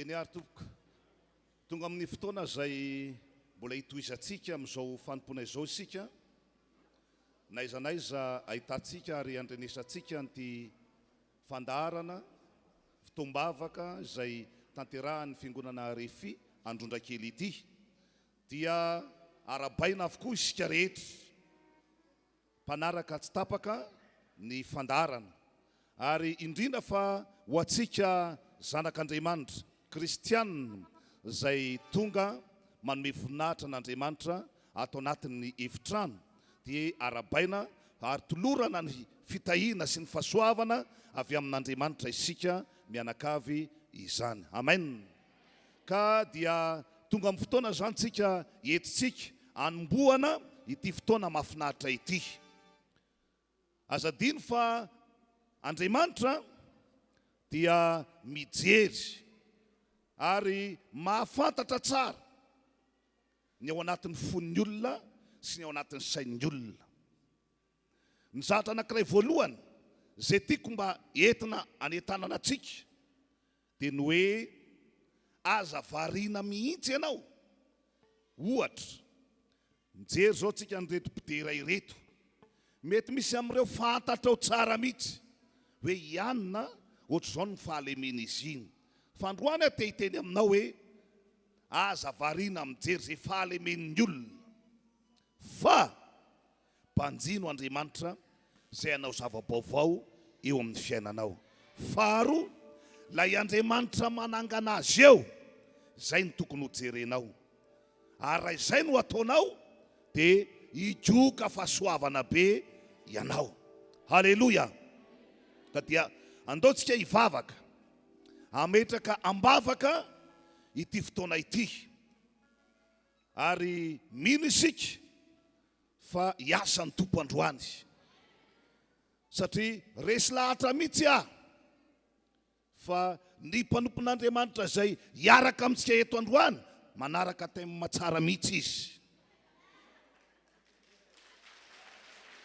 Eny ary tompoko, tonga amin'ny fotoana izay mbola hitohizantsika amin'izao fanompoana izao isika, n'aiza n'aiza ahitantsika ary andrenesantsika an'ity fandaharana fotoam-bavaka izay tanterahan'ny Fiangonana Refi Androndrakely ity, dia arahabaina avokoa isika rehetra. Mpanaraka tsy tapaka ny fandaharana, ary indrindra fa ho antsika zanak'Andriamanitra, kristianina izay tonga manome voninahitra an'Andriamanitra ato anatin'ny efitrano, dia arahabaina ary tolorana ny fitahiana sy ny fahasoavana avy amin'Andriamanitra isika mianakavy izany. Amen. Ka dia tonga amin'ny fotoana izany tsika entintsika hanombohana ity fotoana mahafinaritra ity. Aza adino fa Andriamanitra dia mijery ary mahafantatra tsara ny ao anatin'ny fon'ny olona sy ny ao anatin'ny sain'ny olona. Ny zavatra anankiray voalohany izay tiako mba entina hanentanana antsika dia ny hoe aza variana mihitsy ianao. Ohatra, mijery izao tsika an'ireto mpidera ireto, mety misy amin'ireo fantatrao tsara mihitsy hoe i anona ohatr'izao ny fahalemen'izy iny. Fa androany aho te hiteny aminao hoe aza variana mijery izay fahalemen'ny olona fa Banjino Andriamanitra izay hanao zava-baovao eo amin'ny fiainanao. Faharoa, ilay Andriamanitra manangana azy eo, izay no tokony ho jerenao. Ary raha izay no ataonao, dia higoka fahasoavana be ianao. Haleloia! Ka dia andao tsika hivavaka, hametraka am-bavaka ity fotoana ity. Ary mino isika fa hiasa ny Tompo androany satria resy lahatra mihitsy aho fa ny mpanompon'Andriamanitra izay hiaraka amintsika eto androany manaraka thème tsara mihitsy izy.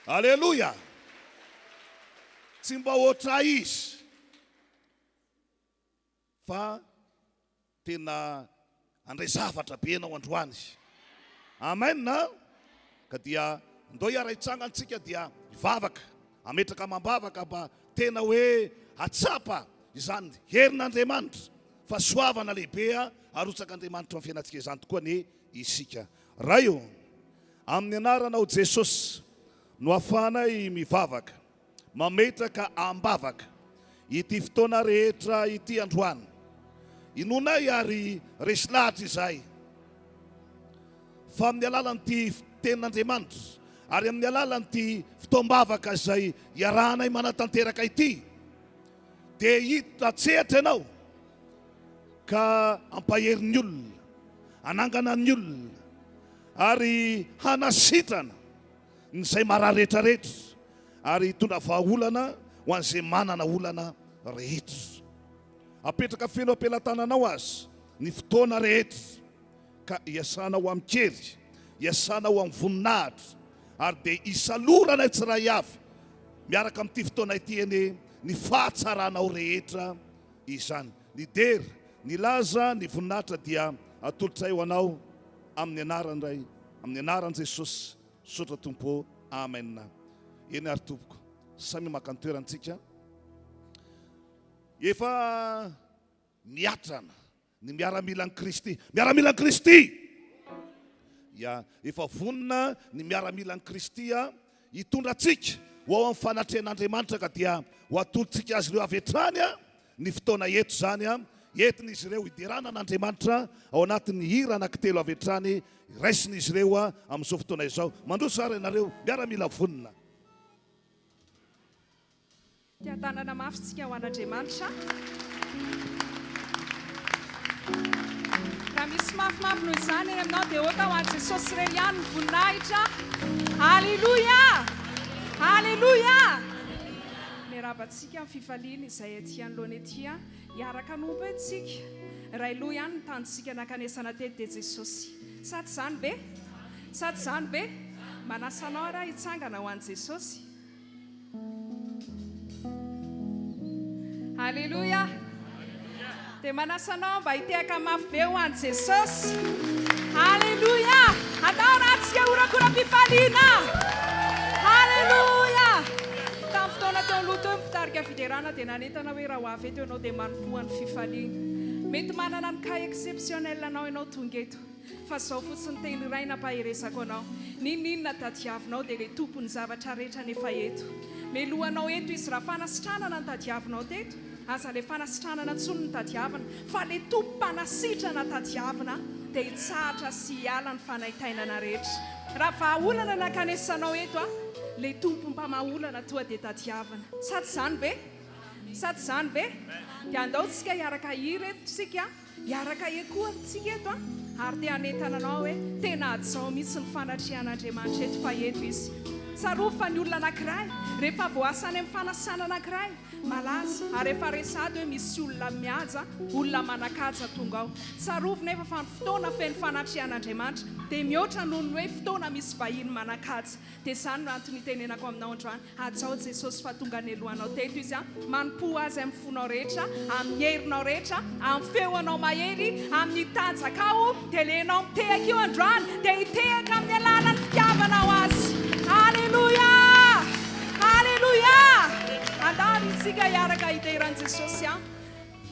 Aleloia! Tsy mba hoatra izy. Fa tena handray zavatra be ianao androany. Amen a! Ka dia ndao hiara-hitsangana tsika dia hivavaka, hametraka amam-bavaka mba tena hoe hatsapa izany herin'Andriamanitra, fahasoavana lehibe arotsak'Andriamanitra ao amin'ny fiainantsika izany tokoa anie isika. Ray ô, amin'ny anaranao Jesosy no ahafahanay mivavaka. Mametraka am-bavaka ity fotoana rehetra ity androany. Inoanay ary resy lahatra izahay fa amin'ny alalan'ity tenin'Andriamanitra ary amin'ny alalan'ity fotoam-bavaka izay iarahanay manatanteraka ity dia hiditra an-tsehatra ianao ka hampahery ny olona, hanangana ny olona ary hanasitrana ny izay marary rehetra rehetra ary hitondra vahaolana ho an'izay manana olana rehetra. Apetraka feno am-pelatananao aza ny fotoana rehetra ka hiasanao amin-kery, hiasanao amin'ny voninahitra ary dia hisaloranay tsiray avy miaraka amin'ity fotoana ity anie ny fahatsaranao rehetra izany. Ny dera, ny laza, ny voninahitra dia atolotray ho anao amin'ny anaran'ny Ray, amin'ny anaran'i Jesosy. Misaotra Tompo ô. Amen. Eny ary tompoko. Samy maka ny toerantsika. Efa miatrana ny miaramilan'i Kristy. Miaramilan'i Kristy! Ya, efa vonona ny miaramilan'i Kristy hitondra antsika ho ao amin'ny fanatrehan'Andriamanitra ka dia ho atolotsika azy ireo avy hatrany ny fotoana eto izany, entin'izy ireo hiderana an'Andriamanitra ao anatin'ny hira anankitelo avy hatrany raisin'izy ireo amin'izao fotoana izao. Mandroso ary ianareo, miaramila vonona. Fiadanana mafy tsika ho an'Andriamanitra. Raha misy mafimafy noho izany eny aminao dia ota ho an'i Jesosy irery ihany ny voninahitra. Aleloia! Aleloia! Miarahaba antsika amin'ny fifaliana izay aty anoloana ety a. Hiaraka hanompo eto tsika. Iray loha ihany ny tanjontsika nankanesana teto dia Jesosy. Sa tsy izany ve? Sa tsy izany ve? Manasa anao ary aho hitsangana ho an'i Jesosy. Aleloia! Dia manasa anao mba hitehaka mafy be ho an'i Jesosy. Aleloia! Andao ratsika horakoram-pifaliana. Aleloia! Tamin'ny fotoana teo aloha teo ny mpitarika fiderana dia nanentana hoe raha ho avy eto ianao dia manompoa ny fifaliana. Mety manana ny cas exceptionnel anao ianao tonga eto. Fa zao fotsiny teny iray nampaherezako anao, n'inon'inona tadiavinao dia ilay Tompon'ny zavatra rehetra anefa eto. Melohanao eto Izy raha fanasitranana no tadiavinao teto, aza ilay fanasitranana intsony no tadiavina fa ilay Tompo mpanasitrana tadiavina dia hitsahatra sy hiala ny fanaintainana rehetra. Raha vahaolana nankanesanao eto a, ilay Tompo mpamaha olana toa dia tadiavina. Sa tsy izany ve? Sa tsy izany ve? Dia andao tsika hiaraka hihira eto tsika. Hiaraka ekoa amintsika eto an, ary te hanentana anao hoe tena hajao mihitsy ny fanatrehan'Andriamanitra eto fa eto Izy. Tsarovy fa ny olona anankiray rehefa voasa any amin'ny fanasana anankiray, malaza, ary efa re sahady hoe misy olona mihaja, olona manan-kaja tonga ao. Tsarovy nefa fa ny fotoana feno fanatrehan'Andriamanitra dia mihoatra noho ny hoe fotoana misy vahiny manan-kaja. Dia izany no antony itenenako aminao androany, hajao Jesosy fa tonga nelohanao teto Izy an, manompoa Azy amin'ny fonao rehetra, amin'ny herinao rehetra, amin'ny feonao mahery, amin'ny tanjakao, dia le ianao mitehaka io androany dia hitehaka amin'ny alalan'ny fitiavanao Azy. Aleloia! Aleloia! Andao ary isika hiaraka hidera an'i Jesosy an.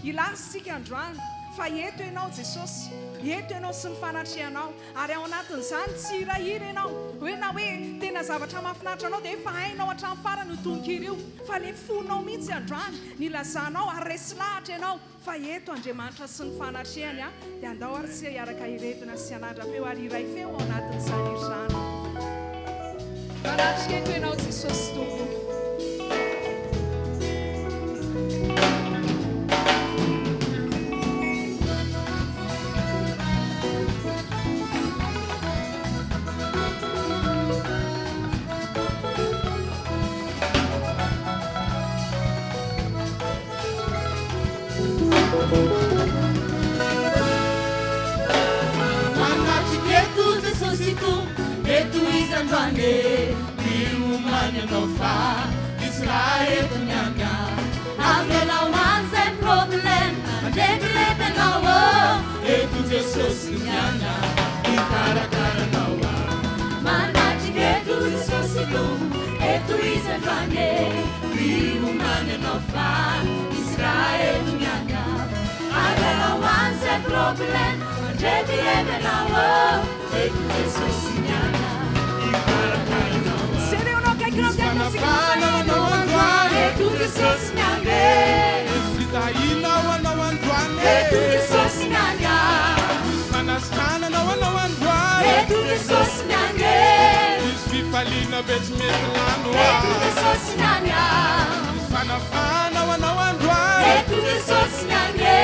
Hilaza isika androany fa eto Ianao Jesosy, eto Ianao sy ny fanatrehanao, ary ao anatin'izany tsy hirahira Ianao, hoe na hoe tena zavatra mahafinaritra anao dia efa hainao hatramin'ny farany io tononkira io, fa ilay fonao mihitsy androany nilazanao ary resy lahatra Ianao fa eto Andriamanitra sy ny fanatrehany a, dia andao ary isika hiaraka hiredona sy hanandra-peo ary hiray feo ao anatin'izany hira izany. Manatrika eto Ianao Jesosy Tompo. Manatrika eto Jesosy Tompo, eto Izy androany e. Miomany ianao fa misy raha eto miandry ahy. Avelao any izay problème, mandrebireby anao ô. Eto Jesosy miandry ahy, hikarakara anao aho. Manatrika eto Jesosy Tompo, eto Izy androany e. Miomany ianao fa misy raha eto miandry ahy. Avelao any izay problème, mandrebireby anao ô. Eto Jesosy miandry ahy, hikarakara anao aho. Jereonao akaikinao Misy miaraka amintsika fanafana ho anao androany. Eto Jesosy miandry e. Misy fitahiana ho anao androany e. Eto Jesosy miandry ahy. Misy fanasitranana ho anao androany. Eto Jesosy miandry e. Misy fifaliana be tsy mety lany ho ahy. Eto Jesosy miandry ahy. Misy fanafahana ho anao androany. Eto Jesosy miandry e.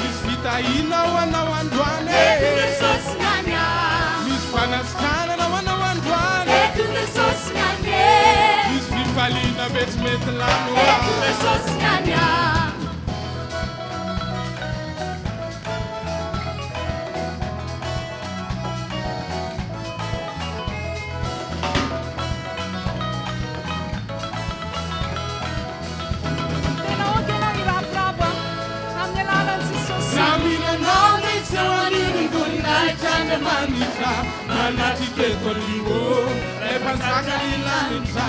Misy fitahiana ho anao androany e. Eto Jesosy miandry ahy. Misy fanasitranana ho anao androany. Eto Jesosy miandry e. Misy fifaliana be tsy mety lany ho ahy. Eto Jesosy miandry ahy. Tena ok ianao hiravoravo amin'ny alalan'i Jesosy. Raha mino anao ny seho anio ny voninahitr'Andriamanitra manatrika eto anio Ray mpanjaka ny lanitra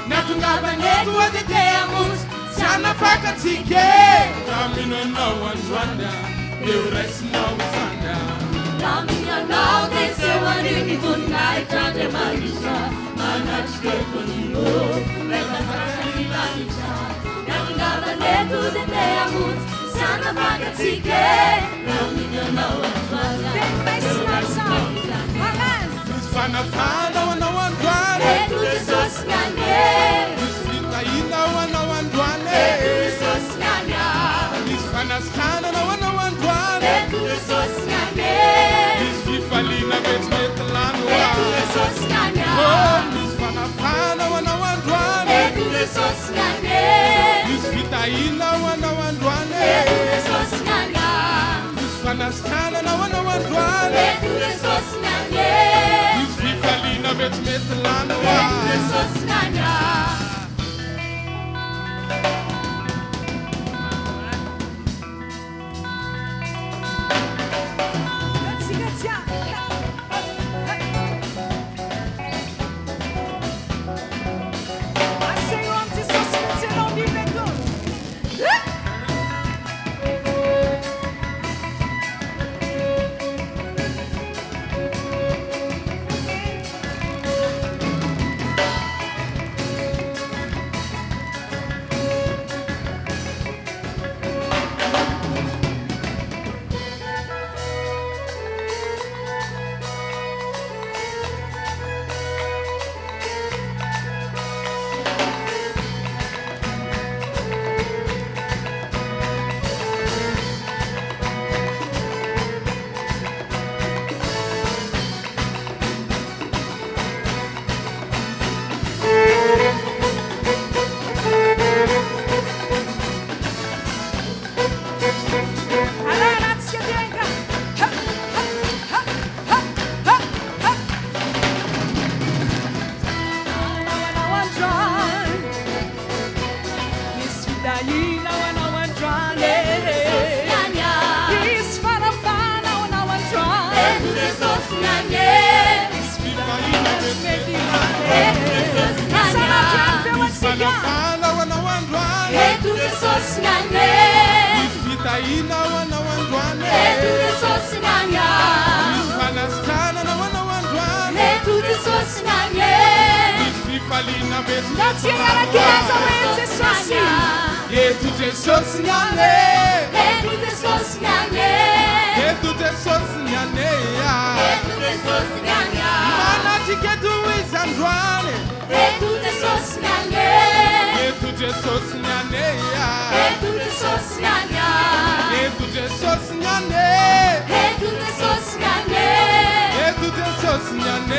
ny hatongavany eto dia te hamonjy sy hanafaka antsika e Raha mino anao androany dia ho raisinao izany Raha mino anao dia seho anio ny voninahitr'Andriamanitra manatrika eto anio Ray mpanjaka ny lanitra ny hatongavany eto dia te hamonjy sy hanafaka antsika e Raha mino anao androany Dia ho raisinao izany. Amen. Misy fanafahana ho anao androany Eto Jesosy miandry e Misy fitahiana ho anao androany e Eto Jesosy miandry ahy Misy fanasitranana ho anao androany Eto Jesosy miandry e Misy fifaliana be tsy mety lany ho Eto ahy Jesosy miandry Oh, ahy misy fanafahana ho anao androany Eto Jesosy miandry e Misy fitahiana ho anao androany Eto Jesosy miandry ahy Misy fanasitranana ho anao androany Eto Jesosy miandry e Misy fifaliana be tsy mety lany ho Eto ahy Jesosy miandry ahy fitahiana ho anao androany. Eto Jesosy niany a. Hisy fanafana ho anao androany. Eto Jesosy niany e. Hisy fitahiana tsy mety lany. Eto Jesosy niany a. Sanatria ny feo antsika. Fanafana ho anao androany. Eto Jesosy niany e. Misy fitahiana ho anao androany. Eto Jesosy niany a. Misy fanasitranana ho anao androany. Eto Jesosy niany e. Misy fifaliana mety Na tsy hiara-kilaza hoe Jesosy. Eto Jesosy niany e. Eto Jesosy niany e. Eto Jesosy niany e. Eto Jesosy niany a. Manatrika eto izy androany. Eto Jesosy niany e. Eto Jesosy niany e. Eto Jesosy niany a. Eto Jesosy niany e. Eto Jesosy niany e. Eto Jesosy niany e.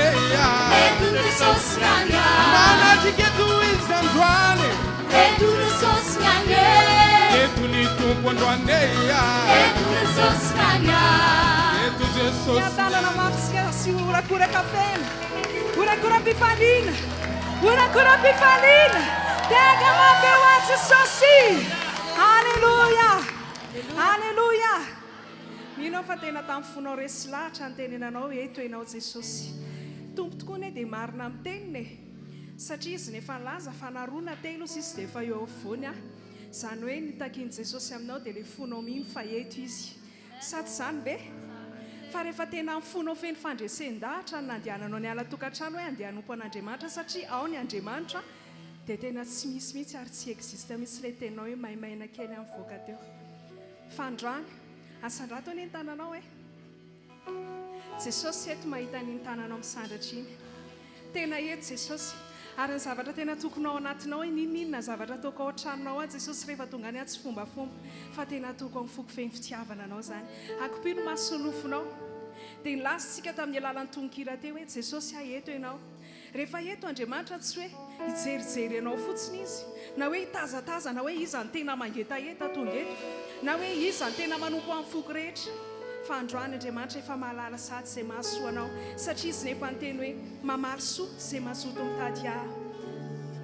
Eto Jesosy niany a. Manatrika eto izy androany. Eto Jesosy niany e. Eto ny Tompo androany e. Eto Jesosy niany a. Eto Jesosy Miatanana mafy tsika sy horakoraka feno. Horakoram-pifaliana. Horakoram-pifaliana. Tehaka mafy eo an'i Jesosy. Alléluia. Alléluia. Mino aho fa tena tamin'ny fonao resy lahatra ny tenenanao hoe eto ianao Jesosy. Tompo tokoa anie dia marina amin'ny teniny e. Satria izy no efa nilaza fa na roa na telo sisa dia efa eo afovoany aho. Izany hoe ny takian'i Jesosy aminao dia ilay fonao mino fa eto izy. Sa tsy izany ve? Fa rehefa tena amin'ny fonao feno fandresen-dahatra no nandehananao niala tokantrano hoe andeha hanompo an'Andriamanitra satria ao ny Andriamanitra dia tena tsy misy mihitsy ary tsy existe mihitsy ilay teninao hoe maimaina kely aho nivoaka teo. Fa androany, asandrato anie ny tananao e! Jesosy eto mahita an'iny tananao misandratra iny. Tena eto Jesosy. Ary ny zavatra tena tokony ao anatinao hoe n'inon'inona zavatra ataoko ao an-tranonao ao Jesosy rehefa tonga any aho tsy fombafomba fa tena ataoko amin'ny foko feno fitiavana anao izany. Akopio ny mason'ny nofonao. Dia nilaza isika tamin'ny alalan'ny tononkira teo hoe Jesosy aho eto ianao. Rehefa eto Andriamanitra tsy hoe hijerijery anao fotsiny Izy, na hoe hitazatazana hoe iza no tena mangetaheta tonga eto, na hoe iza no tena manompo amin'ny foko rehetra. Fa androany Andriamanitra efa mahalala sahady izay mahasoa anao, satria Izy nefa niteny hoe mamaly soa izay mazoto mitady Ahy.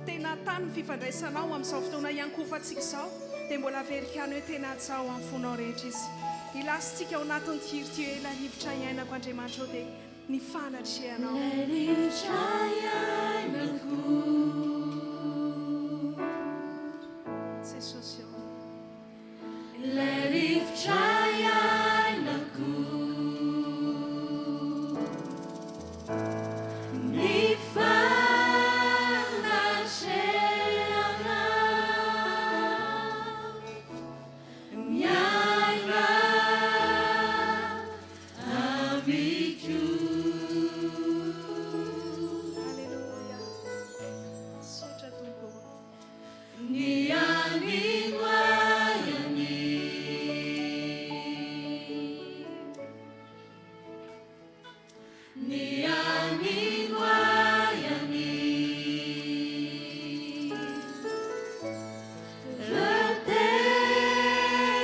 Tena tany ny fifandraisanao amin'izao fotoana iankohofantsika izao, dia mbola averiko ihany hoe tena hajao amin'ny fonao rehetra Izy. Hilasintsika ao anatin'ity hira ity hoe Ilay rivotra iainako Andriamanitra ô dia ny fanatrehanao. Ilay rivotra iainako. Jesosy ô. Ilay rivotra iainako. Ny fanatrehanao. Miaina amiko. Alléluia. Misaotra Tompo ô. Ny anino ahy any. Ny anino ahy any. Reo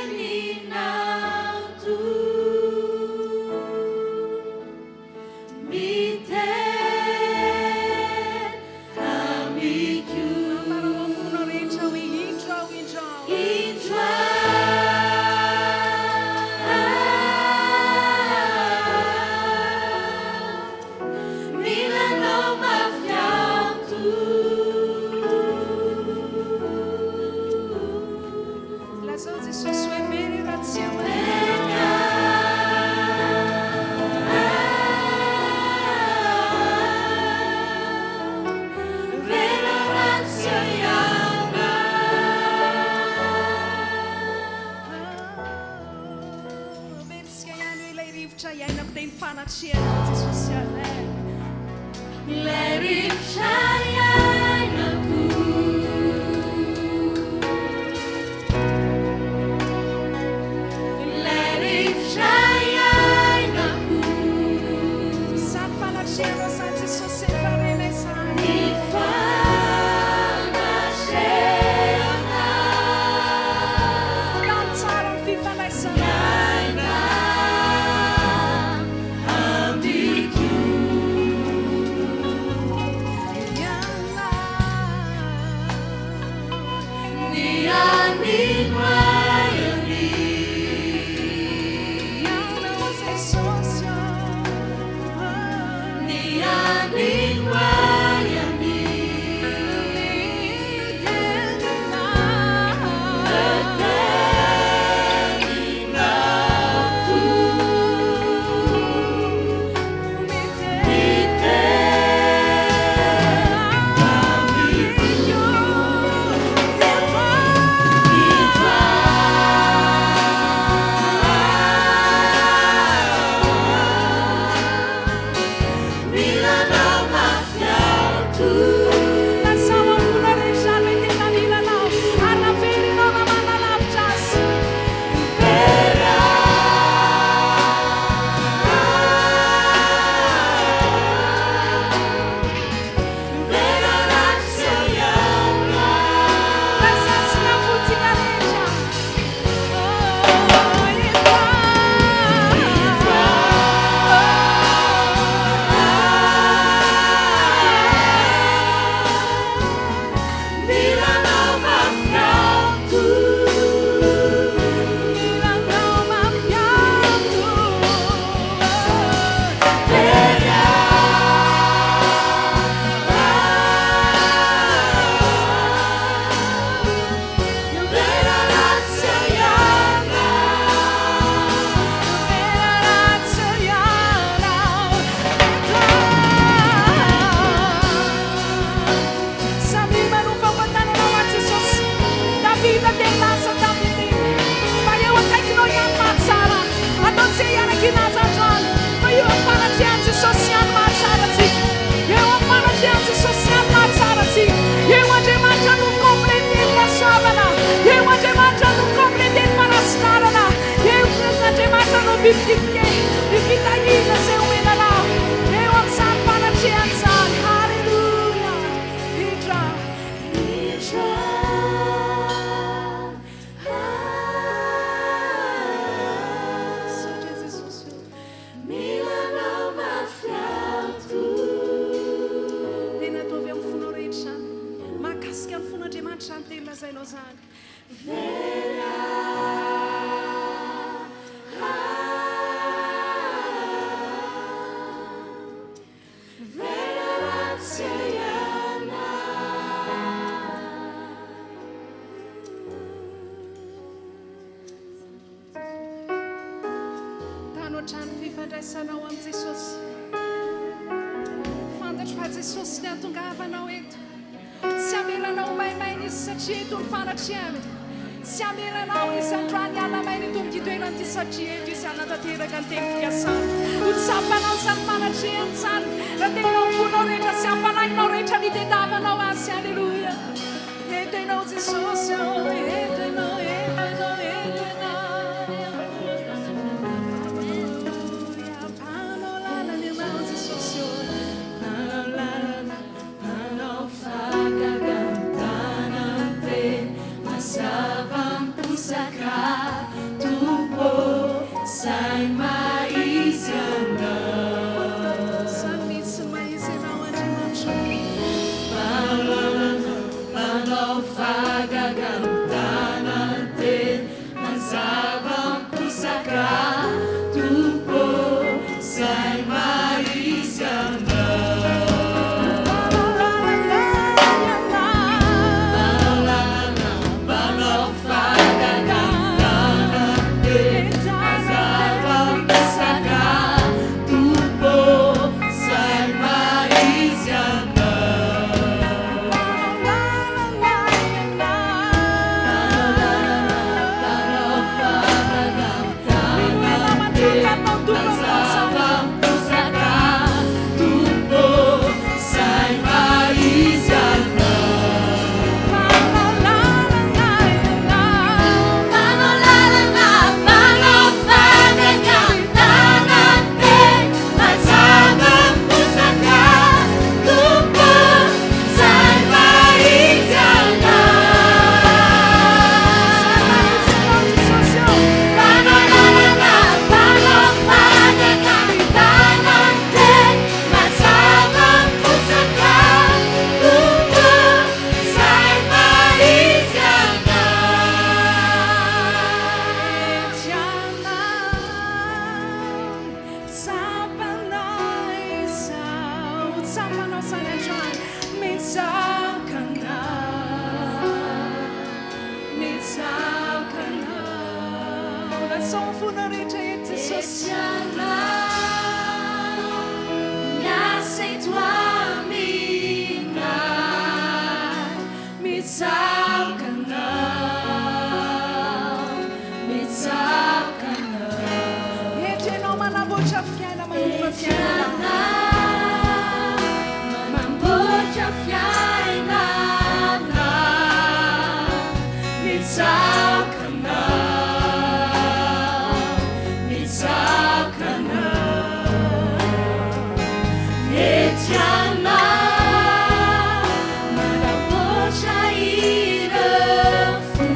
teninao Tompo. Miteny amiko. Ambarao amin'ny fonao rehetra hoe indro aho, indro aho. Indro aho, mila anao mafy aho Tompo. Lazao Jesosy hoe very raha tsy eo e. Very raha tsy eo ianao. Velontsika ihany hoe ilay rivotra iainako dia ny fanatrehanao Jesosy. Amen. Ilay rivotra iainako. Ilay rivotra iainako. Izany fanatrehanao izany Jesosy efa renay izany. Ny fanatrehanao. Tany tsara ny fifandraisana. Miaina amiko. Miaina. Ny Multiplier ny fitahiana izay omena anao eo amin'izany fanatrehana izany. Haleloia. Indra. Indra. Misaotra Jesosy ô. Mila anao mafy aho Tompo. Tena ataovy amin'ny fonao rehetra izany. Mahakasika ny fon'Andriamanitra izany teny lazainao izany. Very aho. Very raha tsy ianao. Tano hatrany ny fifandraisanao amin'i Jesosy. Fantatro fa Jesosy ny hahatongavanao eto. Tsy hamela anao ho maimaina Izy satria eto ny fanatrehany. Tsy hamela anao Izy androany hiala maina eto amin'ity toerana ity satria eto Izy hanatanteraka ny teny fikasany. Ho tsapanao izany fanatrehany izany raha tena ao am-ponao rehetra sy amin'ny fanahinao rehetra ny hitediavanao Azy. Aleloia. Eto Ianao Jesosy ô, eto Ianao, eto Ianao, eto Ianao. Aleloia. Mpanao lalana Ianao Jesosy ô, Mpanao lalana. Mpanao fahagagana teny mazava miposaka Tompo zay maha-izy anao. Zany mihitsy ny maha-izy anao Andriamanitra. Mpanao fahagagana teny mazava miposaka Tompo zay maha-izy anao. Mpanao fahagagana teny mazava miposaka Tompo zay maha-izy anao. Mpanao fahagagana teny mazava miposaka Tompo zay maha-izy anao. Mpanao lalana, mpanao fahagagana teny mazava miposaka Tompo zay maha-izy anao. Mpanao lalana, mpanao fahagagana teny mazava miposaka Tompo zay maha-izy anao. Tsapanao izany androany, mitsakana, mitsakana. Lazao ny fonao rehetra eto Jesosy. Miasa eto aminay, mitsakana, mitsakana. Eto ianao manamboatra fiaina, manova fiainana. Manamboatra fiainana, mitsakana, mitsakana. Etiana, manamboatra ireo fo,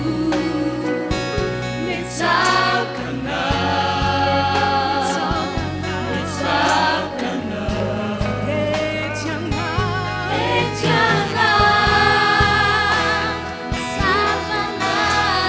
mitsakana, mitsakana. Etiana, Etiana, tsapanay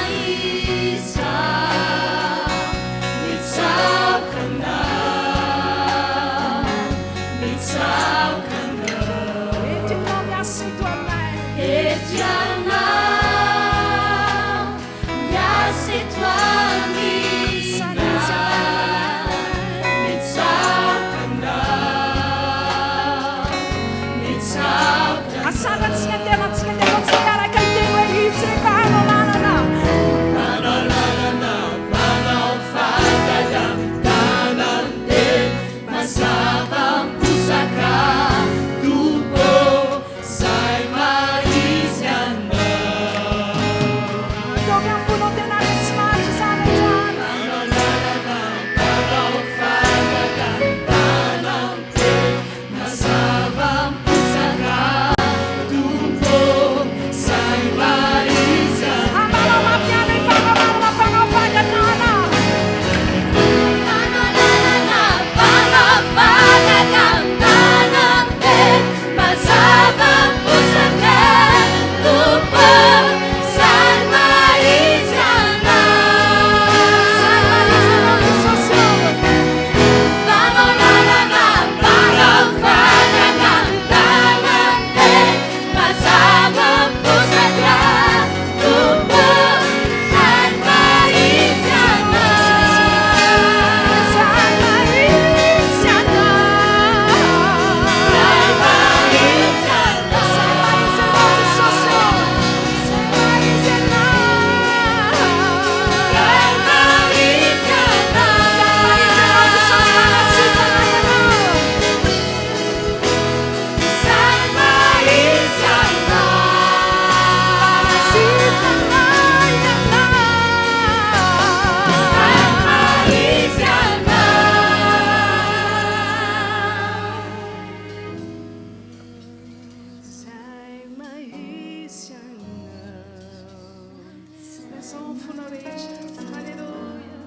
Ankalazao amin'ny fonao rehetra. Aleloia.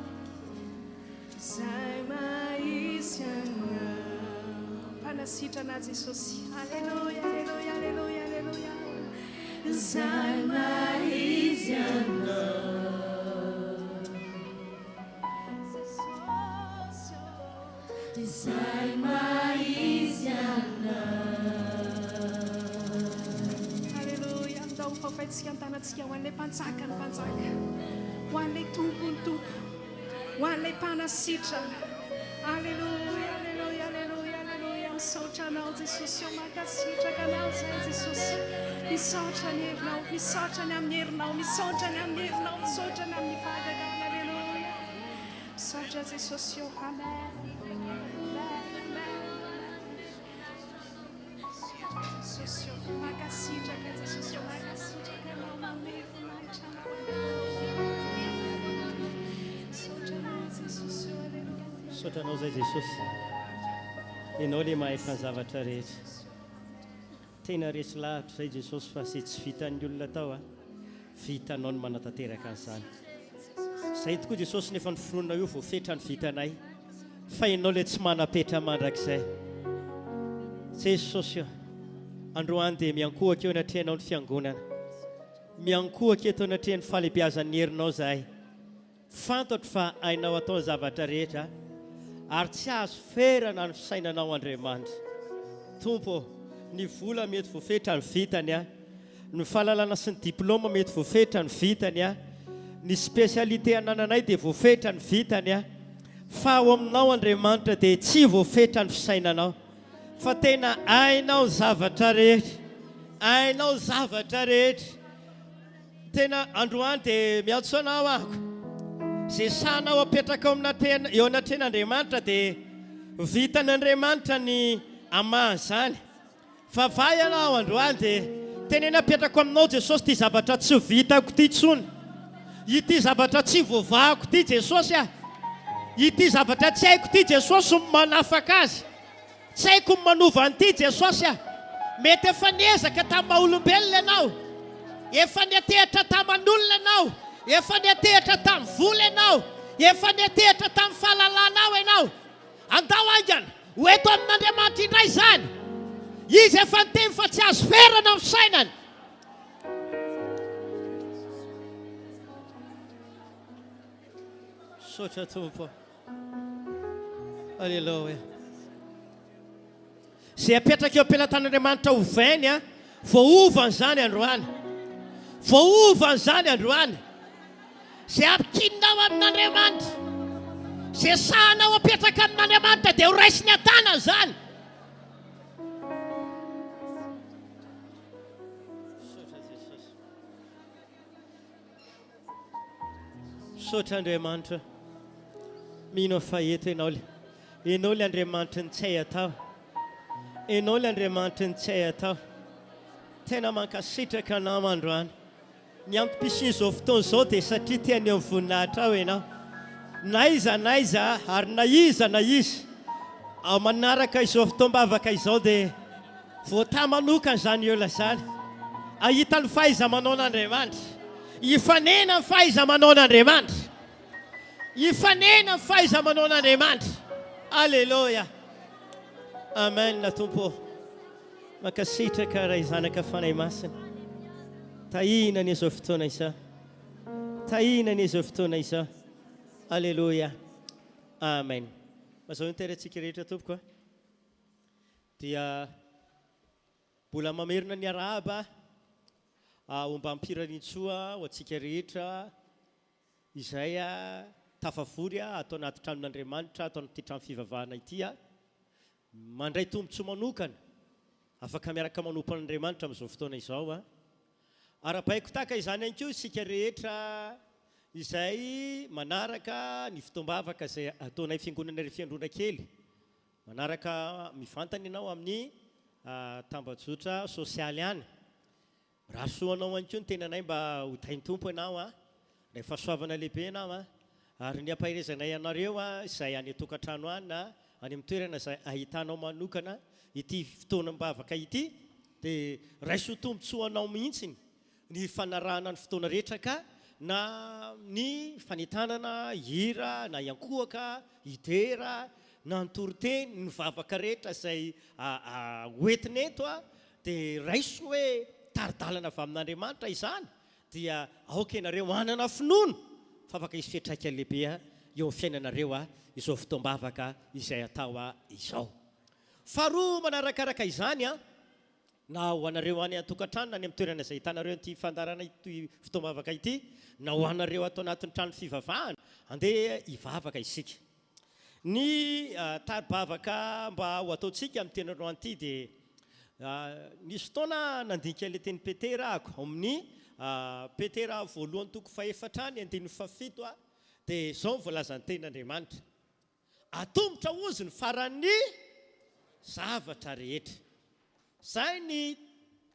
Izay maha-izy anao. Mpanasitrana Jesosy. Aleloia, aleloia, aleloia, aleloia. Izay maha-izy anao. Jesosy ô. Izay maha-izy anao. Aleloia. Andao hofafaintsika ny tanantsika ho an'ilay Mpanjaka ny mpanjaka, ho an'ilay Tompo ny tompo, ho an'ilay Mpanasitrana. Aleloia, aleloia, aleloia, aleloia. Misaotra Anao Jesosy ô, mankasitraka Anao izahay Jesosy. Misaotra ny herinao, misaotra ny amin'ny herinao, misaotra ny amin'ny herinao, misaotra ny amin'ny fahagagana. Aleloia. Misaotra Jesosy ô. Amen. Amen. Amen. Jesosy ô, mankasitraka Jesosy ô, mankasitraka Anao, manome voninahitra Anao. Misaotra Anao Jesosy ô, aleloia. Misaotra Anao zay Jesosy. Ianao le mahefa ny zavatra rehetra. Tena resy lahatra zay Jesosy fa ze tsy vitan'ny olona tao a, vitanao ny manatanteraka an'izany. Zay tokoa Jesosy nefa ny finoanao io voafetra ny vitanay fa ianao le tsy manam-petra mandrakizay. Jesosy ô, androany dia miankohoka eo anatrehanao ny fiangonana. Miankohoka eto anatrehan'ny fahalehibiazan'ny herinao zahay. Fantatro fa hainao atao ny zavatra rehetra ary tsy azo ferana ny fisainanao Andriamanitra. Tompo ô, ny vola mety voafetra ny vitany a, ny fahalalana sy ny diplôme mety voafetra ny vitany a, ny spécialité anananay dia voafetra ny vitany a, fa ao aminao Andriamanitra dia tsy voafetra ny fisainanao fa tena hainao ny zavatra rehetra, hainao ny zavatra rehetra. Tena androany dia miantso anao aho. Izay sahanao apetraka eo aminatrehan eo anatrehan'Andriamanitra dia vitan'Andriamanitra ny hamaha izany. Vavaha ianao androany dia teneno apetrako aminao Jesosy ity zavatra tsy vitako ity intsony. Ity zavatra tsy voavahako ity Jesosy ah. Ity zavatra tsy haiko ity Jesosy no manafaka azy. Tsy haiko ny manova an'ity Jesosy a! Mety efa niezaka tamin'ny maha olombelona ianao, efa niantehitra taman'olona ianao, efa niantehitra tamin'ny vola ianao, efa niantehitra tamin'ny fahalalanao ianao. Andao haingana ho eto amin'Andriamanitra indray izany. Izy efa niteny fa tsy azo ferana ny fisainany. Misaotra Tompo. Aleloia. Izay apetraka eo am-pelatan'Andriamanitra ho vainy, a, voaovany izany androany. Voaovany izany androany. Izay ampikininao amin'Andriamanitra, izay sahanao apetraka amin'Andriamanitra dia ho raisiny an-tanana izany. Misaotra Andriamanitra. Mino aho fa eto Ianao le. Ianao le Andriamanitry ny tsy hay atao. Ianao le Andriamanitry ny tsy hay atao. Tena mankasitraka Anao androany. Ny antom-pisian'izao fotoana izao dia satria te haneho ny voninahitrao Ianao. Na aiza na aiza ary na iza na iza ao manaraka izao fotoam-bavaka izao dia Voatahy manokana izany olona izany hahita ny fahaiza-manaon'Andriamanitra. Hifanena ny fahaiza-manaon'Andriamanitra. Hifanena ny fahaiza-manaon'Andriamanitra. Aleloia. Amen Tompo ô. Mankasitraka Ray Zanaka Fanahy Masina. Tahina anie izao fotoana izao. Tahina anie izao fotoana izao. Aleloia. Amen. Mazao ny toerantsika rehetra tompoko a. Dia mbola mamerina ny arahaba ombam-pirariantsoa ho antsika rehetra izay tafavory ato anaty tranon'Andriamanitra, ato amin'ity trano fivavahana ity. Mandray tombontsoa manokana afaka miaraka manompo an'Andriamanitra amin'izao fotoana izao. Arahabaiko tahaka izany ihany koa isika rehetra izay manaraka ny fotoam-bavaka izay ataonay Fiangonana Ry Fiandrona Kely. Manaraka mivantana ianao amin'ny tambajotra sosialy any. Mirary soa anao ihany koa ny tenanay mba ho tahin'ny Tompo ianao an. Ilay fahasoavana lehibe ianao an. Ary ny ampaherezanay anareo izay any an-tokantrano any na any amin'ny toerana izay ahitanao manokana ity fotoanam-bavaka ity dia raiso ho tombontsoa anao mihitsy ny fanarahana ny fotoana rehetra ka. na ny fanentanana, hira, na hiankohoka, hidera, na ny toriteny, ny vavaka rehetra izay hoentina eto dia raiso hoe tari-dalana avy amin'Andriamanitra izany dia aoka ianareo hanana finoana fa afaka hisy fiantraikany lehibe eo amin'ny fiainanareo izao fotoam-bavaka izay atao izao. Faharoa manarakaraka izany, na ho anareo any an-tokantrano na any amin'ny toerana izay ahitanareo an'ity fandaharana ity fotoam-bavaka ity, na ho anareo ato anatin'ny trano fivavahana, andeha hivavaka isika. Ny tari-bavaka mba ho ataontsika amin'ny teny androany ity dia nisy fotoana nandinika ilay tenin'i Petera aho, ao amin'ny Petera voalohany toko fahefatra any andininy fahafito dia izao no voalazan'ny tenin'Andriamanitra. Atomotra hozy ny faran'ny zavatra rehetra. Izay ny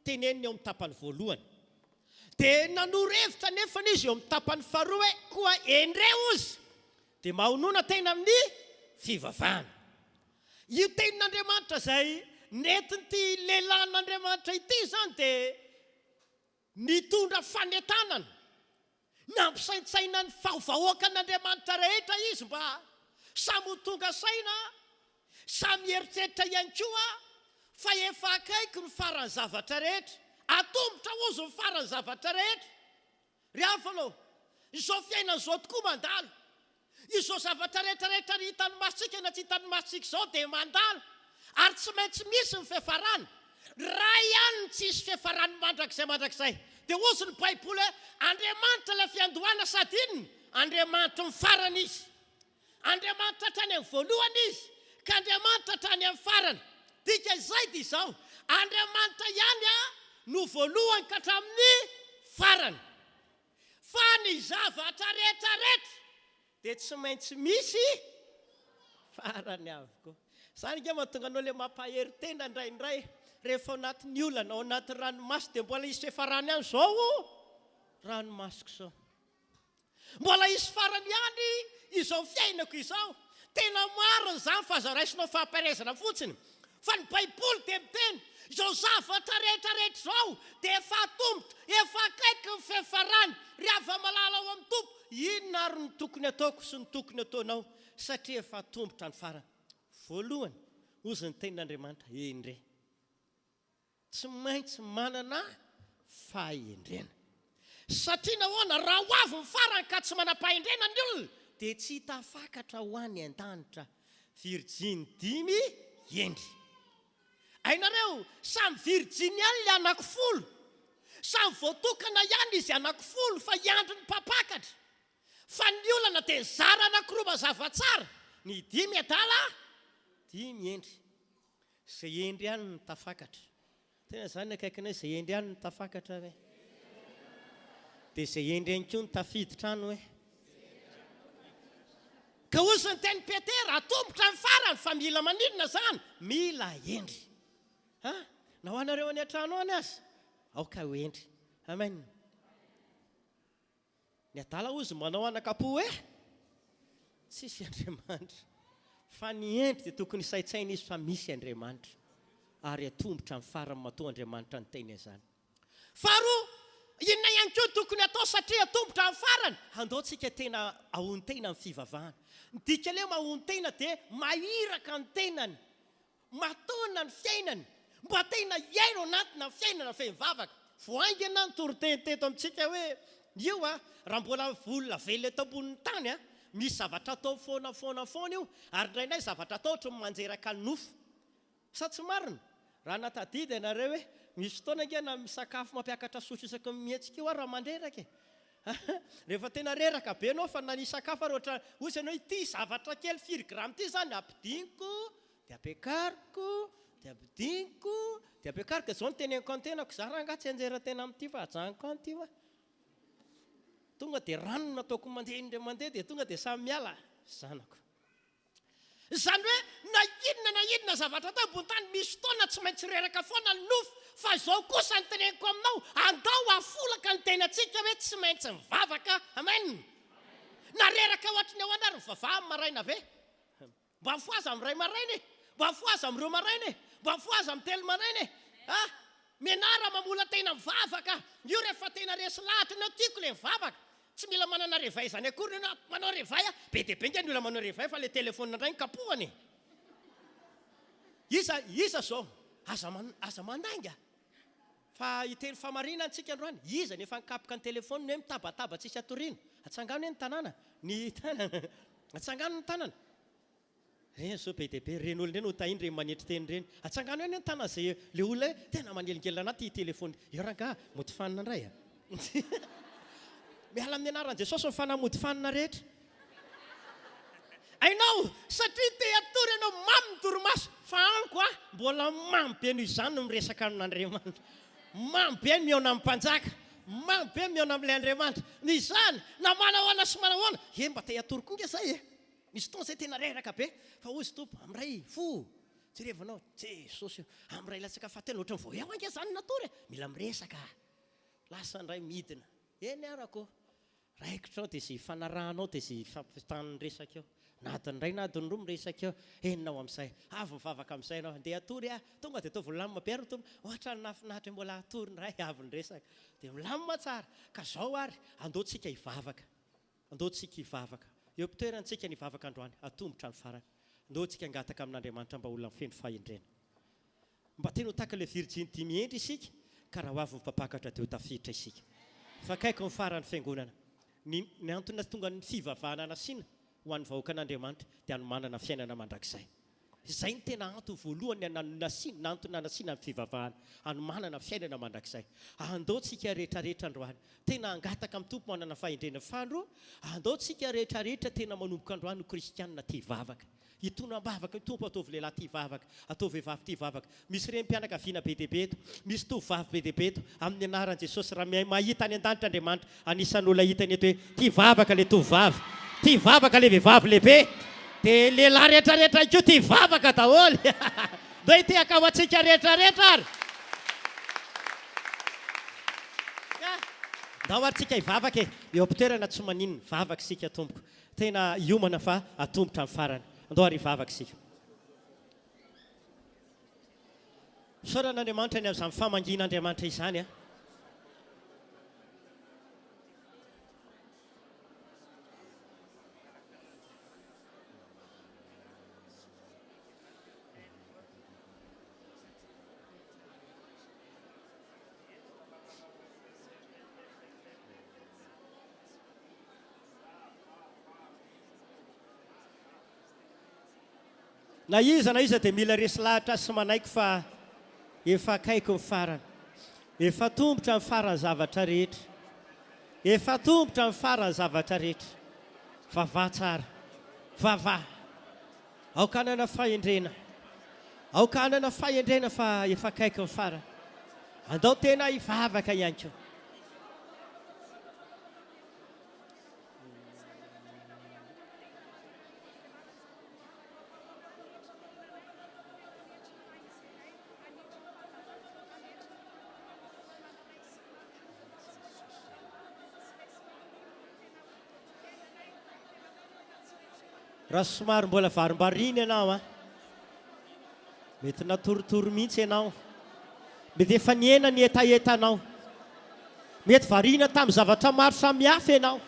teneniny eo amin'ny tapany voalohany. Dia nanoro hevitra anefany izy eo amin'ny tapany faharoa hoe, koa endre hozy, dia mahonona tena amin'ny fivavahana. Io tenin'Andriamanitra izay nentin'ity lehilahin'Andriamanitra ity izany dia Nitondra fanentanana, nampisaintsaina ny vahoakan'Andriamanitra rehetra izy mba samy ho tonga saina, samy hieritreritra ihany koa fa efa akaiky ny faran'ny zavatra rehetra. Atombotra hozy ny faran'ny zavatra rehetra. Ry havana ô, izao fiainana izao tokoa mandalo. Izao zavatra rehetra rehetra ary hitan'ny masontsika na tsy hitan'ny masontsika izao dia mandalo ary tsy maintsy misy ny fiafarany. Ray ihany no tsy hisy fiafarany mandrakizay mandrakizay. Dia hozy ny Baiboly hoe Andriamanitra ilay fiandohana sady inona? Andriamanitry ny farany Izy. Andriamanitra hatrany amin'ny voalohany Izy ka Andriamanitra hatrany amin'ny farany. Dika izay dia izao, Andriamanitra ihany no voalohany ka hatramin'ny farany. Fa ny zavatra rehetra rehetra dia tsy maintsy misy farany avokoa. Izany ange mahatonga anao ilay mampahery tena indraindray rehefa ao anatin'ny olana, ao anatin'ny ranomaso dia mbola hisy fiafarany ihany izao ranomasoko izao. Mbola hisy farany ihany izao fiainako izao. Tena marina izany fa aza raisinao fampaherezana fotsiny. Fa ny Baiboly dia miteny, izao zavatra rehetra rehetra izao dia efa atomotra, efa akaiky ny fiafarany. Ry hava-malala ao amin'ny Tompo, inona ary no tokony ataoko sy ny tokony ataonao satria efa atomotra ny farany? Voalohany, hozy ny tenin'Andriamanitra, Endre. Tsy maintsy manana fahendrena. Satria nahoana? Raha ho avy ny farany ka tsy manam-pahendrena ny olona, dia tsy tafakatra ho any an-danitra. Virjiny dimy hendry. Hainareo, samy virjiny ihany ilay anakifolo. Samy voatokana ihany izy anakifolo fa hiandry ny mpampakatra. Fa ny olana dia nizara anakiroa mazava tsara, ny dimy adala, dimy hendry. Izay hendry ihany no tafakatra. Tena izany ny akaikinay, izay hendry ihany no tafakatra ve? Dia izay hendry ihany koa no tafiditra any hoe? Ka hozy ny tenin'i Petera, atombotra ny farany fa mila maninona izany? Mila hendry. Ha? Na ho anareo any an-trano any aza, aoka ho hendry. Amen. Ny adala hozy manao anakapo hoe tsisy Andriamanitra. Fa ny hendry dia tokony hisaintsaina izy fa misy Andriamanitra. Ary atombotra amin'ny farany matoa Andriamanitra niteny an'izany. Faharoa, inona ihany koa no tokony atao satria atombotra amin'ny farany? Andao tsika tena ahontena amin'ny fivavahana. Ny dikan'ilay hoe mahontena dia mahiraka ny tenany. Mataona ny fiainany, mba tena hiaina ao anatina fiainana feno vavaka. Vao haingana ny toriteny teto amintsika hoe io a, raha mbola olona velona eto ambonin'ny tany a, misy zavatra atao foana foana foana io, ary indraindray zavatra atao ohatry ny manjeraka ny nofo. Sa tsy marina? Raha nahatadidy ianareo hoe misy fotoana ange na misakafo mampiakatra sotro isaky ny mihetsika io aho raha mandreraka e. Rehefa tena reraka be ianao fa na nisakafo ary ohatran'ny hoy ianao ity zavatra kely firy grama ity izany ampidiniko dia ampiakariko dia ampidiniko dia ampiakariko dia izao no teneniko ny tenako za rangahy tsy hianjera tena amin'ity fa ajanoko any ity hoa. Tonga dia rano no nataoko mandeha indray mandeha dia tonga dia samy miala zanako. Izany hoe na inona na inona zavatra atao ambony tany, misy fotoana tsy maintsy reraka foana ny nofo, fa izao kosa ny teneniko aminao, andao hafolaka ny tenantsika hoe tsy maintsy mivavaka, amen! Na reraka ohatry ny ahoana ary mivavaha amin'ny maraina be, mba mifohaza amin'ny iray maraina e, mba mifohaza amin'ny roa maraina e, mba mifohaza amin'ny telo maraina e, ah! Mianara mamola tena mivavaka, io rehefa tena resy lahatra ianao, tiako ilay mivavaka. Tsy mila manana réveil izany akory ianao, manao réveil a, be dia be ange ny olona manao réveil fa ilay téléphone indray no kapohana e. Iza, iza izao? Aza man, aza mandainga fa hiteny fahamarinana antsika androany. Iza no efa nikapoka ny téléphone hoe mitabataba tsisy atoriana? Atsangano hoe ny tanàna, ny tanana, atsangano ny tanana. Reny zao be dia be, reny olona ireny ho tahiany ireny manetry tena ireny. Atsangano eny ny tanana izay le olona hoe tena manelingelina anahy ity téléphone ity. Eo rangaha, mody fanina indray a. Miala amin'ny anaran'i Jesosy ny fanahy mody fanina rehetra. Hainao, satria te hatory ianao, mamy ny torimaso, fa amiko a, mbola mamy be noho izany ny miresaka amin'Andriamanitra. Mamy be ny mihaona amin'ny mpanjaka, mamy be ny mihaona amin'ilay Andriamanitra. Noho izany, na manahoana sy manahoana, he mba te hatory koa nge zay e. Misy fotoana zay tena reraka be, fa hozy Tompo, amin'ray fo, jerevanao, Jesosy o, amin'ray latsaka fahatelo, ohatran'ny vao eo ange zany natory e, mila miresaka, lasa indray midina, eny arako o, raikitra ao dia izay ifanarahanao dia izay ifampitany resaka eo, na adiny iray na adiny roa miresaka eo, henonao amin'izay, avy mivavaka amin'izay ianao, andeha hatory aho, tonga dia ataovy milamina be ary ny Tompo, ohatran'ny nahafinaritra mbola hatory indray, avy niresaka, dia milamina tsara, ka zao ary, andao tsika hivavaka. Andao tsika hivavaka. Eo am-pitoerantsika ny hivavaka androany, atombotra ny farany. Andao tsika hangataka amin'Andriamanitra mba olona feno fahendrena. Mba tena ho tahaka ilay virjiny dimy hendry isika, ka raha ho avy ny mpampakatra dia ho tafiditra isika. Fa akaiky ny faran'ny fiangonana. Ny ny antony nahatonga ny fivavahana nasiana ho an'ny vahoakan'Andriamanitra dia hanomanana fiainana mandrakizay. Izay no tena antony voalohany nasiana, antony nanasiana ny fivavahana, hanomanana fiainana mandrakizay. Andao tsika rehetra rehetra androany, tena hangataka amin'ny Tompo manana fahendrena. Faharoa, andao tsika rehetra rehetra tena manomboka androany ho kristianina tia vavaka. Hitona am-bavaka ny Tompo, ataovy lehilahy tia vavaka, ataovy vehivavy tia vavaka. Misy renim-pianakaviana be dia be eto, misy tovovavy be dia be eto, amin'ny anaran'i Jesosy, raha mahita any an-danitra Andriamanitra, anisan'ny olona hitany eto hoe tia vavaka ilay tovovavy, tia vavaka ilay vehivavy lehibe, dia lehilahy rehetra rehetra ihany koa tia vavaka daholo. Ndao hitehaka ho antsika rehetra rehetra ary. Ndao ary tsika hivavaka e, eo am-pitoerana tsy maninona, vavaka isika tompoko. Tena hiomana fa atombotra ny farany. Ndao ary hivavaka isika. Misaorana Andriamanitra ny amin'izany famangian'Andriamanitra izany a. Na iza na iza dia mila resy lahatra sy manaiky fa efa akaiky ny farany. Efa tombotra ny faran'ny zavatra rehetra. Efa tombotra ny faran'ny zavatra rehetra. Vavaha tsara. Vavaha. Aoka hanana fahendrena. Aoka hanana fahendrena fa efa akaiky ny farany. Andao tena hivavaka ihany koa. Raha somary mbola varimbariana ianao an, mety natoritory mihitsy ianao, mety efa nihena ny hetahetanao, mety variana tamin'ny zavatra maro samihafa ianao.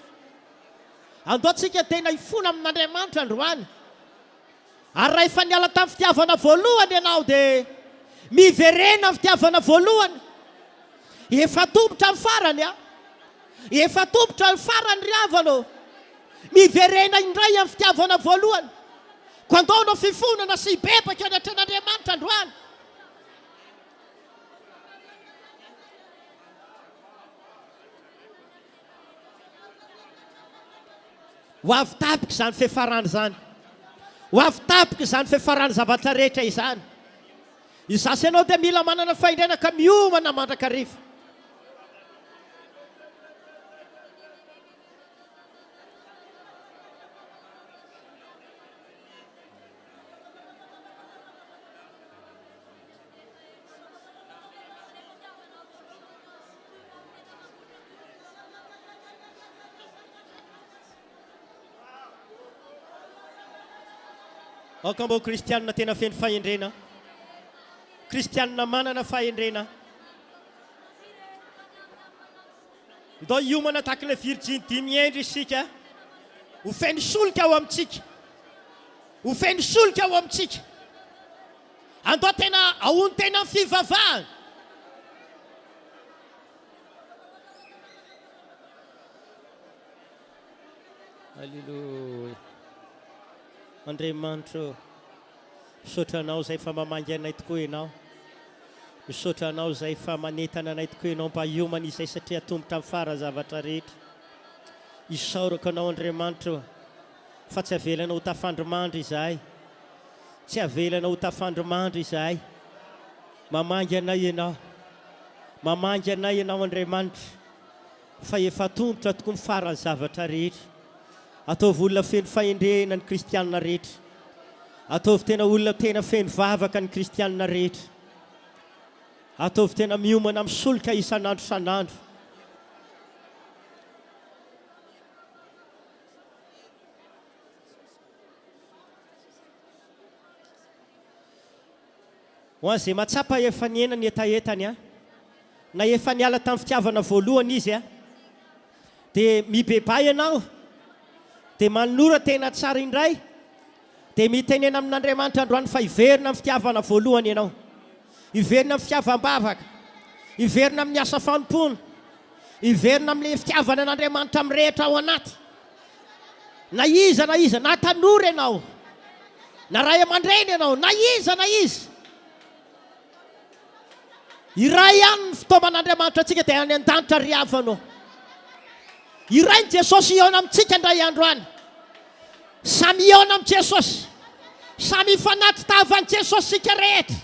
Andao tsika tena hifona amin'Andriamanitra androany. Ary raha efa niala tamin'ny fitiavana voalohany ianao dia miverena amin'ny fitiavana voalohany. Efa atomotra ny farany a. Efa atomotra ny farany ry havana ô. Miverena indray amin'ny fitiavana voalohany. Koa andao hanao fifonana sy hibebaka eo anatrehan'Andriamanitra androany. Ho avy tampoka izany fiafarana izany. Ho avy tampoka izany fiafaran'ny zavatra rehetra izany. Izaho sy ianao dia mila manana fahendrena ka miomana mandrakariva. Aoka mba ho kristianina tena feno fahendrena, kristianina manana fahendrena. Ndao hiomana tahaka ilay virjiny dimy hendry isika. Ho feno solika ao amintsika. Ho feno solika ao amintsika. Andao tena ahono-tena amin'ny fivavahana. Aleloia. Andriamanitra ô, misaotra Anao izay fa mamangy anay tokoa Ianao. Misaotra Anao izay fa manentana anay tokoa Ianao mba hiomana izay satria atombotra amin'ny fara zavatra rehetra. Isaorako Anao Andriamanitra ô, fa tsy avelanao ho tafandrimandry izahay. Tsy avelanao ho tafandrimandry izahay. Mamangy anay Ianao. Mamangy anay Ianao Andriamanitra. Fa efa atombotra tokoa ny faran'ny zavatra rehetra. Ataovy olona feno fahendrena ny kristianina rehetra. Ataovy tena olona tena feno vavaka ny kristianina rehetra. Ataovy tena miomana amin'ny solika isan'andro isan'andro. Ho an'izay mahatsapa efa nihena ny hetahetany an, na efa niala tamin'ny fitiavana voalohany izy an, dia mibebaha ianao, dia manolora tena tsara indray, dia mitenena amin'Andriamanitra androany fa hiverina amin'ny fitiavana voalohany ianao, hiverina amin'ny fitiavam-bavaka, hiverina amin'ny asa fanompoana, hiverina amin'ilay fitiavana an'Andriamanitra mirehitra ao anaty. Na iza na iza, na tanora ianao, na ray aman-dreny ianao, na iza na iza. Iray ihany ny fitaoman'Andriamanitra antsika dia any an-danitra ry havana ô. Iray ny Jesosy hihaona amintsika indray andro any. Samy hihaona amin'i Jesosy. Samy hifanatri-tava an'i Jesosy isika rehetra.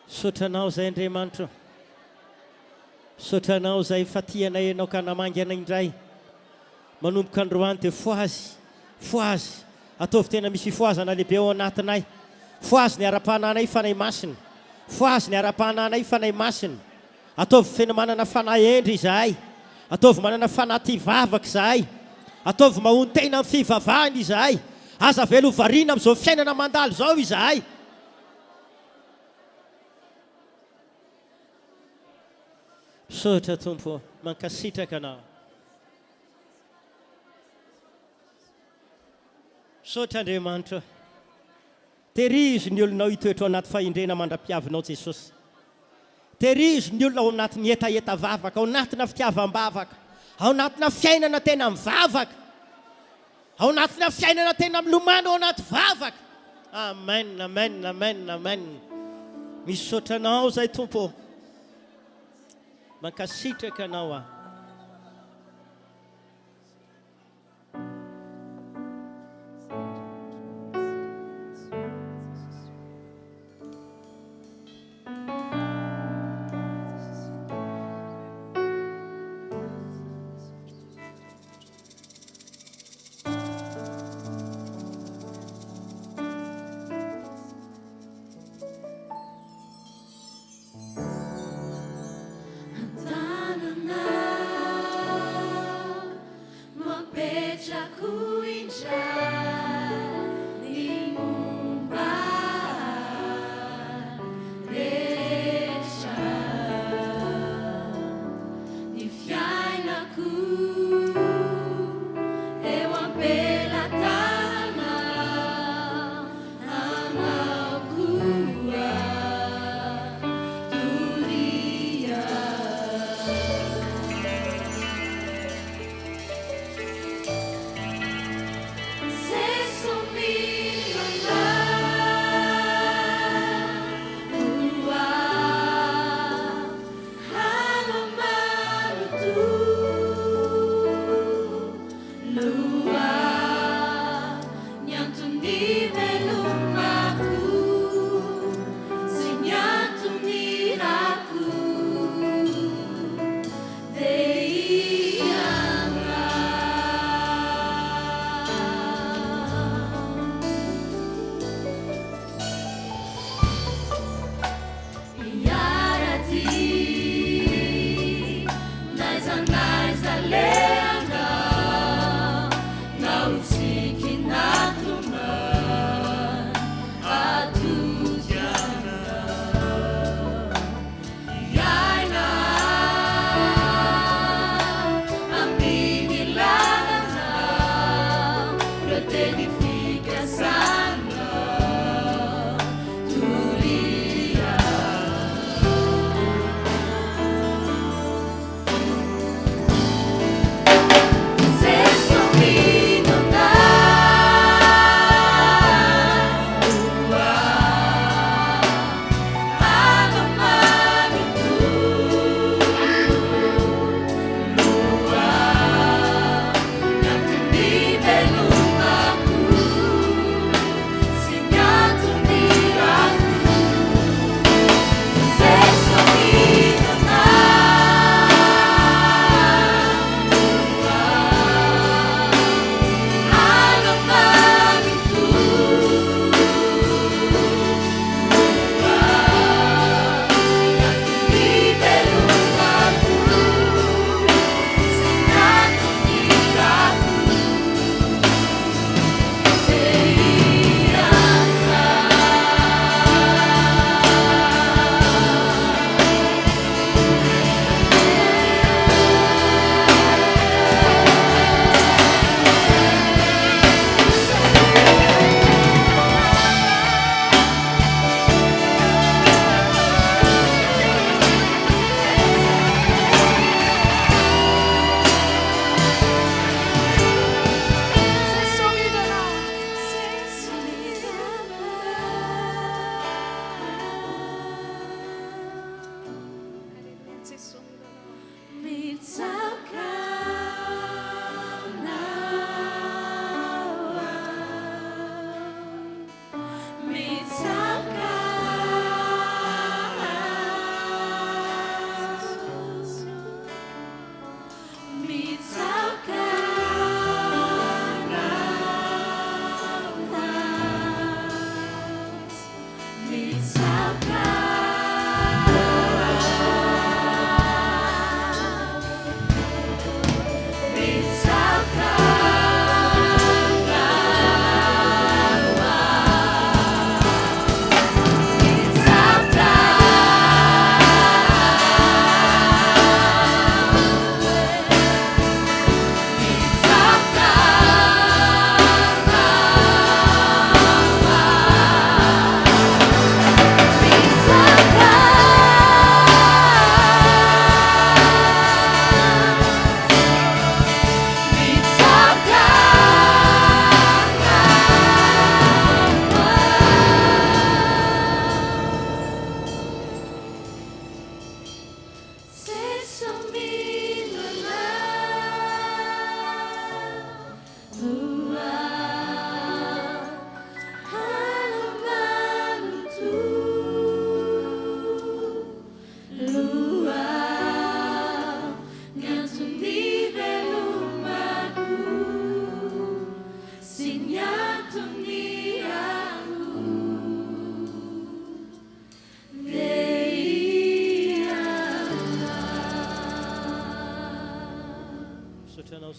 Misaotra Anao izay Andriamanitra ô. Misaotra Anao izay fa tia anay Ianao ka namangy anay indray. Manomboka androany dia fohazy, fohazy, ataovy tena misy fifohazana lehibe ao anatinay. Fohazy ny ara-panahinay Fanahy Masina. Fohazy ny ara-panahinay Fanahy Masina. Ataovy feno manana fanahy hendry izahay. Ataovy manana fanahy tia vavaka izahay. Ataovy mahonon-tena amin'ny fivavahana izahay. Aza avela ho variana amin'izao fiainana mandalo izao izahay. Misaotra Tompo ô, mankasitraka Anao. Misaotra Andriamanitra ô. Tehirizo ny olonao hitoetra ao anaty fahendrena mandra-piavinao Jesosy. Tehirizo ny olona ao anatin'ny hetaheta vavaka, ao anatina fitiavam-bavaka, ao anatina fiainana tena mivavaka, ao anatina fiainana tena milomano ao anaty vavaka. Amen, amen, amen, amen. Misaotra anao izay Tompo ô. Mankasitraka anao aho. An-tanana.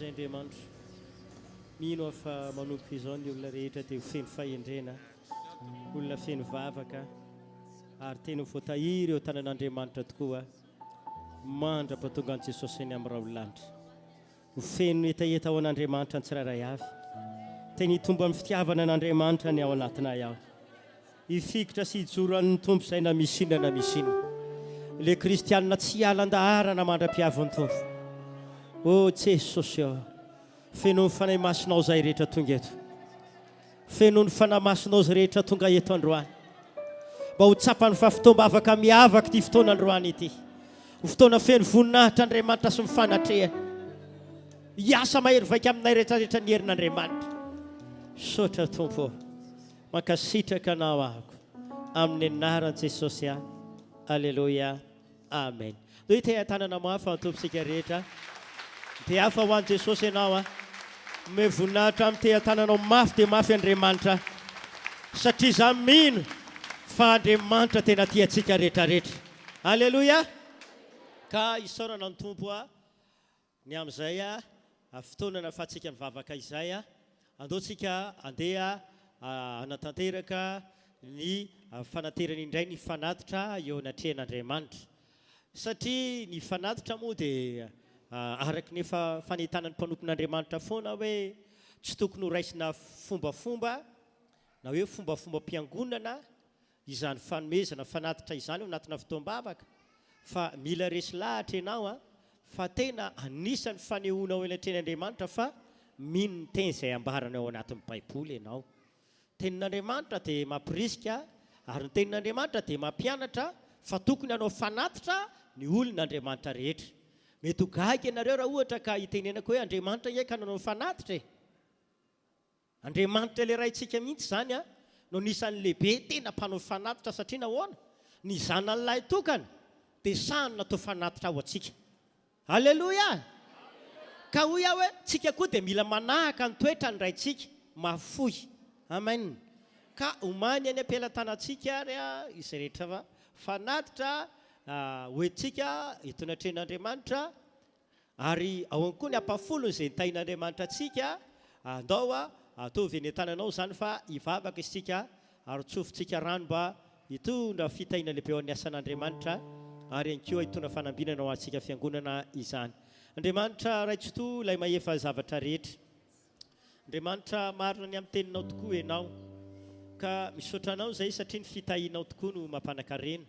izay Andriamanitra. Mino aho fa manomboka izao ny olona rehetra dia ho feno fahendrena, olona feno vavaka ary tena ho voatahiry eo an-tanan'Andriamanitra tokoa mandra-pahatongan'i Jesosy eny amin'ny rahon'ny lanitra. Ho feno hetaheta ho an'Andriamanitra ny tsirairay avy. Tena hitombo amin'ny fitiavana an'Andriamanitra ny ao anatinay ao. Hifikitra sy hijoro an'ny Tompo izay na misy inona na misy inona. Ilay kristianina tsy hiala an-daharana mandra-piavin'ny Tompo. Oh Jesosy ô, feno ny Fanahy Masinao izay rehetra tonga eto. Feno ny Fanahy Masinao izay rehetra tonga eto androany. Mba ho tsapany fa fotoam-bavaka miavaka ity fotoana androany ity. Ho fotoana feno voninahitra Andriamanitra sy ny fanatrehany. Hiasa mahery vaika aminay rehetra rehetra ny herin'Andriamanitra. Misaotra Tompo ô. Mankasitraka Anao ahako. Amin'ny anaran'i Jesosy aho. Aleloia. Amen. Ndao hiteha-tanana mafy ho an'ny Tompontsika rehetra. Mitehafa ho an'i Jesosy ianao a. Omeo voninahitra amin'ny teha-tananao mafy dia mafy Andriamanitra. Satria izaho mino fa Andriamanitra tena tia antsika rehetra rehetra. Aleloia. Ka isaorana ny Tompo a. Ny amin'izay fotoana nahafahantsika nivavaka izay, andao tsika andeha hanatanteraka ny fanaterana indray ny fanatitra eo anatrehan'Andriamanitra. Satria ny fanatitra moa dia araka ny efa fanentanan'ny mpanompon'Andriamanitra foana hoe tsy tokony ho raisina fombafomba na hoe fombafombam-piangonana izany fanomezana fanatitra izany ao anatina fotoam-bavaka fa mila resy lahatra ianao an fa tena anisan'ny fanehoana ao anatrehan'Andriamanitra fa mino ny teny izay ambarany ao anatin'ny baiboly ianao. Tenin'Andriamanitra dia mampirisika ary ny tenin'Andriamanitra dia mampianatra fa tokony hanao fanatitra ny olon'Andriamanitra rehetra. Mety ho gaga ianareo raha ohatra ka hitenenako hoe Andriamanitra ange ka nanao fanatitra e! Andriamanitra ilay Raintsika mihitsy izany no anisan'ny lehibe tena mpanao fanatitra satria nahoana? Ny Zanany lahitokana dia sahany natao fanatitra ho antsika. Aleloia! Ka hoy aho hoe, tsika koa dia mila manahaka ny toetran'ny Raintsika mahafoy. Amen! Ka omany any am-pelatanantsika ary izay rehetra fanatitra hoentintsika eto anatrehan'Andriamanitra. Ary ahoan koa ny ampahafolony izay nitahin'Andriamanitra antsika, andao ataovy eny an-tananao izany fa hivavaka isika ary tsofintsika rano mba hitondra fitahiana lehibe ho an'ny asan'Andriamanitra ary ihany koa hitondra fanambinana ho antsika fiangonana izany. Andriamanitra Ray Tsitoha ilay mahefa zavatra rehetra. Andriamanitra marina ny amin'ny teninao tokoa Ianao ka misaotra Anao izay satria ny fitahianao tokoa no mampanakarena.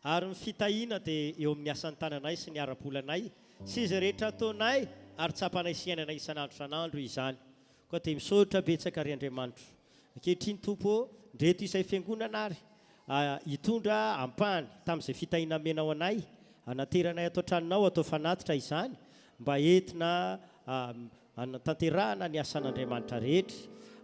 Ary ny fitahiana dia eo amin'ny asan'ny tananay sy ny ara-bolanay sy izay rehetra ataonay ary tsapanay sy iainanay isan'andro isan'andro izany. Koa dia misaotra betsaka ry Andriamanitro. Ankehitriny Tompo ô, ndreto izay fiangonana ary hitondra ampahany tamin'izay fitahiana amenao anay, anateranay ato an-tranonao atao fanatitra izany mba entina Hanatanterahana ny asan'Andriamanitra rehetra.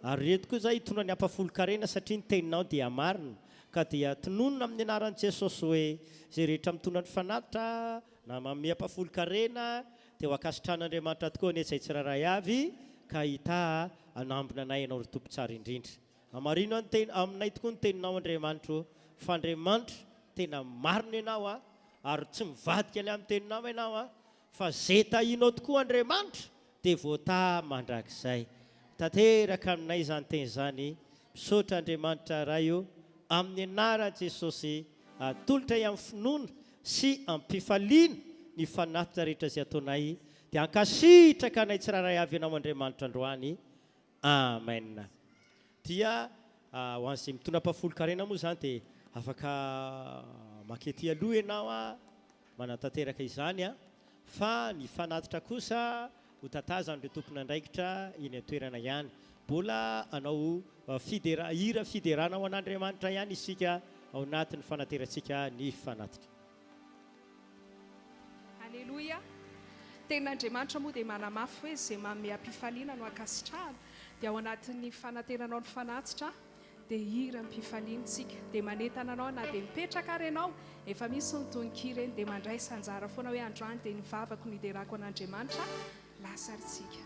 Ary ireto koa izay hitondra ny ampahafolon-karena satria ny teninao dia marina. Ka dia tononina amin'ny anaran'i Jesosy hoe, izay rehetra mitondra ny fanatitra na manome ampahafolon-karena dia ho ankasitrahan'Andriamanitra tokoa anie izay tsirairay avy ka hitaha hanambina anay Ianao ry Tompo tsara indrindra. Hamarino ny teny aminay tokoa ny teninao Andriamanitro fa Andriamanitra tena marina Ianao a, ary tsy mivadika ny amin'ny teninao Ianao a, Fa ze tahinao tokoa Andriamanitra dia voataha mandrakizay. Tanteraka aminay izany teny izany. Misaotra Andriamanitra Ray o, amin'ny anaran'i Jesosy atolotray amin'ny finoana sy am-pifaliana ny fanatitra rehetra izay ataonay dia ankasitraka anay tsirairay avy Ianao Andriamanitra androany. Amen. Dia ho an'izay mitondra ampahafolon-karena moa izany dia afaka maka ety aloha ianao manatanteraka izany fa ny fanatitra kosa ho tatazan'ireo tompon'andraikitra eny an-toerana ihany. Mbola hanao fidera, hira fiderana ho an'Andriamanitra ihany isika ao anatin'ny fanaterantsika ny fanatitra. Aleloia! Tenin'Andriamanitra moa dia manamafy hoe izay manome am-pifaliana no ankasitrahana, dia ao anatin'ny fanateranao ny fanatitra dia hira am-pifaliana isika, dia manentana anao na dia mipetraka ary ianao, efa misy ny tononkira eny, dia mandraisa anjara foana hoe androany dia ny vavako no hiderako an'Andriamanitra, lasa ary tsika.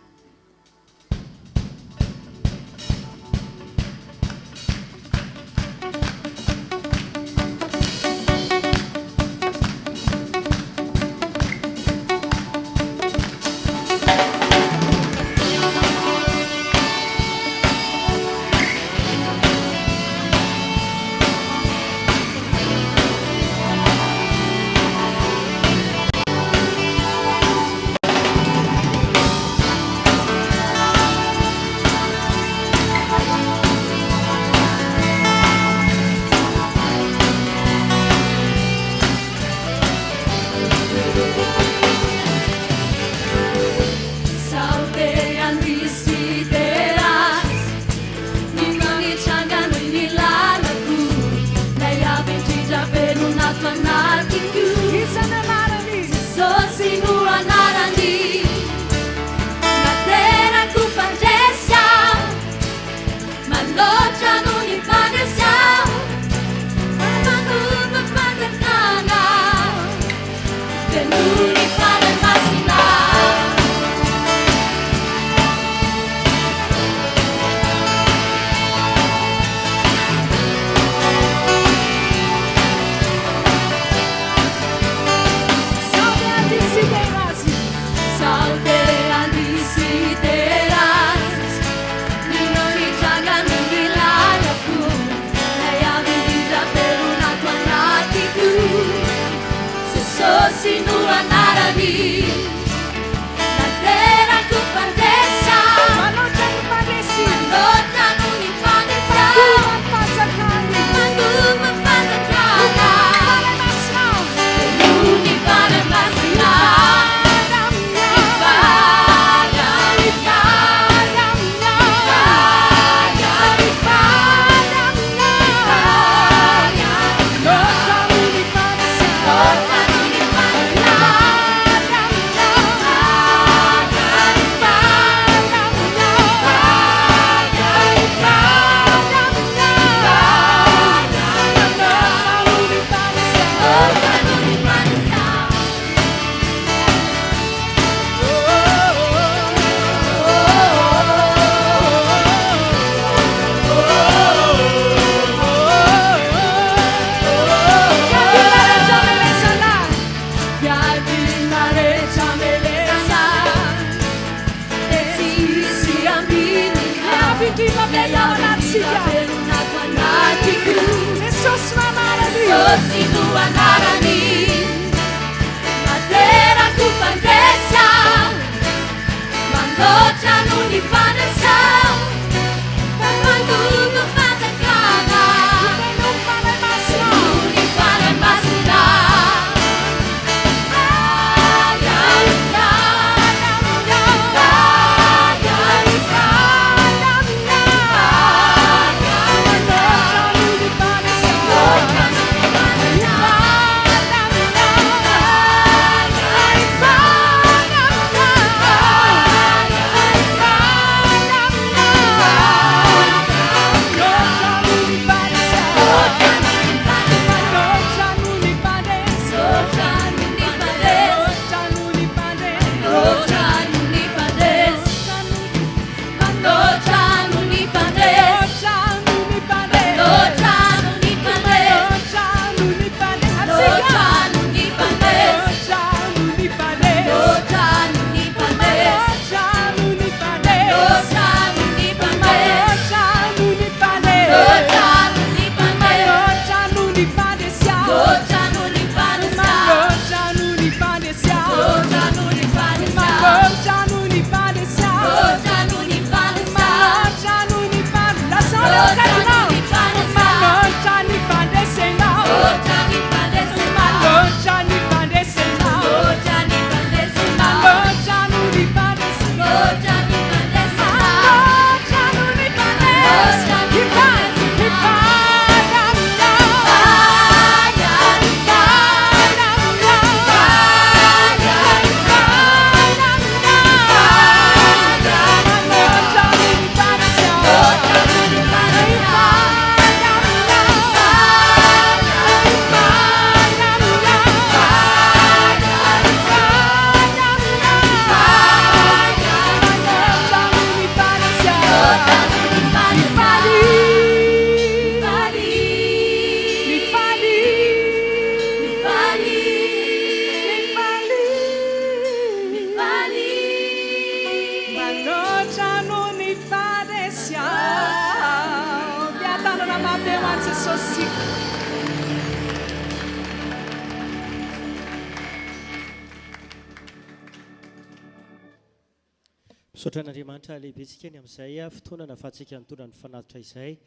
Misaotra an'Andriamanitra lehibe tsika ny amin'izay fotoana nahafahantsika nitondra ny fanatitra izay.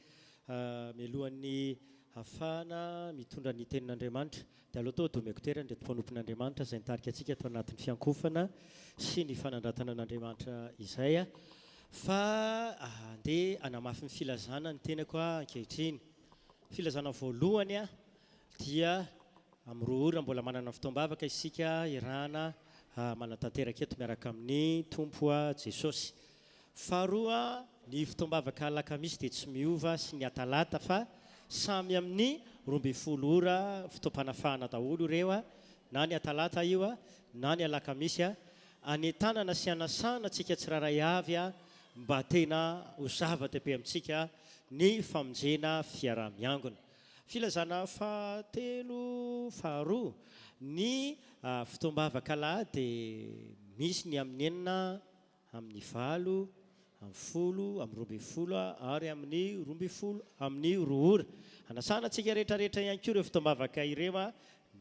Mialohan'ny hahafahana mitondra ny tenin'Andriamanitra dia aleo toa domeko toerana ireto mpanompon'Andriamanitra izay nitarika antsika tao anatin'ny fiankofana sy ny fanandratana an'Andriamanitra izay fa andeha hanamafy ny filazana ny tenako ankehitriny. Filazana voalohany dia Amin'ny roa ora mbola manana fotoam-bavaka isika iarahana manatanteraka eto miaraka amin'ny Tompo Jesosy. Faharoa, ny fotoam-bavaka alakamisy dia tsy miova sy ny atalata fa samy amin'ny 12 ora fotoam-panafahana daholo ireo na ny atalata io na ny alakamisy. Anentanana sy anasana antsika tsirairay avy mba tena ho zava-dehibe amintsika ny famonjena fiaraha-miangona. Filazana fahatelo, faharoa, ny fotoam-bavaka alahady dia misy ny amin'ny enina, amin'ny valo, amin'ny folo, amin'ny 12 ary amin'ny 12, amin'ny roa ora. Anasana antsika rehetra rehetra ihany koa ireo fotoam-bavaka ireo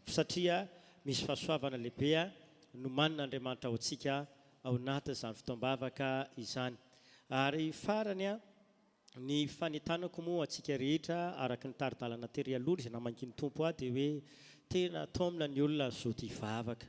satria misy fahasoavana lehibe nomanin'Andriamanitra ho antsika ao anatin'izany fotoam-bavaka izany. Ary farany, Ny fanentanako moa antsika rehetra araka ny tari-dalana tery aloha izay namangian'ny Tompo ahy dia hoe tena taomina ny olona hazoto hivavaka.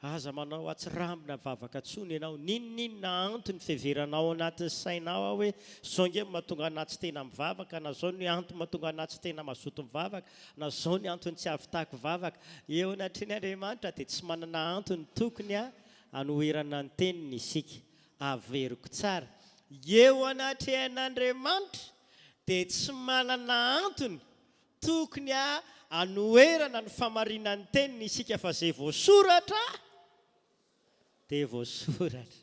Aza manao atsirambina vavaka tsony ianao, n'inon'inona antony fiheveranao ao anatin'ny sainao ao hoe zao nge no mahatonga anah tsy tena mivavaka na zao ny antony mahatonga anah tsy tena mazoto mivavaka na zao ny antony tsy ahavitako vavaka. Eo anatrehan'Andriamanitra dia tsy manana antony tokony hanoherana ny teniny isika. Averiko tsara, eo anatrehan'Andriamanitra dia tsy manana antony tokony hanoherana ny famarinan'ny teniny isika fa izay voasoratra dia voasoratra.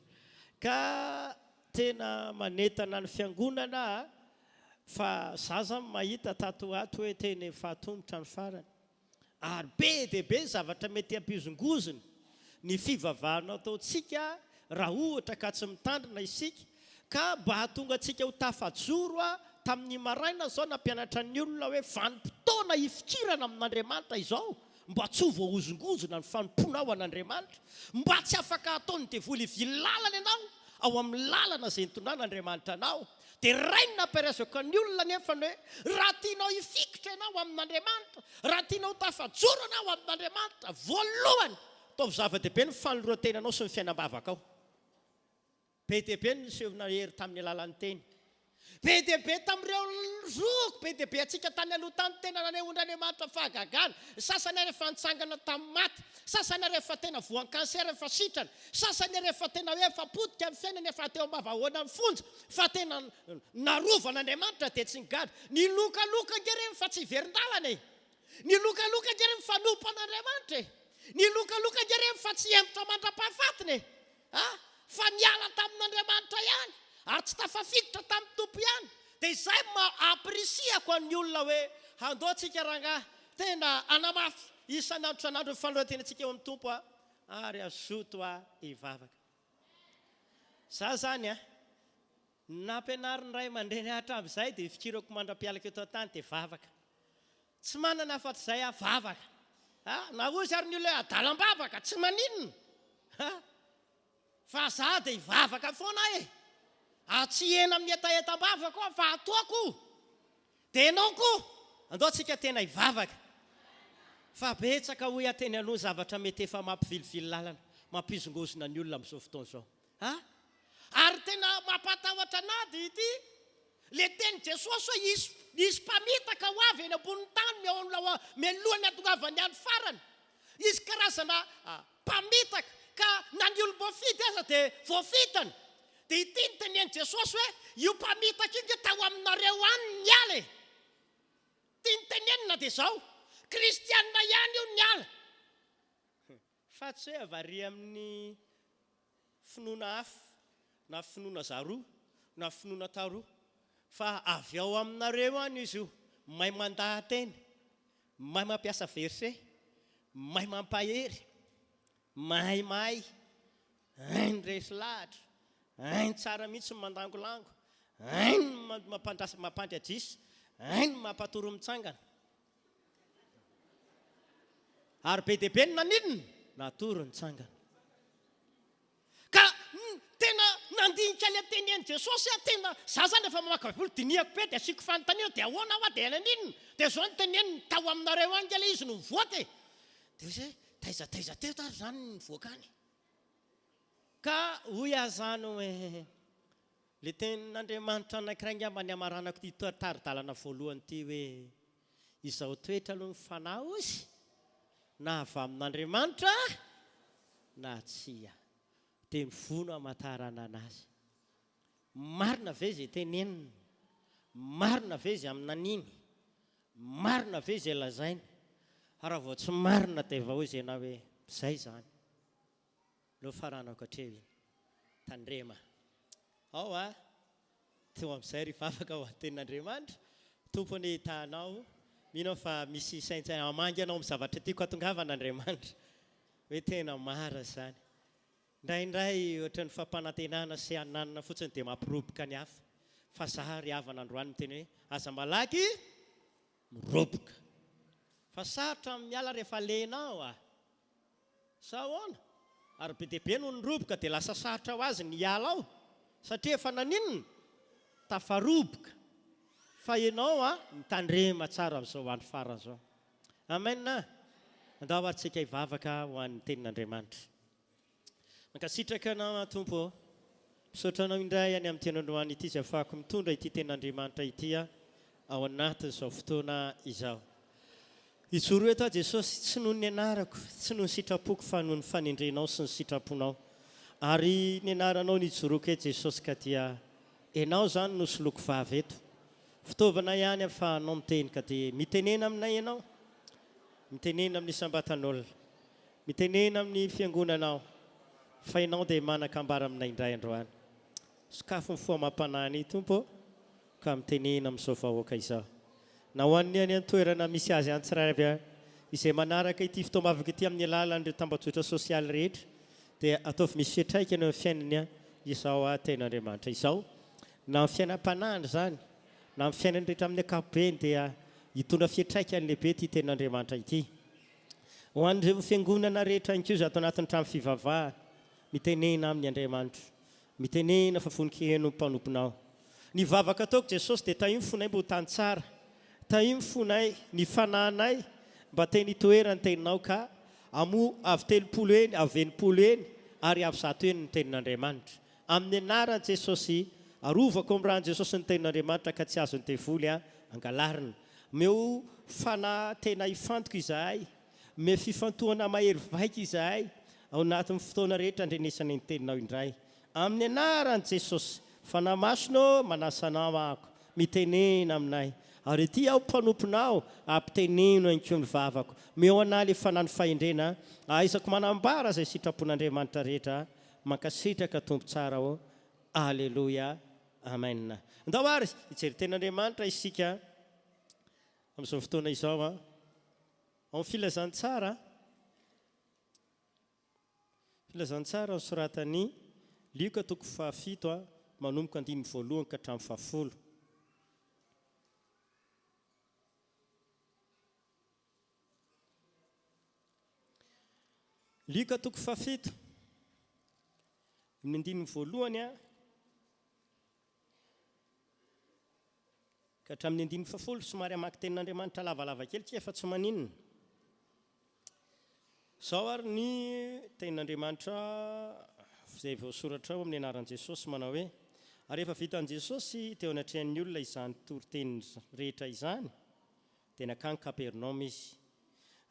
Ka tena manentana ny fiangonana aho fa za zany mahita tato ho ato hoe tena efa atomotra ny farany. Ary be dia be ny zavatra mety hampihozongozona ny fivavahana ataontsika raha ohatra ka tsy mitandrina isika, ka mba hahatonga antsika ho tafajoro tamin'ny maraina izao nampianatra ny olona hoe vanim-potoana hifikirana amin'Andriamanitra izao mba tsy ho voahozongozona ny fanompoanao an'Andriamanitra, mba tsy afaka hataon'ny devoly hivily lalana ianao ao amin'ny lalana izay nitondran'Andriamanitra anao. Dia rainy nampiresaka ny olona anefa ny hoe, raha tianao hifikitra ianao amin'Andriamanitra, raha tianao ho tafajoro ianao amin'Andriamanitra, voalohany, ataovy zava-dehibe ny fanoloran-tenanao sy ny fiainam-bavakao. Be dia be ny niseho nahery tamin'ny alalan'ny teny. Be dia be tamin'ireo zoky be dia be antsika tany aloha tany tena nanehoan'Andriamanitra fahagagana. Ny sasany ary efa nitsangana tamin'ny maty, sasany ary efa tena voan'ny cancer efa sitrana, sasany ary efa tena hoe efa potika ny fiainany efa teo am-bavahoana ny fonja. Fa tena narovan'Andriamanitra dia tsy nigadra. Nilokaloka ange ireny fa tsy hiverin-dalana e! Nilokaloka ange ireny fa nompo an'Andriamanitra e! Nilokaloka ange ireny fa tsy hihemotra mandra-pahafatiny e! A! Fa niala tamin'Andriamanitra ihany ary tsy tafafiditra tamin'ny Tompo ihany. Dia izay no maha ampirisihako an'ny olona hoe handao antsika rangahy, tena hanamafy isan'andro isan'andro ny fanoloran-tenantsika eo amin'ny Tompo ary hazoto hivavaka. Za zany a, nampianarin'ny ray aman-dreny ahy hatramin'izay dia ifikirako mandra-pialako eto an-tany dia vavaka. Tsy manana afa-tsy izay aho, vavaka. A, na hozy ary ny olona hoe adalam-bavaka, tsy maninona. A, fa za dia hivavaka foana aho e. Ary tsy hihena amin'ny hetahetam-bavako aho fa hatoako. Dia ianao koa, andao tsika tena hivavaka. Fa betsaka hoy aho teny aloha ny zavatra mety efa mampivilivily lalana, mampihozongozona ny olona amin'izao fotoana izao. A! Ary tena mampatahotra anah dia ity, le tenin'i Jesosy hoe hisy hisy mpamitaka ho avy eny ambonin'ny tany mialohan'ny hatongavan'ny andro farany. Hisy karazana mpamitaka ka na ny olom-boafidy aza dia voafitany. Dia ity no tenenin'i Jesosy hoe io mpamitaka io nge tao aminareo any niala e! Tiany tenenina dia izao, kristianina ihany io niala. Fa tsy hoe avy amin'ny finoana hafa na finoana zaroa na finoana taroa fa avy ao aminareo any izy io, mahay mandaha-teny, mahay mampiasa verset, mahay mampahery, mahay mahay, hainy resy lahatra, hainy tsara mihitsy ny mandangolango, hainy ny mampandrasa mampandry adrisa, hainy ny mampatory mitsangana. Ary be dia be ny naninona? Natory nitsangana. Ka tena Nandinika ilay tenin'i Jesosy aho, tena, za zany rehefa mamaky baiboly dinihako be dia asiako fanontaniana dia ahoana hoa dia naninona? Dia zao no teneniny, tao aminareo any nge ilay izy no nivoaka e! Dia hoy izy hoe, taiza taiza teto ary izany no nivoaka any? Ka hoy aho izany hoe, ilay tenin'Andriamanitra anankiray angamba ny hamaranako ity tari-dalana voalohany ity hoe, izao toetra aloha ny fanahy hozy, na avy amin'Andriamanitra na tsia. Dia ny voa no hamantarana anazy. Marina ve izay teneniny? Marina ve izay aminaniny? Marina ve izay lazainy? Fa raha vao tsy marina dia efa hoy izy ianao hoe, izay izany. No faranako hatreo iny. Tandrema. Ao a! Teo amin'izay ry vavaka ho an'ny tenin'Andriamanitra. Tompo anie hitaha anao. Mino aho fa misy saintsaina hamangy anao amin'ny zavatra tiako hatongavana Andriamanitra. Hoe tena marina izany. Indraindray ohatran'ny fampanantenana sy ananana fotsiny dia mampiroboka ny hafa. Fa za ry havana androany miteny hoe aza malaky miroboka. Fa sarotra ny miala rehefa lena ao a! Sa ahoana? Ary be dia be no niroboka dia lasa sarotra ho azy ny hiala ao satria efa naninona? Tafaroboka. Fa ianao a, mitandrema tsara amin'izao andro farany izao. Amen a! Andao ary tsika hivavaka ho an'ny tenin'Andriamanitra. Mankasitraka Anao aho Tompo ô. Misaotra Anao indray any amin'ity androany ity izay afahako mitondra ity tenin'Andriamanitra ity ao anatin'izao fotoana izao. Hijoro eto aho Jesosy, tsy noho ny anarako, tsy noho ny sitrapoko fa noho ny fanendrenao sy ny sitraponao. Ary ny anaranao no ijoroako eto Jesosy ka dia Ianao izany no soloiko vava eto. Fitaovana ihany ahafahanao miteny ka dia mitenena aminay Ianao. Mitenena amin'ny isam-batan'olona. Mitenena amin'ny fiangonanao fa Ianao dia manan-kambara aminay indray androany. Sokafy ny fo amam-panahinay Tompo ô. Ka mitenena amin'izao vahoaka izao, na ho an'ny any an-toerana misy azy any tsirairay avy izay manaraka ity fotoam-bavaka ity amin'ny alalan'ireo tambajotra sosialy rehetra, dia ataovy misy fiantraikany eo amin'ny fiainany izao Tenin'Andriamanitra izao, na amin'ny fiainam-panahiny izany, na amin'ny fiainany rehetra amin'ny ankapobeny, dia hitondra fiantraikany lehibe ity Tenin'Andriamanitra ity. Ho an'ireo fiangonana rehetra ihany koa izay ato anatin'ny trano fivavahana, mitenena aminy Andriamanitra. Mitenena fa vonon-kiheno ny mpanomponao. Ny vavaka ataoko Jesosy dia tahio ny fonay mba ho tany tsara. Tahio ny fonay, ny fanahinay mba teny hitoeran'ny teninao ka hamoa avo 30 heny, avo 60 heny ary avo 100 heny ny tenin'Andriamanitra. Amin'ny anaran'i Jesosy, arovako amin'ny ran'i Jesosy ny tenin'Andriamanitra ka tsy azon'ny devoly angalarina. Omeo fanahy tena hifantoka izahay. Omeo fifantohana mahery vaika izahay ao anatin'ny fotoana rehetra andrenesana ny Teninao indray. Amin'ny anaran'i Jesosy. Fanahy Masina ô, manasa Anao aho. Mitenena aminay. Ary ity aho mpanomponao, ampiteneno ihany koa ny vavako. Omeo anah ilay fanahy ny fahendrena, ahaizako manambara izay sitrapon'Andriamanitra rehetra. Mankasitraka Tompo tsara ô. Aleloia. Amen. Ndao ary hijery Tenin'Andriamanitra isika amin'izao fotoana izao. Ao amin'ny Filazantsara, Filazantsara nosoratan'i Lioka toko fahafito manomboka andininy voalohany ka hatramin'ny fahafolo. Lioka toko fahafito, ny andininy voalohany Ka hatramin'ny andininy fahafolo, somary hamaky tenin'Andriamanitra lavalava kely tsika fa tsy maninona. Izao ary ny tenin'Andriamanitra izay voasoratra ao amin'ny anaran'i Jesosy manao hoe, Ary rehefa vitan'i Jesosy teo anatrehan'ny olona izany toriteny rehetra izany, dia nankany Kapernaomy izy.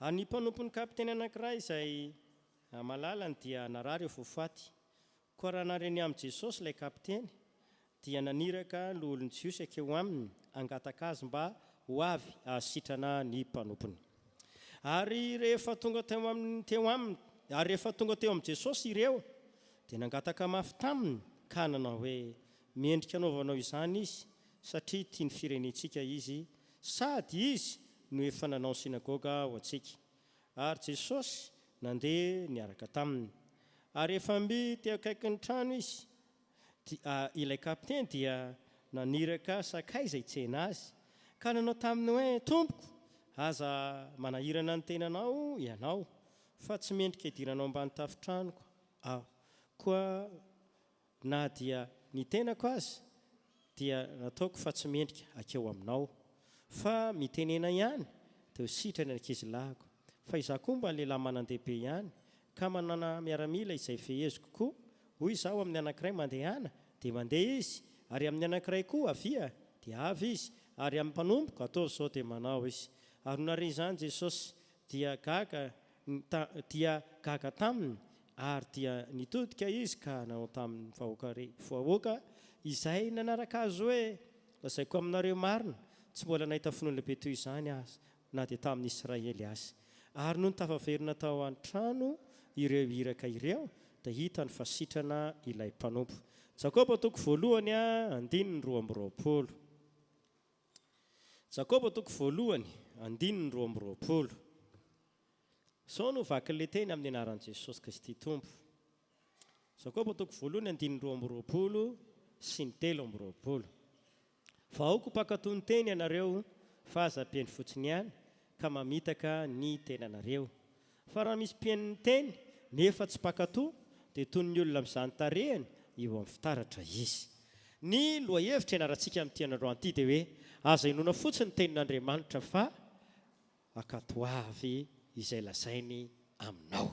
Ary ny mpanompon'ny kapiteny anankiray izay malalany dia narary eo voafaty. Koa raha nandre ny amin'i Jesosy ilay kapiteny, dia naniraka loholon'ny Jiosy hankeo aminy hangataka azy mba ho avy hahasitrana ny mpanompony. Ary rehefa tonga teo aminy teo aminy, ary rehefa tonga teo amin'i Jesosy ireo, dia nangataka mafy taminy ka nanao hoe, Mendrika hanaovanao izany izy, satria tia ny firenentsika izy, sady izy no efa nanao ny synagoga ho antsika. Ary Jesosy nandeha niaraka taminy. Ary rehefa mby teo akaikin'ny trano izy, dia ilay kapiteny dia naniraka sakaiza hitsena azy, ka nanao taminy hoe, Tompoko, aza manahirana ny tenanao ianao, fa tsy mendrika hidiranao ambany tafon-tranoko aho. Koa. Na dia ny tenako aza dia nataoko fa tsy mendrika hakeo aminao. Fa mitenena ihany dia ho sitrana ny ankizilahiko. Fa izaho koa mba lehilahy manan-dehibe ihany, ka manana miaramila izay feheziko koa. Hoy izaho amin'ny anankiray, Mandehana, dia mandeha izy, ary amin'ny anankiray koa, Avia, dia avy izy, ary amin'ny mpanompoko, Ataovy izao, dia manao izy. Ary nony nahare izany Jesosy, dia gaga dia gaga taminy, ary dia nitodika izy ka nanao tamin'ny vahoaka vahoaka izay nanaraka azy hoe, Lazaiko aminareo marina, tsy mbola nahita finoana lehibe toy izany aho na dia tamin'ny Israely aza. Ary nony tafaverina tao an-trano ireo iraka ireo, dia hitany fa sitrana ilay mpanompo. Jakoba toko voalohany andininy 22. Jakoba toko voalohany, andininy 22. Izao no vakin'ilay teny amin'ny anaran'i Jesosy Kristy Tompo. Jakoba toko voalohany, andininy 22 sy ny 23. Fa aoka ho mpankatò ny teny ianareo, fa aza mpihaino fotsiny ihany, ka mamitaka ny tenanareo. Fa raha misy mpihaino ny teny, nefa tsy mpankatò, dia toy ny olona mizaha ny tarehiny eo amin'ny fitaratra izy. Ny lohahevitra ianarantsika amin'ity androany ity dia hoe, Aza inoana fotsiny ny tenin'Andriamanitra fa ankatoavy izay lazainy aminao.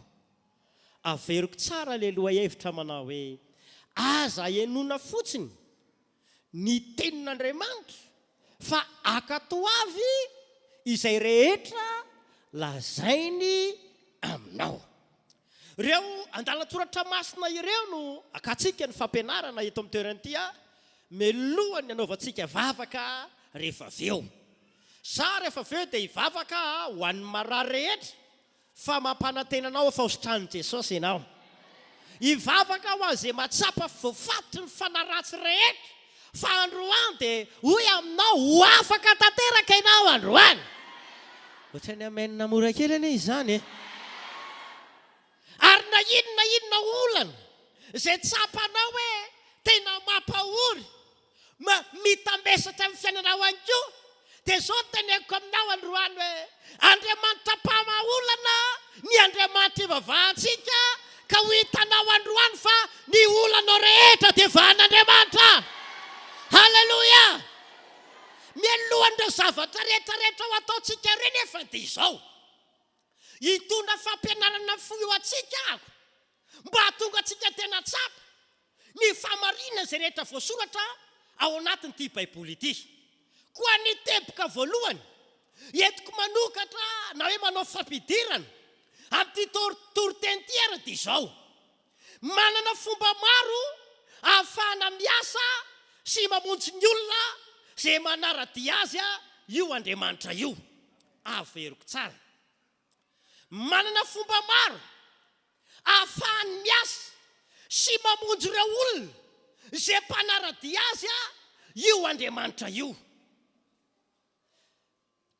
Averiko tsara ilay lohahevitra manao hoe, Aza henoina fotsiny ny tenin'Andriamanitra fa ankatoavy izay rehetra lazainy aminao. Ireo andalan-tsoratra masina ireo no akantsika ny fampianarana eto amin'ny toerana ity mialohan'ny hanaovantsika vavaka rehefa avy eo. Za rehefa avy eo dia hivavaka ho an'ny marary rehetra Fa mampanantena anao aho fa ho sitranin'i Jesosy ianao. Hivavaka ho an'izay mahatsapa voafatotry ny fanahy ratsy rehetra fa androany dia hoy aminao ho afaka tanteraka ianao androany. Ohatran'ny amen mora kely anie izany e. Ary na inona na inona olana izay tsapanao hoe tena mampahory, ma mitambesatra amin'ny fiainanao ihany koa, dia izao no teneniko aminao androany hoe, Andriamanitra mpamaha olana ny Andriamanitra ivavahantsika, ka ho hitanao androany fa ny olanao rehetra dia vahan'Andriamanitra. Haleloia! Mialohan'ireo zavatra rehetra rehetra ho ataontsika ireo nefa dia izao, hitondra fampianarana fohy ho antsika aho, mba hahatonga antsika tena tsapa ny fahamarinana izay rehetra voasoratra ao anatin'ity Baiboly ity. Koa ny teboka voalohany entiko manokatra na hoe manao fampidirana amin'ity toriteny ity ary dia izao, manana fomba maro ahafahana miasa sy mamonjy ny olona izay manara-dia azy io Andriamanitra io. Averiko tsara. Manana fomba maro ahafahany miasa sy mamonjy ireo olona izay mpanara-dia azy io Andriamanitra io.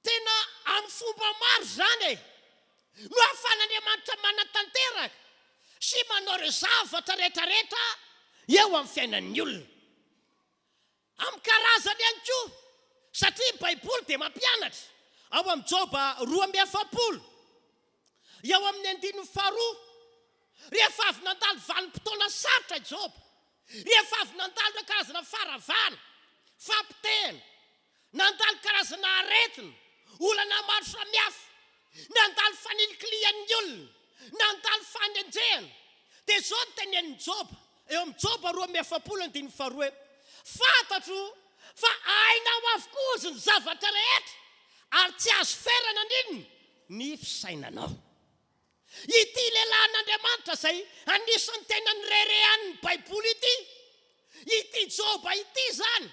Tena amin'ny fomba maro izany e, no ahafahan'Andriamanitra manatanteraka sy manao ireo zavatra rehetrarehetra eo amin'ny fiainan'ny olona. Amin'ny karazany ihany koa, satria ny Baiboly dia mampianatra, ao amin'ny Joba 42, eo amin'ny andininy faharoa, rehefa avy nandalo vanim-potoana sarotra i Joba, rehefa avy nandalo ireo karazana faharavana, fampotehana, Nandalo karazana aretina, olana maro samihafa, nandalo fanilikilihan'ny olona, nandalo fanenjehana. Dia izao no tenenin'i Joba, eo amin'ny Joba 42 andininy faharoa hoe, Fantatro fa hainao avokoa ozy ny zavatra rehetra, ary tsy azo ferana n'inona ny fisainanao. Ity lehilahin'Andriamanitra izay anisan'ny tena nireharehan'ny Baiboly ity, ity Joba ity izany,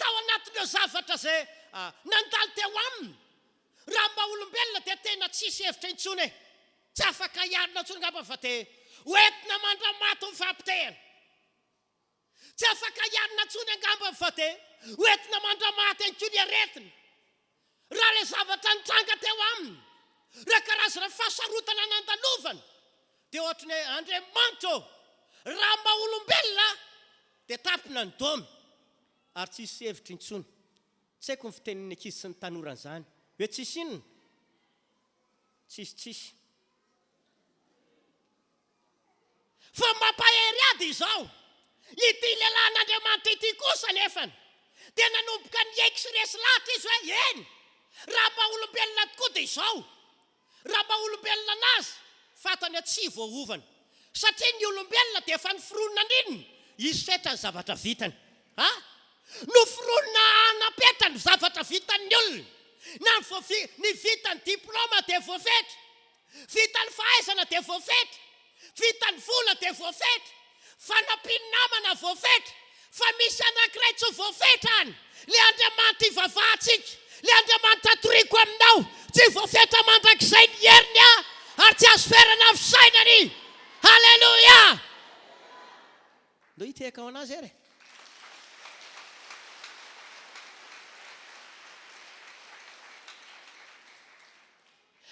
Tao anatin'ireo zavatra izay nandalo teo aminy, raha mba olombelona dia tena tsisy hevitra intsony e! Tsy afaka hiarina intsony angamba fa dia ho entina mandra-maty ny fampitehana. Tsy afaka hiarina intsony angamba fa dia ho entina mandra-maty ihany koa ny aretina. Raha ilay zavatra nitranga teo aminy, ireo karazana fahasarotana nandalovany, dia ohatry ny hoe, Andriamanitra ô, raha mba olombelona dia tapina ny domy ary tsy hisy hevitra intsony. Tsy haiko ny fitenin'ny ankizy sy ny tanora an'izany, hoe tsisy inona? Tsisy tsisy. Fa mampahery ahy dia izao, Ity lehilahin'Andriamanitra ity kosa anefany dia nanomboka niaiky sy resy lahatra izy hoe, Eny, raha mba olombelona tokoa dia izao, raha mba olombelona anazy, fantany hoe tsy voaovany, satria ny olombelona dia efa noforonina n'inona? Hisetra ny zavatra vitany. A! Noforonina hanapetra ny zavatra vitan'ny olona. Na ny voavi, ny vitan'ny diplaoma dia voafetra. Vitan'ny fahaizana dia voafetra. Vitan'ny vola dia voafetra. Fanampian'ny namana voafetra. Fa misy anankiray tsy voafetra any. Ilay Andriamanitra ivavahantsika, ilay Andriamanitra atoriako aminao, tsy voafetra mandrakizay ny heriny ary tsy azo ferana ny fisainany. Haleloia! Ndao hitehaka ho anazy ary e.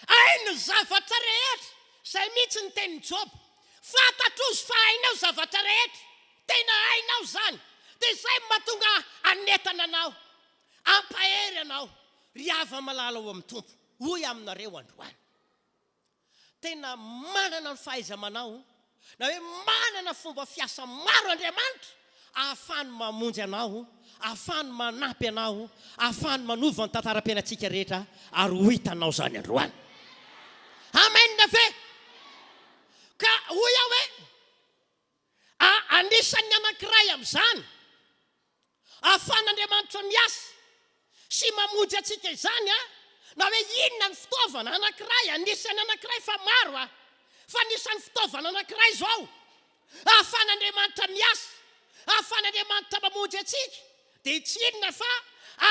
Hainy ny zavatra rehetra. Izay mihitsy ny tenin'i Joba. Fantatr'ozy fa hainao zavatra rehetra. Tena hainao izany. Dia izay no mahatonga hanentana anao, hampahery anao, ry hava-malala ao amin'ny Tompo. Hoy aminareo androany. Tena manana ny fahaiza-manao na hoe manana fomba fiasa maro Andriamanitra ahafahany mamonjy anao, ahafahany manampy anao, ahafahany manova ny tantaram-piainantsika rehetra ary ho hitanao izany androany. Amen ve? Ka hoy aho hoe, anisan'ny anankiray amin'izany Ahafahan'Andriamanitra miasa sy mamonjy antsika izany an, na hoe inona ny fitaovana anankiray, anisan'ny anankiray fa maro an, fa anisan'ny fitaovana anankiray izao ahafahan'Andriamanitra miasa, ahafahan'Andriamanitra mamonjy antsika dia tsy inona fa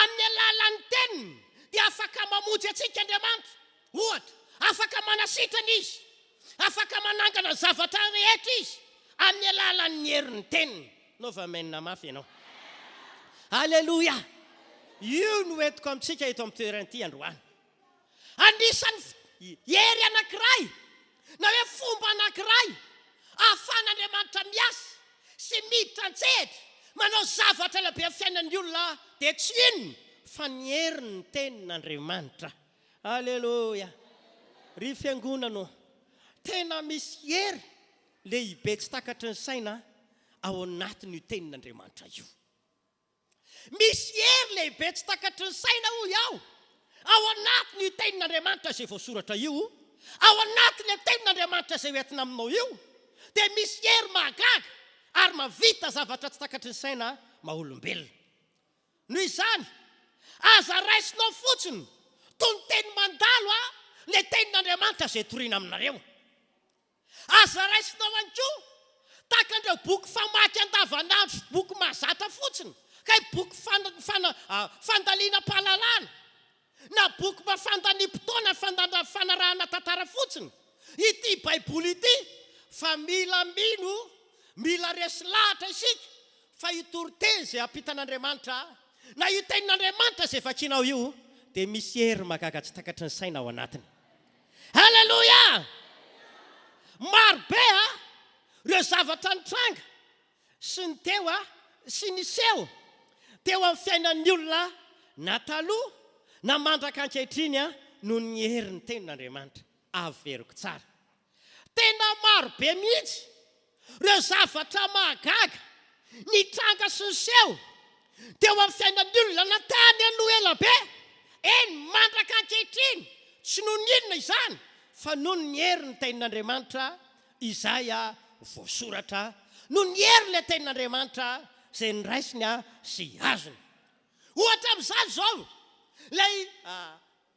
amin'ny alalan'ny teniny dia afaka mamonjy antsika Andriamanitra. Ohatra, afaka manasitrana Izy, Afaka manangana zavatra rehetra izy amin'ny alalan'ny herin'ny teniny. Nova amen mafy ianao. Aleloia! Io no entiko amintsika eto amin'ny toerana ity androany. Anisan'ny hery anankiray na hoe fomba anankiray ahafahan'Andriamanitra miasa sy miditra an-tsehatra manao zavatra lehibe amin'ny fiainan'ny olona dia tsy inona fa ny herin'ny tenin'Andriamanitra. Aleloia! Ry fiangonana ô, tena misy hery lehibe tsy takatry ny saina ao anatin'io tenin'Andriamanitra io. Misy hery lehibe tsy takatry ny saina hoy aho ao anatin'io tenin'Andriamanitra izay voasoratra io, ao anatin'ilay tenin'Andriamanitra izay hoentina aminao io dia misy hery mahagaga ary mahavita zavatra tsy takatry ny saina maha olombelona. Noho izany, aza raisinao fotsiny toy ny teny mandalo ilay tenin'Andriamanitra izay torina aminareo. Aza raisinao ihany koa tahaka an'ireo boky famaky andavanandro sy boky mahazatra fotsiny, kay boky fandalinam-pahalalana, na boky mba fandaniam-potoana fanarahana tantara fotsiny ity Baiboly ity, fa mila mino, mila resy lahatra isika fa io toriteny izay ampitan'Andriamanitra na io tenin'Andriamanitra izay vakinao io dia misy hery mahagaga tsy takatry ny saina ao anatiny. Haleloia! Maro be ireo zavatra nitranga sy ny teo sy niseho teo amin'ny fiainan'ny olona na taloha na mandraka ankehitriny noho ny herin'ny Tenin'Andriamanitra. Averiko tsara. Tena maro be mihitsy ireo zavatra mahagaga nitranga sy niseho teo amin'ny fiainan'ny olona na tany aloha ela be, eny mandraka ankehitriny, tsy noho ny inona izany fa noho ny herin'ny Tenin'Andriamanitra izay voasoratra, noho ny herin'ilay Tenin'Andriamanitra izay noraisiny sy azony. Ohatra amin'izany izao ilay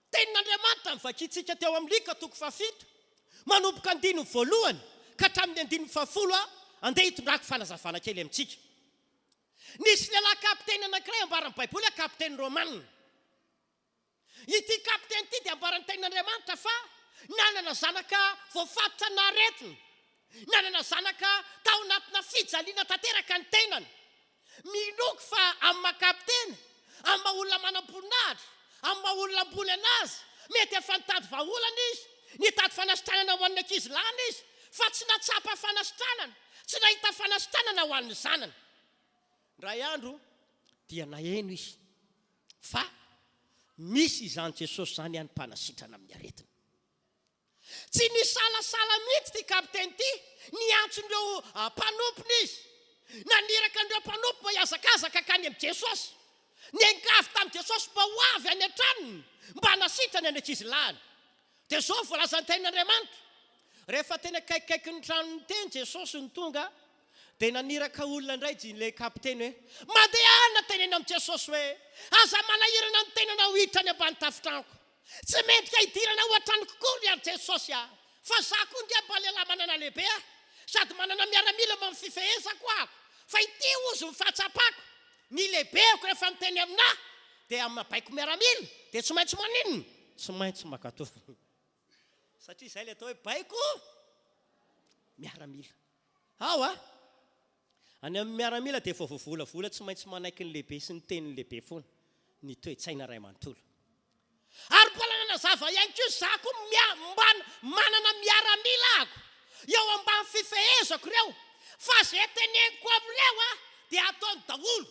Tenin'Andriamanitra novakintsika teo amin'ny Lioka toko fahafito, manomboka andininy voalohany ka hatramin'ny andininy fahafolo, andeha hitondrako fanazavana kely amintsika. Nisy lehilahy kapiteny anankiray ambaran'ny Baiboly hoe kapiteny romanina. Ity kapiteny ity dia ambaran'ny Tenin'Andriamanitra fa nanana zanaka voafatotra naretina, nanana zanaka tao anatina fijaliana tanteraka ny tenany. Minoako fa amin'ny maha kapiteny, amin'ny maha olona manam-boninahitra, amin'ny maha olona ambony anazy, mety efa nitady vahaolana izy, nitady fanasitranana ho an'ny ankizy lahiny izy, fa tsy nahatsapa fanasitranana, tsy nahita fanasitranana ho an'ny zanany. Indray andro dia naheno izy fa misy izany Jesosy izany any mpanasitrana amin'ny aretina. Tsy nisalasala mihitsy ity kapiteny ity, niantso ireo mpanompony izy. Naniraka an'ireo mpanompo mba hihazakazaka hankany amin'i Jesosy. Niangavy tamin'i Jesosy mba ho avy any an-tranony mba hanasitrany ny ankizilahiny. Dia izao no voalazan'ny Tenin'Andriamanitra, Rehefa teny akaikikaikin'ny tranony teny Jesosy no tonga, dia naniraka olona indray ilay kapiteny hoe, Mandehana teneno amin'i Jesosy hoe, 'Aza manahirana ny tenanao hiditra any ambany tafon-tranoko. Tsy mendrika hidirana ao an-tranoko akory ary Jesosy a! Fa za koa nge mba lehilahy manana lehibe a! Sady manana miaramila mba fifehezako aho. Fa ity hozy ny fahatsapako, ny lehibeko rehefa miteny aminà dia amin'ny baiko miaramila dia tsy maintsy maninona? Tsy maintsy mankatò. Satria izay ilay atao hoe baiko miaramila. Ao a! Any amin'ny miaramila dia efa voavolavola tsy maintsy manaiky ny lehibe sy ny tenin'ny lehibe foana ny toe-tsaina iray manontolo. Ary mbola nanazava ihany koa izaho koa mia, mba manana miaramila ako eo ambany fifehezako ireo fa ze teneniko amin'ireo a dia ataony daholo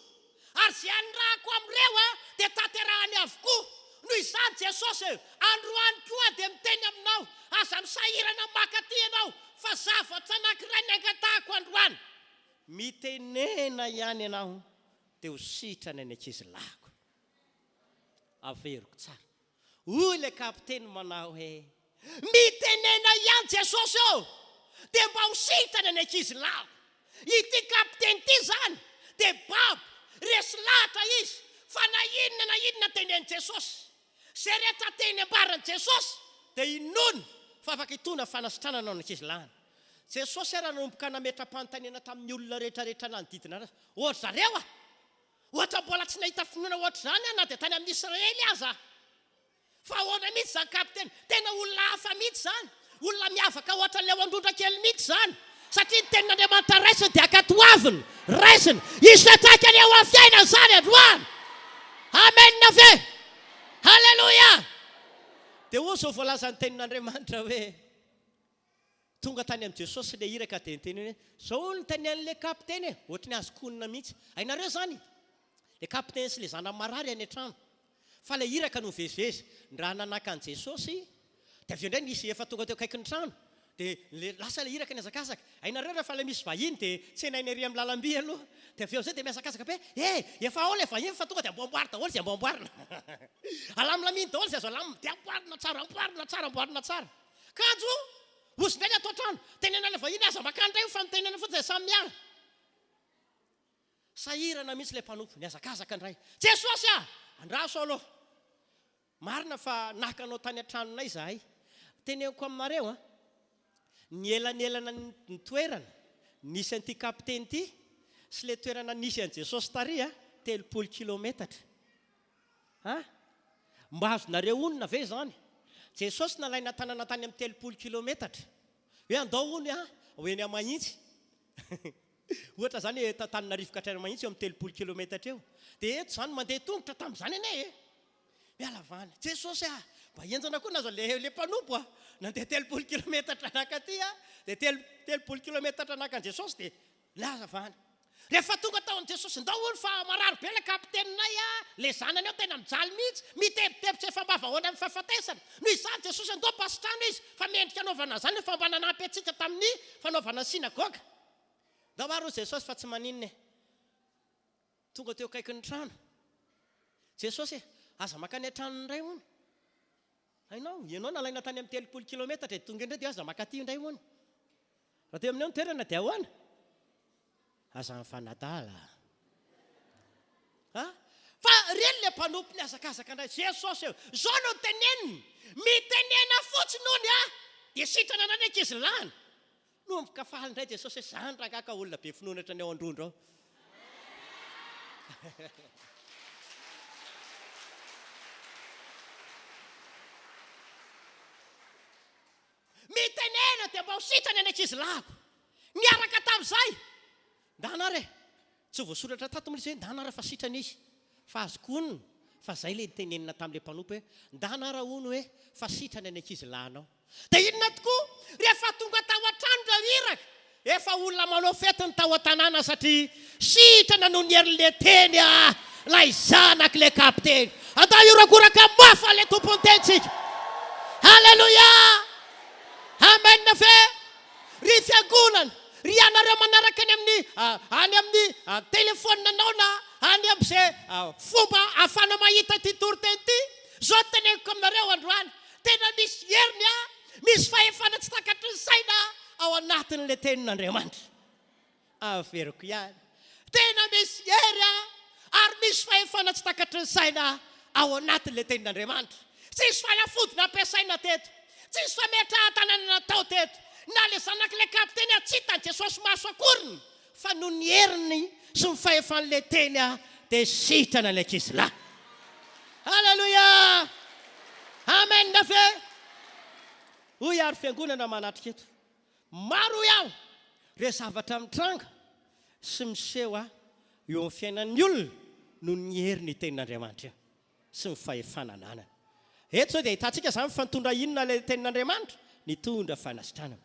ary ze anirahako amin'ireo a dia tanterahany avokoa. Noho izany Jesosy e, androany koa aho dia miteny aminao, aza misahirana maka aty ianao fa zavatra anankiray ny angatahako androany. Mitenena ihany ianao dia ho sitrana ny ankizy lahiko. Averiko tsara. Hoy ilay kapiteny manao hoe, Mitenena ihany Jesosy ô! Dia mba ho sitrana ny ankizy lahiko. Ity kapiteny ity izany dia babo, resy lahatra izy fa na inona na inona tenenin'i Jesosy, izay rehetra teny ambaran'i Jesosy dia inoany fa afaka hitondra fanasitranana ho an'ny ankizy lahiny. Jesosy ary nanomboka nametra-panontaniana tamin'ny olona rehetra rehetra nanodidina azy, Ohatry zareo ah! Ohatra mbola tsy nahita finoana ohatr'izany aho na dia tany amin'ny Israely aza. Fa ahoana mihitsy izany kapiteny? Tena olona hafa mihitsy izany. Olona miavaka ohatran'ilay ao Androndra kely mihitsy izany. Satria ny tenin'Andriamanitra raisiny dia ankatoaviny. Raisiny. Hisy fiantraikany eo amin'ny fiainany izany androany. Amen ve? Haleloia! Dia hoy izao voalazan'ny tenin'Andriamanitra hoe. Tonga tany amin'i Jesosy ilay iraka dia niteny hoe, Izao hono no tenenin'ilay kapiteny e! Ohatry ny azoko honina mihitsy. Hainareo izany? Ilay kapiteny sy ilay zanany marary any an-trano. Fa ilay iraka no nivezivezy. Raha nanaka an'i Jesosy, dia avy eo indray nisy efa tonga teo akaikin'ny trano. Dia ilay lasa ilay iraka nihazakazaka. Hainareo rehefa ilay misy vahiny dia tsenaina ery amin'ny lalam-by aloha. Dia avy eo amin'izay dia mihazakazaka be, Eh! Efa ao ilay vahiny fa tonga dia amboamboary daholo izay amboamboarina. Alamilamino daholo izay azo alamina. Dia amboarina tsara, amboarina tsara, amboarina tsara. Kanjo, hozy indray ny ato an-trano. Tenenana ilay vahiny aza makany indray io fa mitenena fotsiny dia samy miala. Sahirana mihitsy ilay mpanompo, nihazakazaka indray. Jesosy ah! Andraso aloha. Marina fa naka anao tany an-tranonay izahay. Teneniko aminareo an, nielanelana ny toerana nisy an'ity kapiteny ity sy ilay toerana nisy an'i Jesosy tary an, 30 kilometatra. Ha? Mba azonareo honina ve izany? Jesosy nalaina tanana tany amin'ny 30 kilometatra. Hoe andao hono a, ho eny Amahitsy. Ohatra izany eto Antananarivo ka hatrany Amahitsy eo amin'ny 30 kilometatra eo. Dia eto izany mandeha tongotra tamin'izany anie e. Miala avy any. Jesosy a! Mba henjana koa nazo le le mpanompo a. Nandeha 30 kilometatra nankaty a, dia 30 kilometatra naka an'i Jesosy dia Nilaza avy any. Rehefa tonga tao amin'i Jesosy, Ndao hono fa marary be ilay kapiteninay a! Ilay zanany ao tena mijaly mihitsy, mitebiteby tsy efa mba vahaolana amin'ny fahafatesana. Noho izany Jesosy, Andao mba sitrano izy, fa mendrika hanaovana an'izany efa mba nanampy antsika tamin'ny fanaovana ny synagoga. Ndao ary hoy Jesosy fa tsy maninona e! Tonga teo akaikin'ny trano. Jesosy e! Aza mankany an-tranony indray hono. Hainao, ianao nalaina tany amin'ny 30 kilometatra dia tonga indray dia aza maka aty indray hono. Raha teo aminao ny toerana dia ahoana? Aza mifanadala. Ha? Fa reny le mpanompo nihazakazaka indray, Jesosy eo. Zao no teneniny, mitenena fotsiny hono a, dia sitrana indray ny ankizy lany. Nomboka faly indray Jesosy hoe zany rangahy ka olona be finoana ohatran'ny ao Androndro ao. Mitenena dia mba ho sitrana ny ankizy lahiko. Niaraka tamin'izay. Ndana ary e. Tsy voasoratra tato moa ilay izy hoe ndana ary fa sitrana izy. Fa azoko honina fa izay ilay nitenenina tamin'ilay mpanompo hoe ndana ary hono hoe fa sitrana ny ankizy lahinao. Dia inona tokoa? Rehefa tonga tao an-trano ireo iraka, efa olona manao fety ny tao an-tanàna satria sitrana noho ny herin'ilay teny ilay zanak'ilay kapiteny. Andao hiorakoraka mafy an'ilay Tompon'ny teny tsika. Haleloia! Amen ve? Ry fiangonana, Ry ianareo manaraka any amin'ny any amin'ny telefaoninanao na any amin'izay fomba ahafahana mahita ity toriteny ity, izao no teneniko aminareo androany, tena misy heriny, misy fahefana tsy takatry ny saina ao anatin'ilay tenin'Andriamanitra. Averiko ihany, tena misy hery ary misy fahefana tsy takatry ny saina ao anatin'ilay tenin'Andriamanitra. Tsisy fanafody nampiasaina teto, tsisy fametrahan-tanana natao teto, na ilay zanak'ilay kapiteny aza tsy hitan'i Jesosy maso akoriny, fa noho ny heriny sy ny fahefan'ilay teny dia sitrana ny ankizilahy. Aleloia! Amen ve? Hoy ary fiangonana manatrika eto. Maro hoy aho ireo zavatra mitranga sy miseho eo amin'ny fiainan'ny olona noho ny herin'io Tenin'Andriamanitra io sy ny fahefana ananany. Eto izao dia ahitantsika izany fa nitondra inona ilay Tenin'Andriamanitra? Nitondra fanasitranana.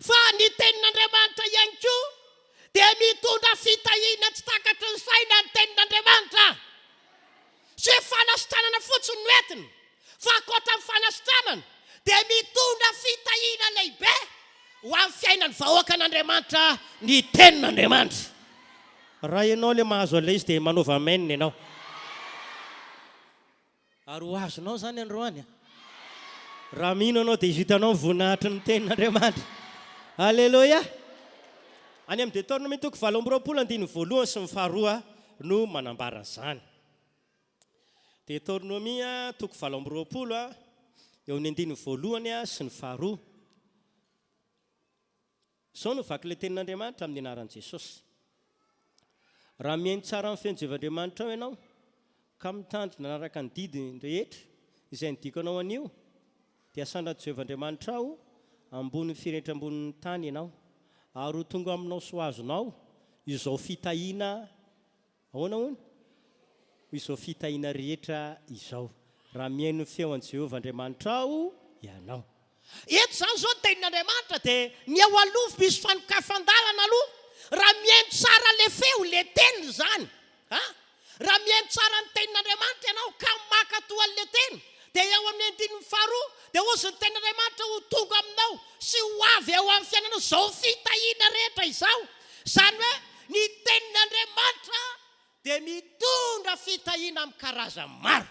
Fa ny Tenin'Andriamanitra ihany koa dia mitondra fitahiana tsy takatry ny saina ny Tenin'Andriamanitra. Tsy hoe fanasitranana fotsiny no entiny, fa ankoatra ny fanasitranana dia mitondra fitahiana lehibe ho an'ny fiainan'ny vahoakan'Andriamanitra ny Tenin'Andriamanitra. Raha ianao ilay mahazo an'ilay izy dia manaova amen ianao. Ary ho azonao izany androany. Raha mino ianao dia hitanao ny voninahitry ny Tenin'Andriamanitra. Aleloia! Any amin'ny Deoteronomia toko 28 andininy voalohany sy ny faharoa no manambara an'izany. Deoteronomia toko 28 eo amin'ny andininy voalohany sy ny faharoa. Izao no vaky ilay tenin'Andriamanitra amin'ny anaran'i Jesosy, Raha mihaino tsara ny feon'i Jehovah Andriamanitrao ianao, ka mitandrina hanaraka ny didiny rehetra izay nidiko anao anio, dia hasandratr'i Jehovah Andriamanitrao ambonin'ny firentra ambonin'ny tany ianao, ary ho tonga aminao sy ho azonao izao fitahiana Ahoana hono? Izao fitahiana rehetra izao, raha mihaino ny feo an'i Jehovah Andriamanitrao ianao. Eto izany izao ny tenin'Andriamanitra dia ny eo aloha misy fanokafan-dalana aloha, raha mihaino tsara ilay feo, ilay teny izany an, raha mihaino tsara ny tenin'Andriamanitra ianao ka mankatò an'ilay teny dia eo amin'ny andininy faharoa dia hozy ny tenin'Andriamanitra ho tonga aminao sy ho avy eo amin'ny fiainanao izao fitahiana rehetra izao, izany hoe Ny Tenin'Andriamanitra dia mitondra fitahiana amin'ny karazany maro.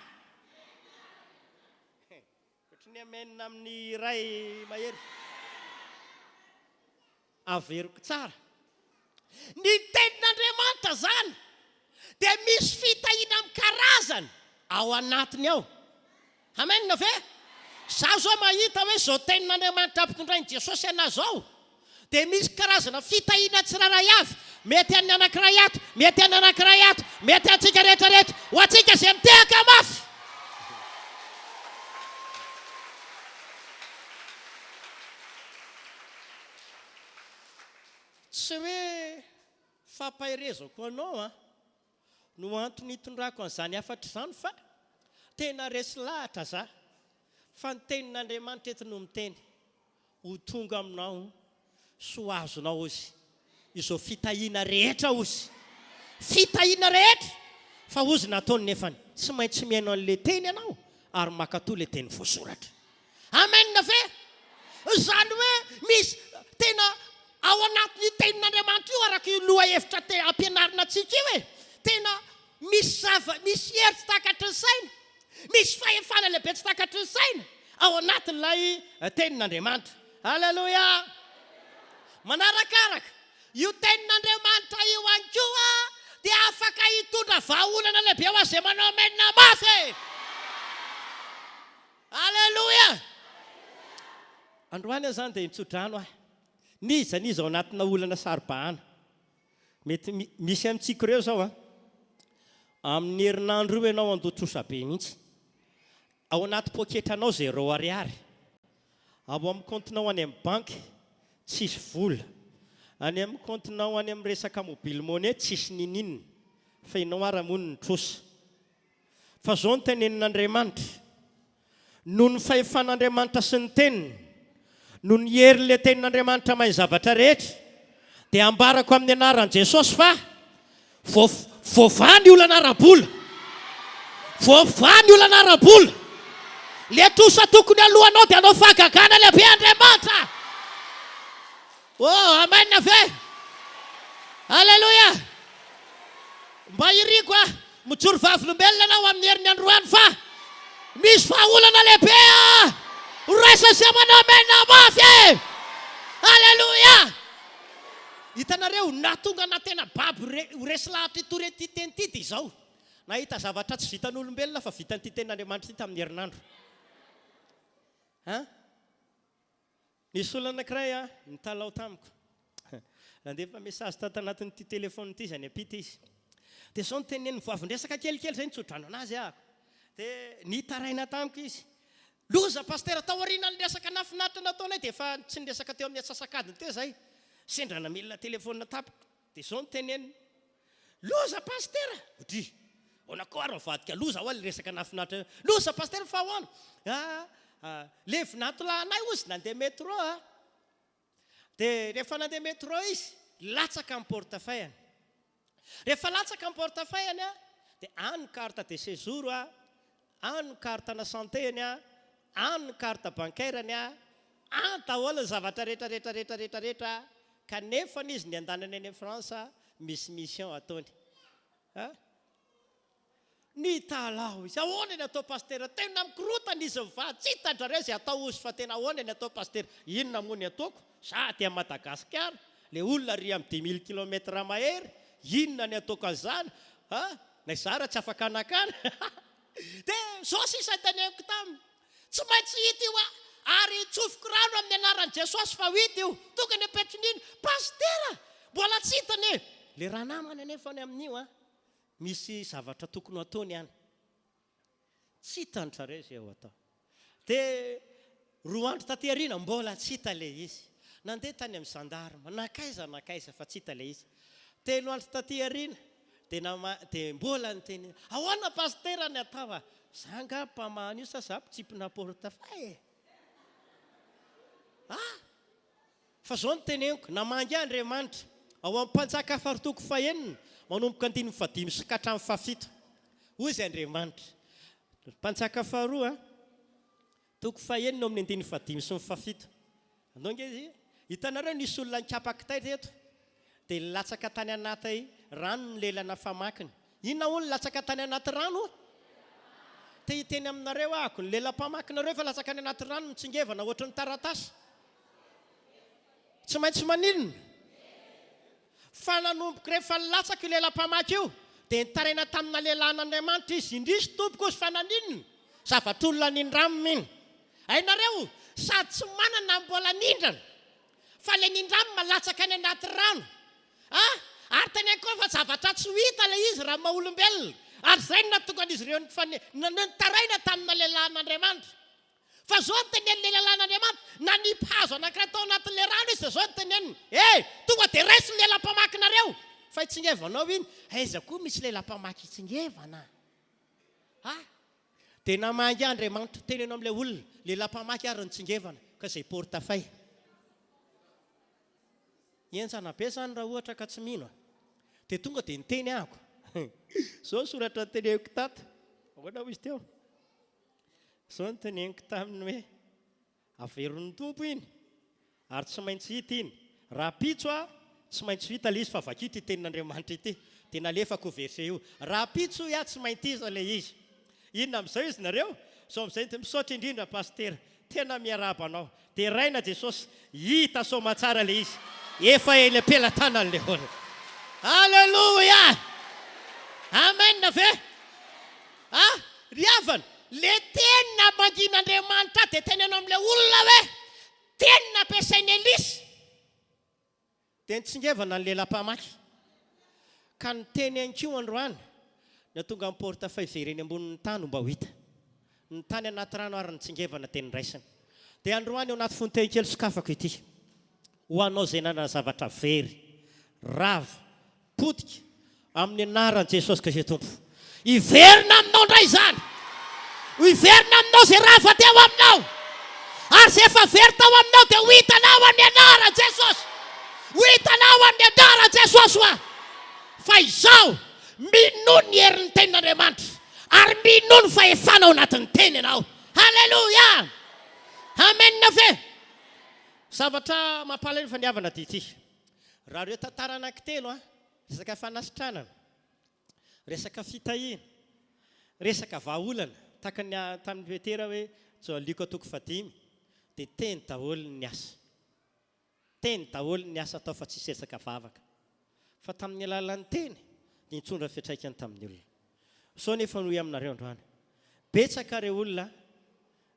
Ohatry ny amen amin'ny iray mahery. Averiko tsara. Ny Tenin'Andriamanitra izany dia misy fitahiana amin'ny karazany ao anatiny ao. Amen ve? Za zao mahita hoe zao tenin'Andriamanitra ampitondrain'i Jesosy anah zao dia misy karazana fitahiana tsirairay avy, mety an'ny anankiray ato, mety an'ny anankiray ato, mety antsika rehetra rehetra, ho antsika izay mitehaka mafy. Tsy hoe fampaherezako anao an. no antony itondrako an'izany hafatra izany fa tena resy lahatra za fa ny tenin'Andriamanitra eto no miteny ho tonga aminao sy ho azonao ozy izao fitahiana rehetra ozy fitahiana rehetra fa ozy nataony nefany tsy maintsy mihaino an'le teny ianao ary makatoa le teny voasoratra Amen ve? Izany hoe misy tena ao anatin'io tenin'Andriamanitra io araka io lohahevitra te ampianarina antsika io e, tena misy zava, misy hery tsy takatry ny saina, misy fahefana lehibe tsy takatry ny saina ao anatin'ilay tenin'Andriamanitra. Aleloia! Manarakaraka io tenin'Andriamanitra io ihany koa dia afaka hitondra vahaolana lehibe ho an'izay manao amen mafy e! Aleloia! Androany aho izany dia nitso-drano aho. N'iza n'iza ao anatina olana saro-bahana. Mety misy amintsika ireo izao an, amin'ny herinandro io ianao handoa trosa be mihitsy. Ao anaty poketranao zéro ariary. Ao amin'ny kaontinao any amin'ny banky tsisy vola. Any amin'ny kaontinao any amin'ny resaka mobile money tsisy n'ininona. Fa ianao ara moa no nitrosa. Fa izao no tenenin'Andriamanitra, Noho ny fahefan'Andriamanitra sy ny Teniny, noho ny herin'ilay Tenin'Andriamanitra mahay ny zavatra rehetra, dia ambarako amin'ny anaran'i Jesosy fa voavaha ny olana ara-bola. Voavaha ny olana ara-bola. Ilay trosa tokony alohanao dia hanao fahagagana lehibe Andriamanitra. Oh, amen ve? Mijoro vavolombelona ianao amin'ny herin'ny androany fa misy vahaolana lehibe a! Raisa sy manao amena mafy e! Aleloia! Hitanareo, nahatonga anà tena babo re, ho resy lahatra hitory an'ity teny ity dia izao, nahita zavatra tsy vitan'olombelona fa vitan'ity tenin'Andriamanitra ity tamin'ny herinandro. An? Nisy olona anankiray nitalaho tamiko. Nandefa message tato anatin'ity téléphone ity izy any am-pita izy. Dia izao no teneniny, vao avy niresaka kelikely izay nitso-drano an'azy aho. Dia nitaraina tamiko izy. Loza Pasitera, tao aorianan'ny resaka nahafinaritra nataonay dia efa tsy niresaka teo amin'ny antsasak'adiny teo izahay. Sendra namelona téléphone tampoka. Dia izao no teneniny. Loza Pasitera! Dry! Ahoana koa ary mivadika loza hoa le resaka nahafinaritra io. Loza Pasitera fa ahoana? Ah, le vinantolahinay hozy nandeha metro ah. Dia rehefa nandeha metro izy, latsaka ny portefeuille-ny. Rehefa latsaka ny portefeuille-ny ah, dia any ny carte de séjour ah, any ny carte-na santé-ny ah, any ny carte bancaire-ny ah, Any daholo ny zavatra rehetra rehetra rehetra rehetra rehetra kanefany izy ny andanany any France misy mission ataony a! Nitalaho izy ahoana ny atao pasitera tena mikorotana izy mivady tsy hitan-drareo izay atao ozy fa tena ahoana ny atao pasitera inona moa ny ataoko za aty à Madagascar le olona ary amin'ny 2000 kilomètre mahery inona ny ataoko an'izany a! Na izaho ara tsy afaka nakana dia zao sisa teneniko taminy Tsy maintsy hita io ary tsofiko rano amin'ny anaran'i Jesosy fa ho hita io. Tonga ny ampitson'iny, Pasitera! Mbola tsy hita anie! Le ranamana anefa any amin'io an, misy zavatra tokony ho ataony any. Tsy hitan-dry zareo izay ho atao. Dia roa andro taty aoriana, mbola tsy hita ilay izy. Nandeha tany amin'ny gendarme, nankaiza nankaiza fa tsy hita ilay izy. Telo andro taty aoriana, Dia nama dia mbola niteny ahoana pasitera ny atao a! Za angaha mpamahana io sa za mpitsipona portefeuille e! Ah! Fa zao no teneniko, namangy ahy Andriamanitra, ao amin'ny Mpanjaka faharoa toko fahenina, manomboka andininy fahadimy sy ka hatramin'ny fahafito. Hoy izy Andriamanitra, Mpanjaka faharoa toko fahenina ao amin'ny andininy fahadimy sy ny fahafito. Andao ange izy. Hitanareo nisy olona nikapa kitay teto dia nilatsaka tany anaty rano ny lelana famakiny. Inona hono nilatsaka tany anaty rano? Te hiteny aminareo ahako, ny lelam-pamakinareo efa latsaka any anaty rano mitsingevana ohatry ny taratasy. Tsy maintsy maninona? Fa nanomboka rehefa nilatsaka io lelam-pamaky io dia nitaraina tamina lehilahin'Andriamanitra izy, Indrisy tompoko ozy fa naninona? Zavatr'olona nindramina iny. Hainareo, sady tsy manana no mbola nindrana. Fa ilay nindramina latsaka any anaty rano. A! Ary teneniko koa fa zavatra tsy ho hita ilay izy raha maha olombelona. Ary izay no nahatonga an'izy ireo nitaraina tamina lehilahin'Andriamanitra. Fa izao no tenenin'ilay lalàn'Andriamanitra, nanipy hazo anankiray tao anatin'ilay rano izy, dia izao no teneniny, He! Tonga dia raiso ny lelam-pamakinareo, fa hitsingevanao iny. Aiza koa misy lelam-pamaky hitsingevana? Ha? Dia namangy ahy Andriamanitra, teneno amin'ilay olona, lelam-pamaky ary nitsingevana, ka izay porte-fay. Henjana be izany raha ohatra ka tsy mino a! Dia tonga dia niteny ahako. Izao ny soratra noteneniko tato. Ahoana hoy izy teo? Izao no teneniko taminy hoe, Averin'ny Tompo iny, ary tsy maintsy hita iny. Rahampitso aho, tsy maintsy ho hita ilay izy fa vakio ity tenin'Andriamanitra ity. Dia nalefako io verset io. Rahampitso hoy aho tsy mainty iza ilay izy. Inona amin'izao izy nareo? Izao amin'izay dia misaotra indrindra Pasitera. Tena miarahaba anao. Deraina Jesosy, hita soamatsara le izy, efa eny am-pelatanan'le olona. Aleloia! Amen ve? Ah, ry havana, le teny namangian'Andriamanitra ahy dia teneno amin'le olona hoe, teny nampiasain'i Elisa. Dia nitsingevana ny lela-pamaky, ka niteny ihany koa androany, Nahatonga ny porte-feuille very eny ambonin'ny tany ho mba ho hita. Ny tany anaty rano ary nitsingevana dia noraisina. Dia androany ao anaty fononteny kely sokafako ity. Ho anao izay nanana zavatra very, rava, potika, Amin'ny anaran'i Jesosy Kristy Tompo. Hiverina aminao indray izany. Hiverina aminao izay rava teo aminao. Ary izay efa very tao aminao dia ho hitanao amin'ny anaran'i Jesosy. Ho hitanao amin'ny anaran'i Jesosy hoa. Fa izao, minoa ny herin'ny tenin'Andriamanitra. Ary minoa ny fahefana ao anatin'ny teny ianao. Haleloia! Amen ve? Zavatra mampalahelo fa ny havana dia ity. Raha ireo tantara anankitelo an. Resaka fanasitranana, resaka fitahiana. Resaka vahaolana, tahaka ny tamin'i Petera hoe Joa Lioka toko fahadimy, dia teny daholo ny asa. Teny daholo ny asa atao fa tsisy resaka vavaka. Fa tamin'ny alalan'ny teny dia nitondra fiantraikany tamin'ny olona. Sao nefa no hoy aminareo androany. Betsaka ireo olona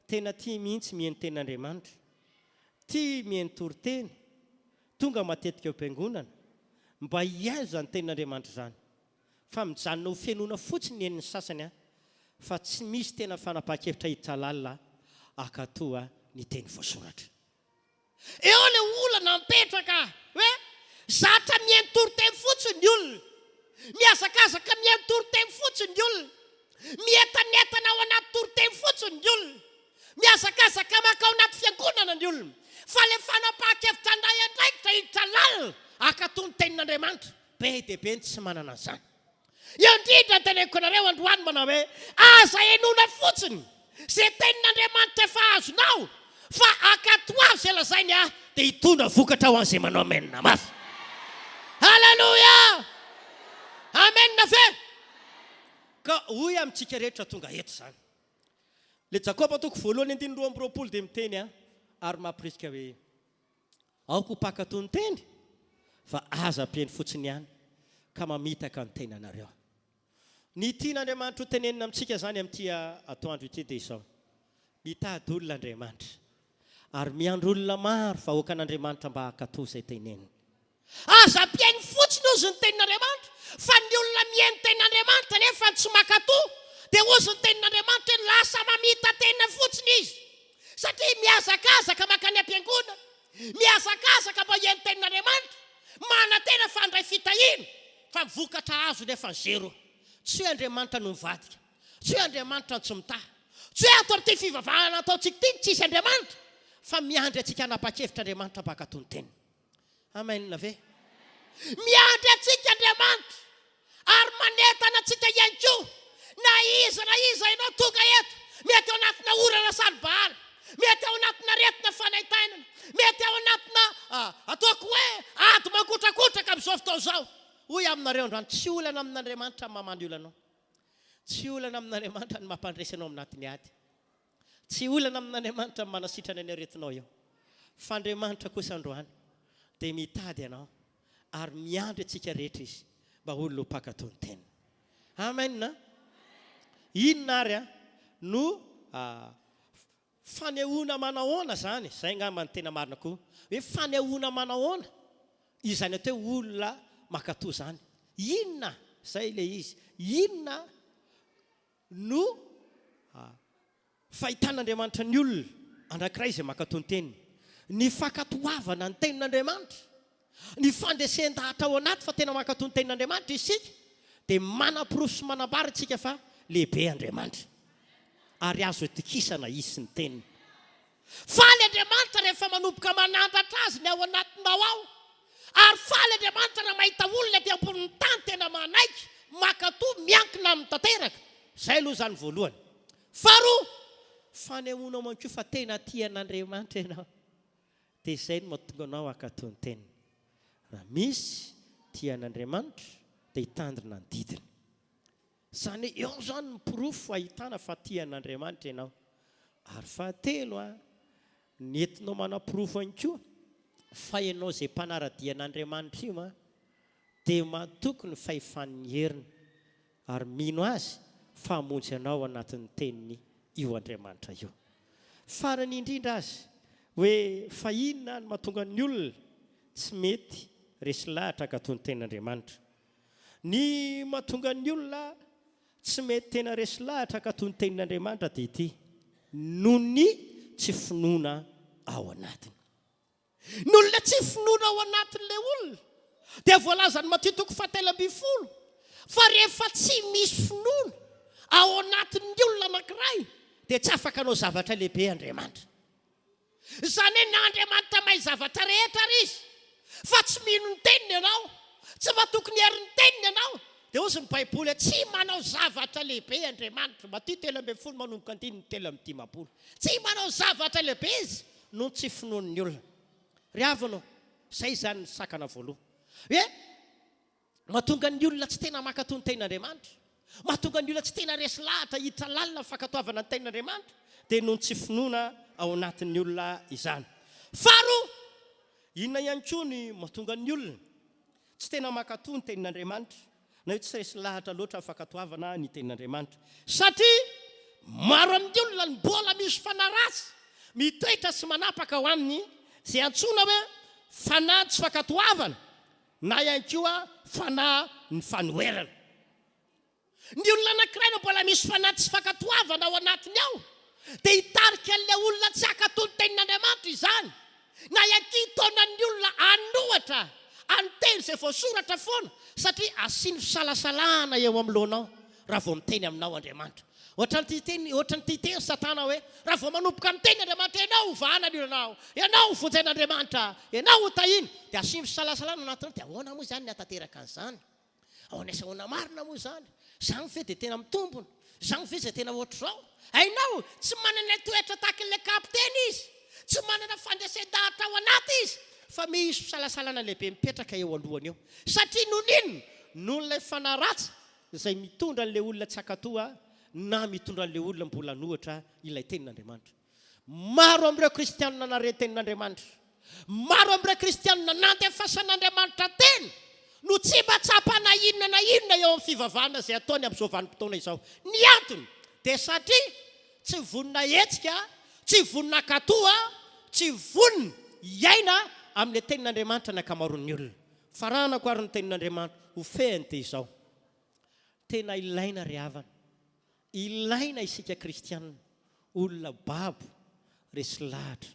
tena tia mihitsy mihaino tenin'Andriamanitra, tia mihaino toriteny, tonga matetika ao am-piangonana mba hihaino izany tenin'Andriamanitra izany. Fa mijanona ho fenoina fotsiny ny henon'ny sasany an, fa tsy misy tena fanapahan-kevitra hiditra lalina hankatoa ny teny voasoratra. Eo ilay olana mipetraka hoe zatra mihaino toriteny fotsiny ny olona, mihazakazaka mihaino toriteny fotsiny ny olona, mientanentana ao anaty toriteny fotsiny ny olona, mihazakazaka mankao anaty fiangonana ny olona, fa ilay fanapahan-kevitra handray andraikitra hiditra lalina hankatoa ny tenin'Andriamanitra, be dia be ny tsy manana an'izany. Eo indrindra ny teneniko anareo androany manao hoe, aza henoina fotsiny izay tenin'Andriamanitra efa azonao fa ankatoavy izay lazainy ahy dia hitondra vokatra ho an'izay manao amen mafy. Haleloia! Amen ve? Ka hoy amintsika rehetra tonga eto izany. Ilay Jakoba toko voalohany andininy 22 dia miteny ary mampirisika hoe. Aoka ho mpankatò ny teny, fa aza mpiheno fotsiny ihany ka mamitaka ny tenanareo. Ny tian'Andriamanitra ho tenenina amintsika izany amin'ity atoandro ity dia izao, Mitady olona Andriamanitra, ary miandry olona maro vahoakan'Andriamanitra mba hankatò izay teneniny. Aza mpihaino fotsiny hozy ny tenin'Andriamanitra, fa ny olona mihaino tenin'Andriamanitra nefa tsy mankatò, dia hozy ny tenin'Andriamanitra hoe lasa mamita-tena fotsiny izy, satria mihazakazaka mankany am-piangonana, mihazakazaka mba hihaino tenin'Andriamanitra, manantena fa handray fitahiana, fa ny vokatra azo nefa zero. Tsy hoe Andriamanitra no mivadika, tsy hoe Andriamanitra no tsy mitaha, tsy hoe ato amin'ity fivavahana ataontsika ity no tsisy Andriamanitra, fa miandry antsika hanapa-kevitra Andriamanitra mba hankatò ny teniny. Amen ve? Miandry antsika Andriamanitra ary manentana antsika ihany koa na iza na iza ianao tonga eto, mety ao anatina orana saro-bahana, mety ao anatina aretina fanaintainana, mety ao anatina ataoko hoe ady mangotrakotraka amin'izao fotoana izao. Hoy aminareo androany, tsy olana amin'Andriamanitra ny mamaly olanao. Tsy olana amin'Andriamanitra ny mampandresy anao anatin'ny ady. Tsy olana amin'Andriamanitra ny manasitrana ny aretinao io. Fa Andriamanitra kosa androany dia mitady anao ary miandry antsika rehetra Izy mba ho olona ho mpankatò ny teniny. Amen a! Inona ary no fanehoana manahoana izany? Izay angamba no tena marina koa. Hoe fanehoana manahoana izany atao hoe olona mankatò izany? Inona? Izay ilay izy. Inona no fahitan'Andriamanitra ny olona anankiray izay mankatò ny teniny. Ny fankatoavana ny tenin'Andriamanitra, ny fandresen-dahatra ao anaty fa tena mankatò ny tenin'Andriamanitra isika, dia manaporofo sy manambara isika fa lehibe Andriamanitra, ary azo itokisana Izy sy ny teniny. Faly Andriamanitra rehefa manomboka manandratra Azy ny ao anatinao ao. Ary faly Andriamanitra raha mahita olona ety ambonin'ny tany tena manaiky, mankatò, miankina Aminy tanteraka. Izay aloha izany voalohany. Faharoa, fanehoanao manko fa tena tia an'Andriamanitra ianao. Dia izay no mahatonga anao hankatò ny teniny. Raha misy tia an'Andriamanitra dia hitandrina ny didiny. Izany hoe eo izany ny porofo ahitana fa tia an'Andriamanitra ianao. Ary fahatelo, ny entinao manaporofo ihany koa fa ianao izay mpanara-dia an'Andriamanitra io dia matoky ny fahefan'ny heriny ary mino Azy fa hamonjy anao anatin'ny teniny io Andriamanitra io. Farany indrindra azy hoe fa inona no mahatonga ny olona tsy mety resy lahatra hankatò ny tenin'Andriamanitra? Ny mahatonga ny olona tsy mety tena resy lahatra hankatò ny tenin'Andriamanitra dia ity, noho ny tsy finoana ao anatiny. Ny olona tsy finoana ao anatin'ilay olona dia voalazan'i Matio toko fahatelo ambin'ny folo fa rehefa tsy misy finoana ao anatin'ny olona anankiray dia tsy afaka hanao zavatra lehibe Andriamanitra. Izany hoe na Andriamanitra mahay zavatra rehetra ary Izy, fa tsy mino ny teniny ianao, tsy matoky ny herin'ny teniny ianao, dia hozy ny Baiboly hoe tsy manao zavatra lehibe Andriamanitra, Matio 13 manomboka andininy 53. Tsy manao zavatra lehibe Izy noho ny tsy finoan'ny olona. Ry havana ô, izay izany ny sakana voalohany. Hoe mahatonga ny olona tsy tena mankatò ny tenin'Andriamanitra. Mahatonga ny olona tsy tena resy lahatra hiditra lalina amin'ny fankatoavana ny Tenin'Andriamanitra dia noho ny tsy finoana ao anatin'ny olona izany. Faharoa, inona ihany koa ny mahatonga ny olona tsy tena mankatò ny Tenin'Andriamanitra na hoe tsy resy lahatra loatra amin'ny fankatoavana ny Tenin'Andriamanitra? Satria maro amin'ny olona no mbola misy fanahy ratsy mitoetra sy manapaka ao aminy izay antsoina hoe fanahy tsy fankatoavana na ihany koa fanahy ny fanoherana. Ny olona anankiray raha mbola misy fanahy tsy fankatoavana ao anatiny ao dia hitarika an'ilay olona tsy hankatò ny tenin'Andriamanitra izany, na ihany koa hitaona ny olona hanohatra an'ny teny izay voasoratra foana satria asiany fisalasalana eo amin'ny lohanao raha vao miteny aminao Andriamanitra. Ohatran'ny tia hiteny, ohatran'ny tia hiteny Satana hoe, raha vao manomboka miteny Andriamanitra, ianao ho vahana ny olanao, ianao ho vonjen'Andriamanitra, ianao ho tahiana, dia asiany fisalasalana anatinao, dia ahoana moa izany ny hahatanteraka an'izany? Ahoana sy ahoana marina moa izany? Izany ve dia tena mitombona? Izany ve izay tena ohatr'izao? Hainao, tsy manana toetra tahaka ilay kapiteny izy, tsy manana fandresen-dahatra ao anaty izy, fa misy fisalasalana lehibe mipetraka eo alohany eo. Satria noho ny inona? Noho ilay fanahy ratsy izay mitondra an'ilay olona tsy hankatò na mitondra an'ilay olona mbola hanohitra ilay tenin'Andriamanitra. Maro amin'ireo kristianina nahare ny tenin'Andriamanitra, maro amin'ireo kristianina nandefasan'Andriamanitra teny no tsy mba tsapa na inona na inona eo amin'ny fivavahana izay ataony amin'izao vanim-potoana izao. Ny antony dia satria tsy vonona hihetsika, tsy vonona hankatò, tsy vonona hiaina amin'ilay tenin'Andriamanitra ny ankamaroan'ny olona. Faranako ary ny tenin'Andriamanitra ho fehiny dia izao, Tena ilaina ry havana, ilaina isika kristianina, olona babo, resy lahatra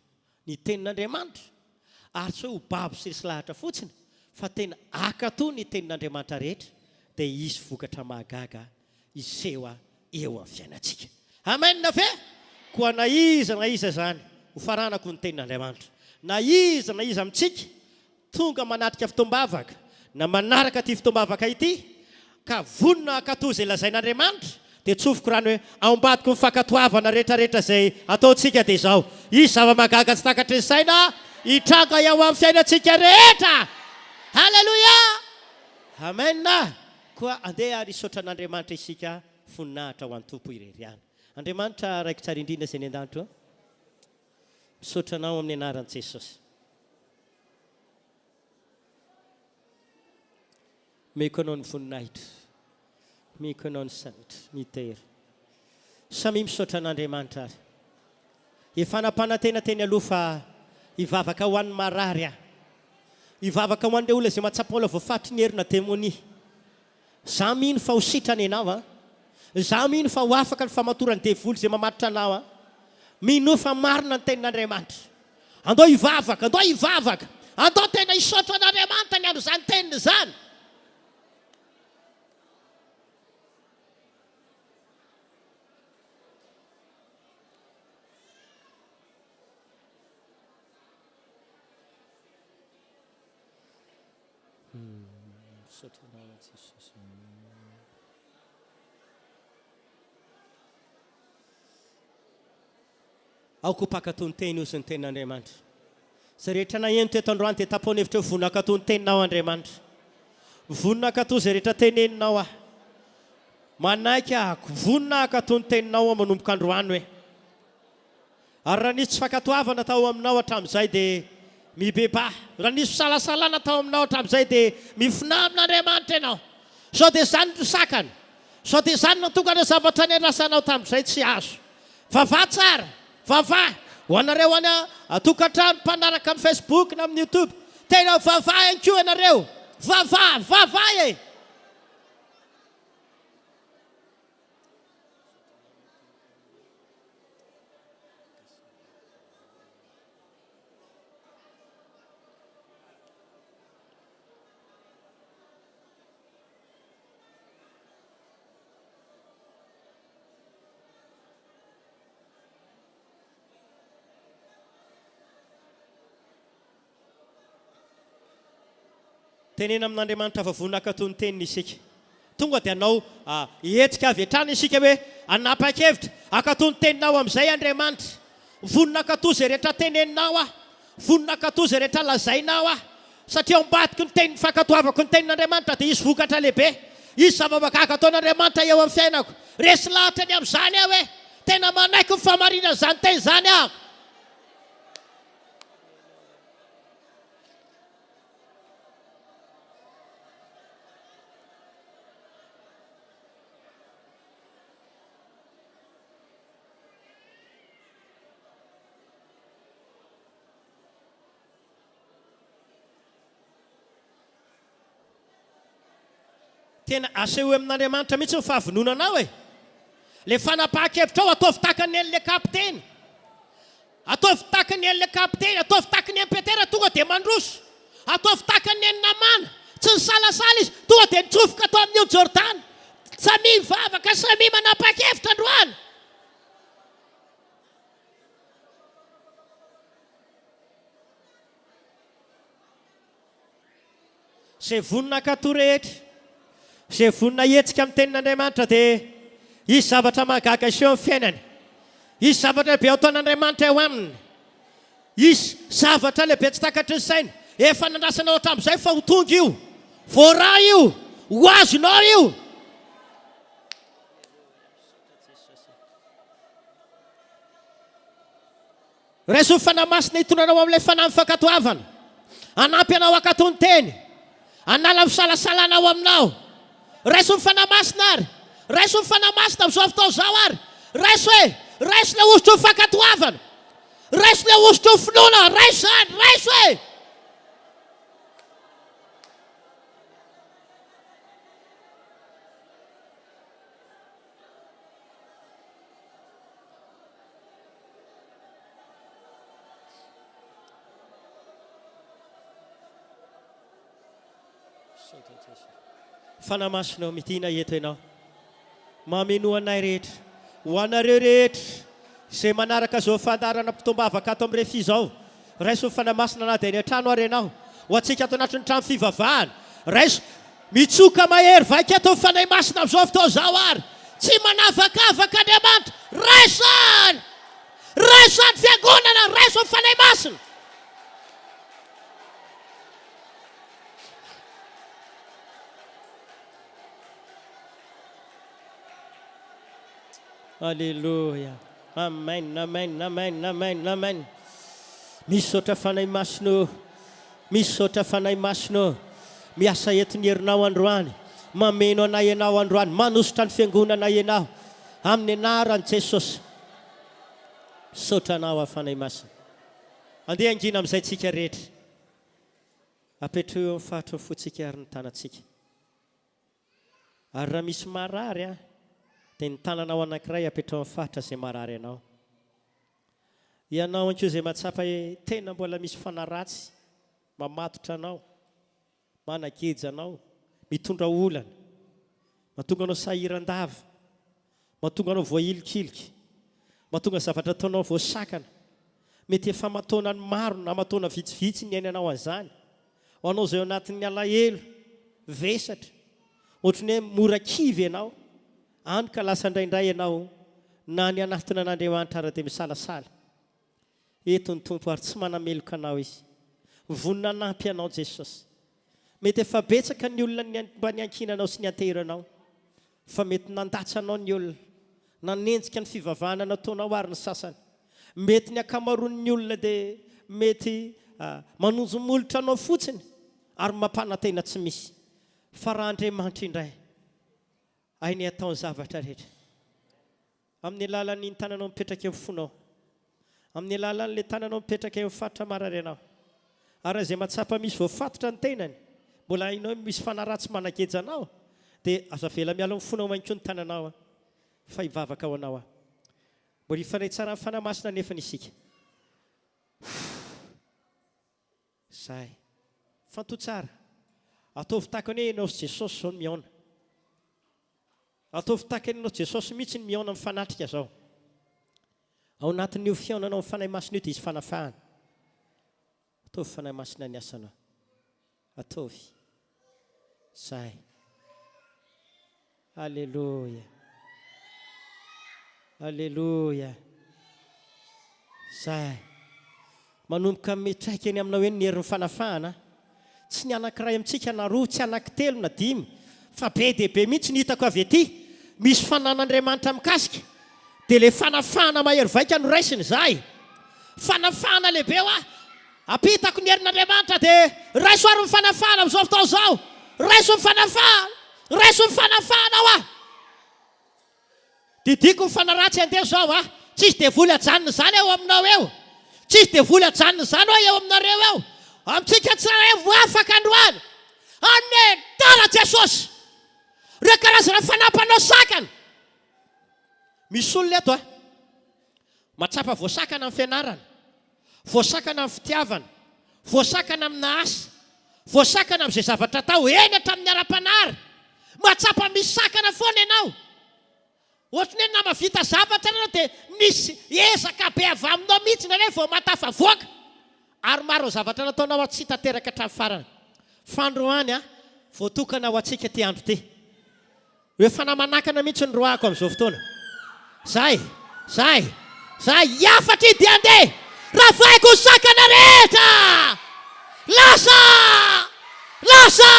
ny tenin'Andriamanitra, ary tsy hoe ho babo sy resy lahatra fotsiny fa tena hankatò ny tenin'Andriamanitra rehetra dia hisy vokatra mahagaga hiseho eo amin'ny fiainantsika. Amen ve? Koa na iza na iza izany, hofaranako ny tenin'Andriamanitra, na iza na iza amintsika tonga manatrika fotoam-bavaka na manaraka ity fotoam-bavaka ity ka vonona hankatò izay lazain'Andriamanitra, dia tsofiko rano hoe ao ambadiky ny fankatoavana rehetrarehetra izay ataontsika dia izao, hisy zava-mahagaga tsy takatry ny saina hitranga eo amin'ny fiainantsika rehetra! Haleloia! Amen! Koa andeha ary hisaotra an'Andriamanitra isika, voninahitra ho an'ny Tompo irery ihany. Andriamanitra Raiko tsara indrindra izay any an-danitra ô, misaotra Anao amin'ny anaran'i Jesosy. Omeko anao ny voninahitra, omeko anao ny saotra, ny dera. Samia misaotra an'Andriamanitra ary. Efa nampanantena teny aloha fa hivavaka ho an'ny marary aho. Hivavaka ho an'ireo olona izay mahatsapa olona voafatry ny herina demonia. Za mino fa ho sitrana ianao an. Za mino fa ho afaka ny famatoran'ny devoly izay mamatotra anao an. Minoa fa marina ny tenin'Andriamanitra. Andao hivavaka, andao hivavaka. Andao tena hisaotra an'Andriamanitra ny amin'izany teniny izany. Misaotra anao Jesosy. Aoka ho mpankatò ny teny hozy ny tenin'Andriamanitra. Izay rehetra naheno teto androany dia tapaho ny hevitra hoe vonona hankatò ny teninao Andriamanitra. Vonona hankatò izay rehetra teneninao aho. Manaiky ahako, vonona hankatò ny teninao aho manomboka androany hoe. Ary raha nisy tsy fankatoavana tao aminao hatramin'izay dia mibebaha. Raha nisy fisalasalana tao aminao hatramin'izay dia mifonà amin'Andriamanitra ianao. Sao dia izany no sakana. Sao dia izany no nahatonga ireo zavatra niandrasanao tamin'izay tsy azo. Vavaha tsara. Vavaha. Ho anareo any an-tokantrano mpanaraka amin'ny Facebook na amin'ny YouTube, tena vavaha ihany koa ianareo. Vavaha, vavaha e! Teneno amin'Andriamanitra fa vonona hankatò ny teniny isika. Tonga dia hanao hetsika avy hatrany isika hoe hanapa-kevitra, hankatò ny teninao amin'izay Andriamanitra. Vonona hankatò izay rehetra teneninao aho. Vonona hankatò izay rehetra lazainao aho. Satria ao ambadiky ny tenin'ny fankatoavako ny tenin'Andriamanitra dia hisy vokatra lehibe. Hisy zava-mahagaga ataon'Andriamanitra eo amin'ny fiainako. Resy lahatra ny amin'izany aho hoe tena manaiky ny fahamarinan'izany teny izany aho. Tena asehoy amin'Andriamanitra mihitsy ny fahavononanao e! Ilay fanapahan-kevitrao ataovy tahaka ny an'ilay kapiteny. Ataovy tahaka ny an'ilay kapiteny, ataovy tahaka ny an'i Petera tonga dia mandroso. Ataovy tahaka ny an'i Namàna, tsy nisalasala izy, tonga dia nitsofoka tao amin'ny ony Jordana. Samia mivavaka, samia manapa-kevitra androany. Izay vonona hankatò rehetra, izay vonona hihetsika amin'ny tenin'Andriamanitra dia hisy zavatra mahagaga hiseho amin'ny fiainany. Hisy zavatra lehibe hataon'Andriamanitra eo aminy. Hisy zavatra lehibe tsy takatry ny saina. Efa nandrasanao hatramin'izay fa ho tonga io. Voaray io. Ho azonao io. Raiso ny Fanahy Masina hitondra anao amin'ilay fanahy mifankatoavana. Hanampy anao hankatò ny Teny. Hanala ny fisalasalana ao aminao. Raiso ny Fanahy Masina ary. Raiso ny Fanahy Masina amin'izao fotoana izao ary. Raiso e! Raiso ilay hosotry ny fankatoavana. Raiso ilay hosotry ny finoana. Raiso izany. Raiso e! Fanahy Masina ô, midina eto Ianao. Mamenoa anay rehetra. Ho anareo rehetra izay manaraka izao fandaharana fotoam-bavaka ato amin'ny Refi izao, raiso ny Fanahy Masina na dia any an-trano ary ianao. Ho antsika ato anatin'ny trano fivavahana, raiso. Mitsoka mahery vaika eto ny Fanahy Masina amin'izao fotoana izao ary tsy manavakavaka Andriamanitra. Raiso izany! Raiso izany Fiangonana! Raiso ny Fanahy Masina! Aleloia! Amen, amen, amen, amen, amen. Misaotra Fanahy Masina ô. Misaotra Fanahy Masina ô. Miasa eto ny herinao androany. Mameno anay Ianao androany. Manosotra ny fiangonana Ianao. Amin'ny anaran'i Jesosy. Misaotra Anao aho Fanahy Masina. Andeha hangina amin'izay tsika rehetra. Apetraho eo amin'ny faritry ny fontsika ary ny tanantsika. Ary raha misy marary an, dia ny tananao anankiray apetraho amin'ny faritra izay marary anao. Ianao ihany koa izay mahatsapa hoe tena mbola misy fanahy ratsy mamatotra anao, manageja anao, mitondra olana, mahatonga anao sahiran-dava, mahatonga anao voahilikilika, mahatonga zavatra ataonao voasakana. Mety efa aman-taonany maro na aman-taona vitsivitsy niainanao an'izany. Ho anao izay ao anatin'ny alahelo, vesatra, ohatry ny hoe mora kivy ianao, any ka lasa indraindray ianao na ny hanatona an'Andriamanitra ara dia misalasala. Eto ny Tompo ary tsy manameloka anao Izy. Vonona hanampy anao Jesosy. Mety efa betsaka ny olona mba niankinanao sy nianteheranao, fa mety nandatsa anao ny olona, nanenjika ny fivavahana nataonao ary ny sasany. Mety ny ankamaroan'ny olona dia mety manonjo molotra anao fotsiny ary mampanantena tsy misy. Fa raha Andriamanitra indray hainy atao ny zavatra rehetra. Amin'ny alalan'ny tananao mipetraka eo amin'ny fonao. Amin'ny alalan'ilay tananao mipetraka eo amin'ny faritra marary anao. Ary raha izay mahatsapa misy voafatotra ny tenany, mbola hainao hoe misy fanahy ratsy manageja anao, dia aza avela miala amin'ny fonao ihany koa ny tananao fa hivavaka ho anao aho. Mbola hifandray tsara amin'ny Fanahy Masina anefany isika. Zay. Fanto tsara. Ataovy tahaka ny hoe ianao sy Jesosy izao no mihaona. Ataovy tahaka ny ianao sy Jesosy mihitsy no mihaona mifanatrika izao. Ao anatin'io fihaonanao amin'ny Fanahy Masina io dia hisy fanafahana. Ataovy Fanahy Masina ny asanao. Ataovy. Zay. Aleloia. Aleloia. Zay. Manomboka mitraika eny aminao eny ny herin'ny fanafahana. Tsy ny anankiray amintsika na roa, tsy anankitelo na dimy. Fa be dia be mihitsy ny hitako avy ety, misy fanan'Andriamanitra mikasika, dia ilay fanafahana mahery vaika no raisina izahay. Fanafahana lehibe hoa! Ampitako ny herin'Andriamanitra dia raiso ary ny fanafahana amin'izao fotoana izao! Raiso ny fanafahana! Raiso ny fanafahana hoa! Didiko ny fanahy ratsy handeha izao a! Tsisy devoly hajanona izany eo aminao eo! Tsisy devoly hajanona izany hoa eo aminareo eo! Amintsika tsirairay ho afaka androany! Amin'ny anaran'i Jesosy! Ireo karazana fanahy mpanao sakana! Misy olona eto a! Mahatsapa voasakana amin'ny fianarana, voasakana amin'ny fitiavana, voasakana amina asa, voasakana amin'izay zavatra atao, eny hatramin'ny ara-panahy ary. Mahatsapa misy sakana foana ianao. Ohatran'ny hoe na mahavita zavatra ary ianao dia misy ezaka be avy aminao mihitsy indraindray vao mahatafavoaka. Ary maro ny zavatra nataonao ary tsy tanteraka hatramin'ny farany. Fandroany, voatokana ho antsika ity andro ity. Hoe fanahy manakana mihitsy ny roahako amin'izao fotoana. Zay! Zay! Zay! Hiafatra iny dia handeha! Ravaiko ny sakana rehetra! Lasa! Lasa!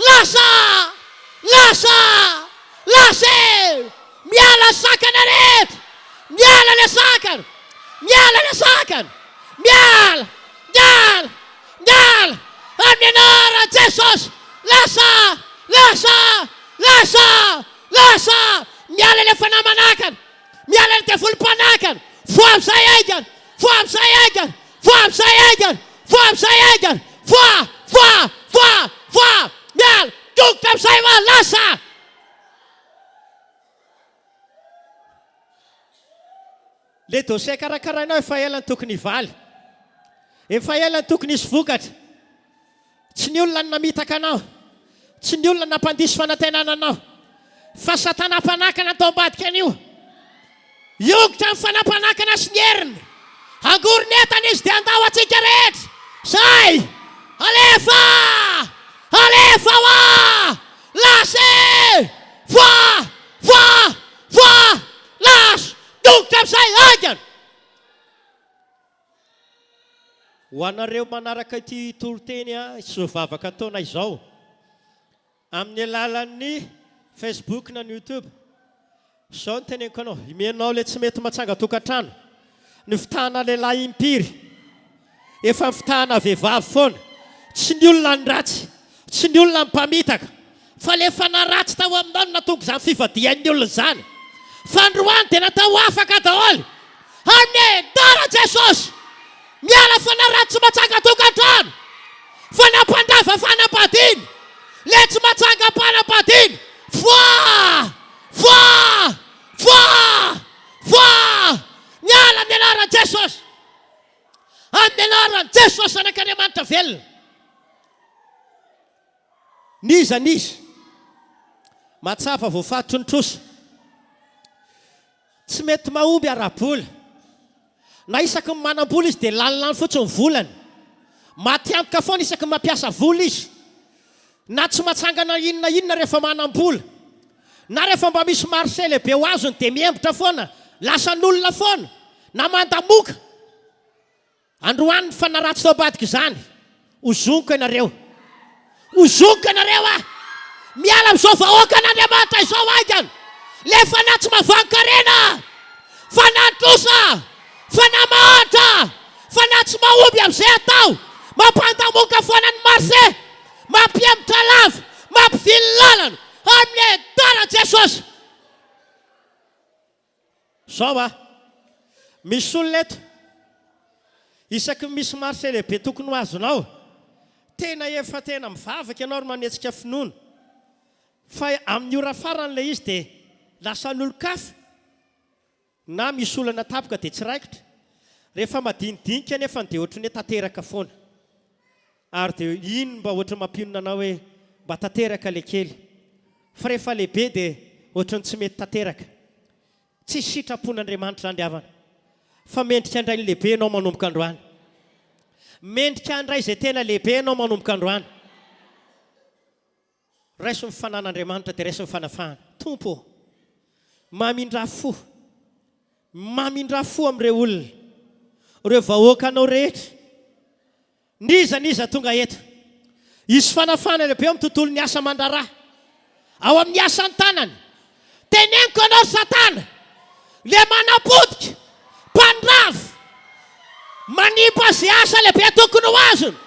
Lasa! Lasa! Lasa e! Miala ny sakana rehetra! Miala ilay sakana! Miala ilay sakana! Miala! Miala! Miala! Amin'ny anaran'i Jesosy! Lasa! Lasa! Lasa! Lasa! Miala ilay fanahy manakana! Miala ilay devoly mpanakana! Voa amin'izay haingana! Voa amin'izay haingana! Voa amin'izay haingana! Voa amin'izay haingana! Voa! Voa! Voa! Voa! Miala! Tongotra amin'izay hoa! Lasa! Le dossier karakarainao efa ela no tokony hivaly. Efa ela no tokony hisy vokatra. Tsy ny olona no namitaka anao. Tsy ny olona nampandiso fanantenana anao. Fa satana mpanakana tao ambadika an'io. Hiongotra ny fanampanakana sy ny heriny. Hangorona entana izy dia handao antsika rehetra. Zay! Alefa! Alefa hoa! Lasa e! Voa! Voa! Voa! Lasa! Tongotra amin'izay haingana! Ho anareo manaraka ity toriteny sy vavaka ataonay izao, amin'ny alalan'ny Facebook na ny YouTube, izao no teneniko anao, imenao ilay tsy mety matsanga-tokantrano, ny fitahana lehilahy impiry, Efa nifitahana vehivavy foana. Tsy ny olona ny ratsy, tsy ny olona ny mpamitaka, fa ilay fanahy ratsy tao aminao no nahatonga izany fivadihan'ny olona izany. Fandroany dia natao ho afaka daholo. Amen! Dara Jesosy! Miala fanahy ratsy tsy matsanga-tokantrano, fanahy mpandrava fanambadiana, ilay tsy matsangam-panambadiana, voa! Voa! Voa! Voa! Miala amin'ny anaran'i Jesosy! Amin'ny anaran'i Jesosy Zanak'Andriamanitra velona. N'iza n'iza mahatsapa voafatotry ny trosa, tsy mety mahomby ara-bola, na isaky ny manam-bola izy dia lany lany fotsiny ny volany, maty antoka foana isaky ny mampiasa vola izy, na tsy matsangana inona inona rehefa manam-bola, na rehefa mba misy marché lehibe ho azony dia miembotra foana, lasan'olona foana, na mandamoka. Androany ny fanahy ratsy tao ambadika izany, hozoniko ianareo. Hozoniko ianareo aho. Miala amin'izao vahoakan'Andriamanitra izao haingana. Ilay fanahy tsy mahavanon-karena, fanahy trosa, fanahy mahantra, fanahy tsy mahomby amin'izay atao, mampandamoka foana ny marché, mampihemotra lava, mampivily lalana, amin'ny anaran'i Jesosy. Zao a! Misy olona eto, isaky ny misy marché lehibe tokony ho azonao, tena efa tena mivavaka ianao ary manetsika finoana, fa amin'ny ora farany ilay izy dia lasan'olon-kafa, na misy olana tampoka dia tsy raikitra. Rehefa madinidinika anefa dia ohatran'ny hoe tanteraka foana. Ary dia iny mba ohatran'ny mampionona anao hoe mba tanteraka ilay kely. Fa rehefa lehibe dia ohatran'ny tsy mety tanteraka. Tsy sitrapon'Andriamanitra izany ry havana. Fa mendrika handray ny lehibe ianao manomboka androany. Mendrika handray izay tena lehibe ianao manomboka androany. Raiso ny fanan'Andriamanitra dia raiso ny fanafahana. Tompo ô, mamindrà fo, mamindrà fo amin'ireo olona, ireo vahoakanao rehetra, n'iza n'iza tonga eto. Hisy fanafahana lehibe eo amin'ny tontolon'ny asa aman-draharaha. Ao amin'ny asan'ny tanany. Teneniko anao ry Satana, le manapotika, mpandrava, manimba ze asa lehibe tokony ho azony.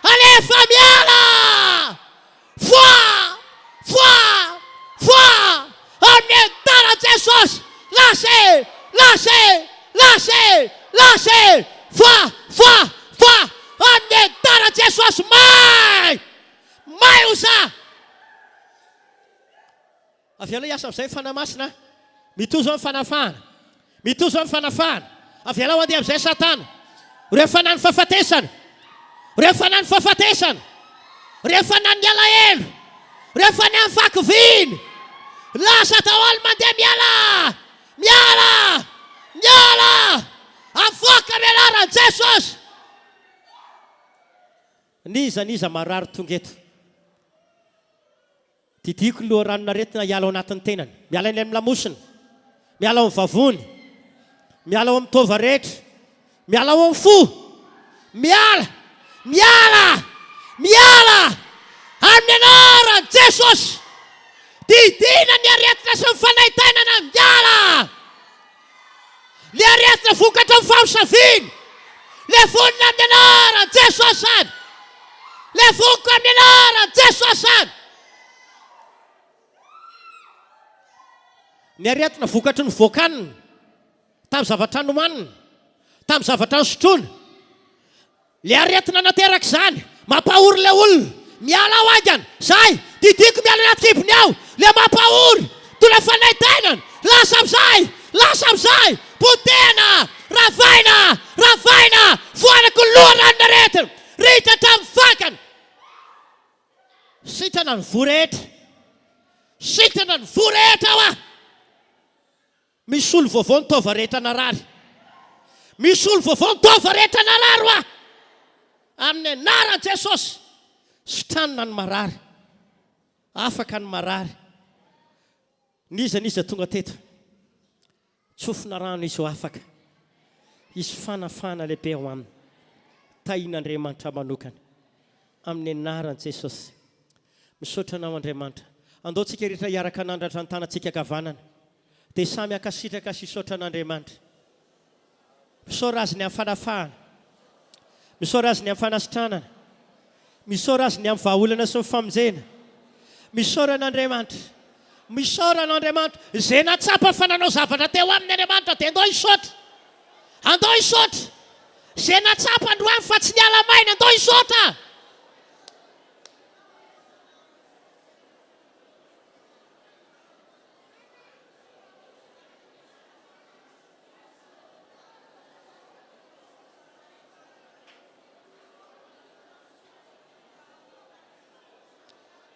Alefa miala! Voa! Voa! Voa! Amin'ny anaran'i Jesosy! Lasa e! Lasa e! Lasa e! Lasa e! Voa! Voa! Voa! Amin'ny anaran'i Jesosy! May! May oza! Avelao hiasa amin'izay ny Fanahy Masina. Mitozo amin'ny fanafahana. Mitozo amin'ny fanafahana. Avelao handeha amin'izay Satana. Ireo fanahin'ny fahafatesana. Ireo fanahin'ny fahafatesana. Ireo fanahin'ny alahelo. Ireo fanahin'ny fahakiviana. Lasa daholo mandeha miala. Miala. Miala. Avoaka amin'ny anaran'i Jesosy. N'iza n'iza marary tonga eto. Didiako ny loharanon'aretina hiala ao anatin'ny tenany, miala eny amin'ny lamosina, miala ao amin'ny vavony, miala ao amin'ny taova rehetra, miala ao amin'ny fo, miala, miala, miala amin'ny anaran'i Jesosy. Didiana ny aretina sy ny fanaintainana, miala. Le aretina vokatra ny famosaviana, levonina amin'ny anaran'i Jesosy any. Levoniko amin'ny anaran'i Jesosy any. Ny aretina vokatry ny voakanina, tamin'ny zavatra nohanina, tamin'ny zavatra nosotroina. Le aretina nateraka izany, mampahory le olona, miala ao haingana, zay, didiko miala anaty kibony ao, le mampahory, tona fanaintainana, lasa amizay, lasa amizay, potehina, ravaina, ravaina, foanako ny loharanon'aretina, ritra hatramin'ny fakany. Sitrana ny voa rehetra, sitrana ny voa rehetra hoa. Misolo vaovao ny taova rehetra narary. Misolo vaovao ny taova rehetra narary hoa. Amin'ny anaran'i Jesosy. Sitranina ny marary. Afaka ny marary. N'iza n'iza tonga teto. Tsofina rano izy ho afaka. Hisy fanafahana lehibe ao aminy. Tahin'Andriamanitra manokana. Amin'ny anaran'i Jesosy. Misaotra anao Andriamanitra. Andao tsika rehetra hiaraka hanandratra ny tanantsika ankavanana. Dia samy hankasitraka sy hisaotra an'Andriamanitra. Misaora Azy ny amin'ny fanafahana. Misaora Azy ny amin'ny fanasitranana. Misaora Azy ny amin'ny vahaolana sy ny famonjena. Misaora an'Andriamanitra. Misaora an'Andriamanitra. Izay nahatsapa fa nanao zavatra teo aminy Andriamanitra dia andao hisaotra. Andao hisaotra. Izay nahatsapa androany fa tsy niala maina, andao hisaotra.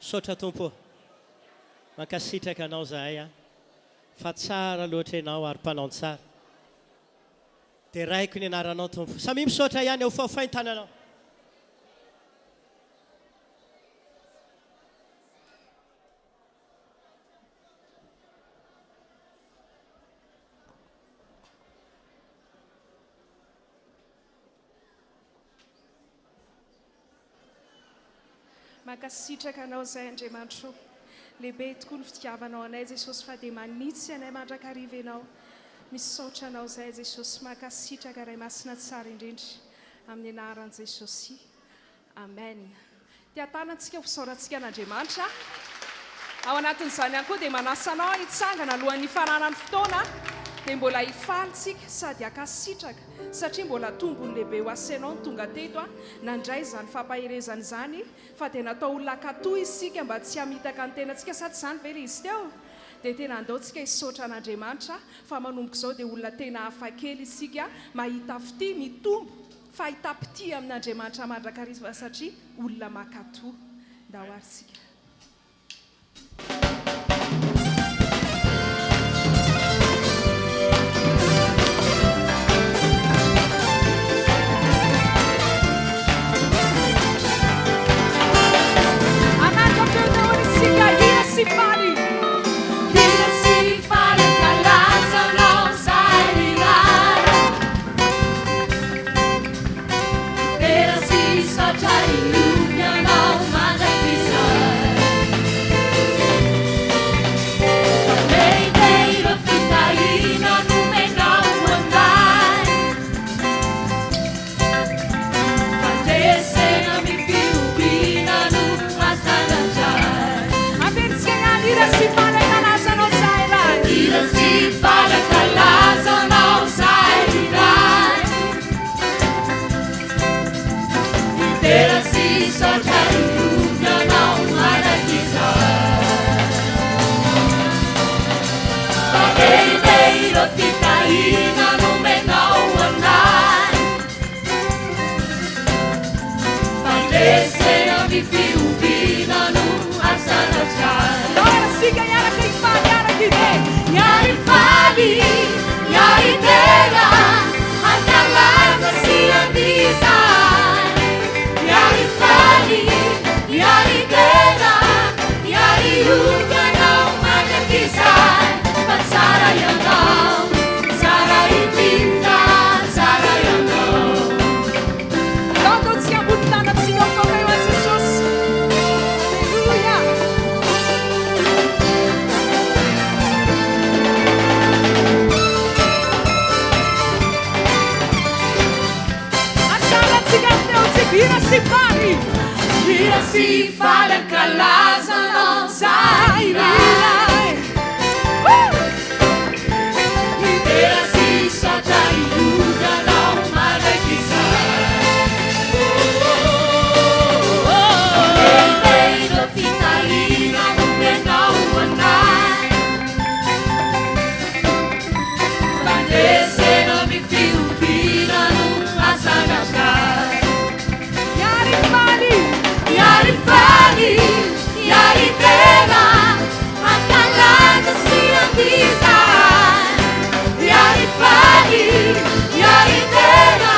Misaotra Tompo ô. Mankasitraka Anao zahay a. Fa tsara loatra Ianao ary mpanao ny tsara. Deraiko ny anaranao Tompo. Samia misaotra ihany ao fafay ny tananao. Mankasitraka Anao izay Andriamanitra o. Lehibe tokoa ny fitiavanao anay Jesosy fa dia manitsy anay mandrakariva Ianao. Misaotra Anao izay Jesosy. Mankasitraka Ray Masina tsara indrindra. Amin'ny anaran'i Jesosy. Amen. Tia tanantsika ho fisaorantsika an'Andriamanitra. Ao anatin'izany ihany koa dia manasa anao hitsangana alohan'ny hifaranan'ny fotoana dia mbola hifaly tsika sady hankasitraka satria mbola tombony lehibe ho ahy sy ianao ny tonga teto nandray izany fampaherezana izany fa dia natao olona hankatò isika mba tsy hamitaka ny tenantsika sa tsy izany ve ilay izy teo? Dia tena andao tsika hisaotra an'Andriamanitra fa manomboka izao dia olona tena hafakely isika mahita fitia mitombo Fahitam-pitia amin'Andriamanitra mandrakariva satria olona mankatò. Ndao ary isika. Hanangam-peo daholo isika, hira sy faly. Hira sy faly ankalaza anao zahay ry Ray. Dera sy saotra inomy anao mandrakizay. Fandresena amin'ny fihobiana no asandratra. Ndao ary isika hiaraka hifaly hiaraka hidera. Hiara-hifaly, hiara-hidera, hankalaza sy handiza. Hiara-hifaly, hiara-hidera, hiara-hioga anao mandrakizay. Fa tsara ianao, tsara indrindra, tsara ianao. Ndao ataontsika ambony tanantsika mifaoka eo an'i Jesosy. Aleloia. Asalantsika ny feontsika, hira sy faly. Hira sy faly ankalazana Zay iray. Woo! Hidera sy hisaotra hioga anao mandrakizay. Lehibe ireo fitahiana omenao anay. Fandresena amin'ny fihobiana no asandratra. Hiara-hifaly. Hiara-hifaly, hiara-hidera, hankalaza sy handiza. Hiara-hifaly, hiara-hidera,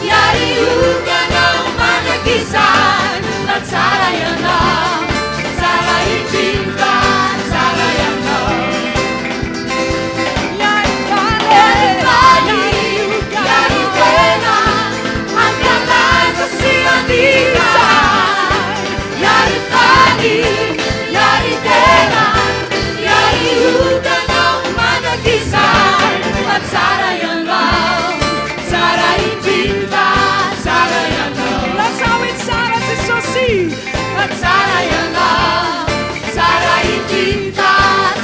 hiara-hioga anao mandrakizay. Fa tsara ianao, tsara indrindra, tsara ianao. Hiara-hifaly. Hiara-hifaly, hiara-hidera, hankalaza sy handiza. Hiara-hifaly, hiara-hidera, hiara-hioga anao mandrakizay. Fa tsara ianao, tsara indrindra, tsara ianao. Lazao hoe tsara Jesosy. Fa tsara ianao, tsara indrindra,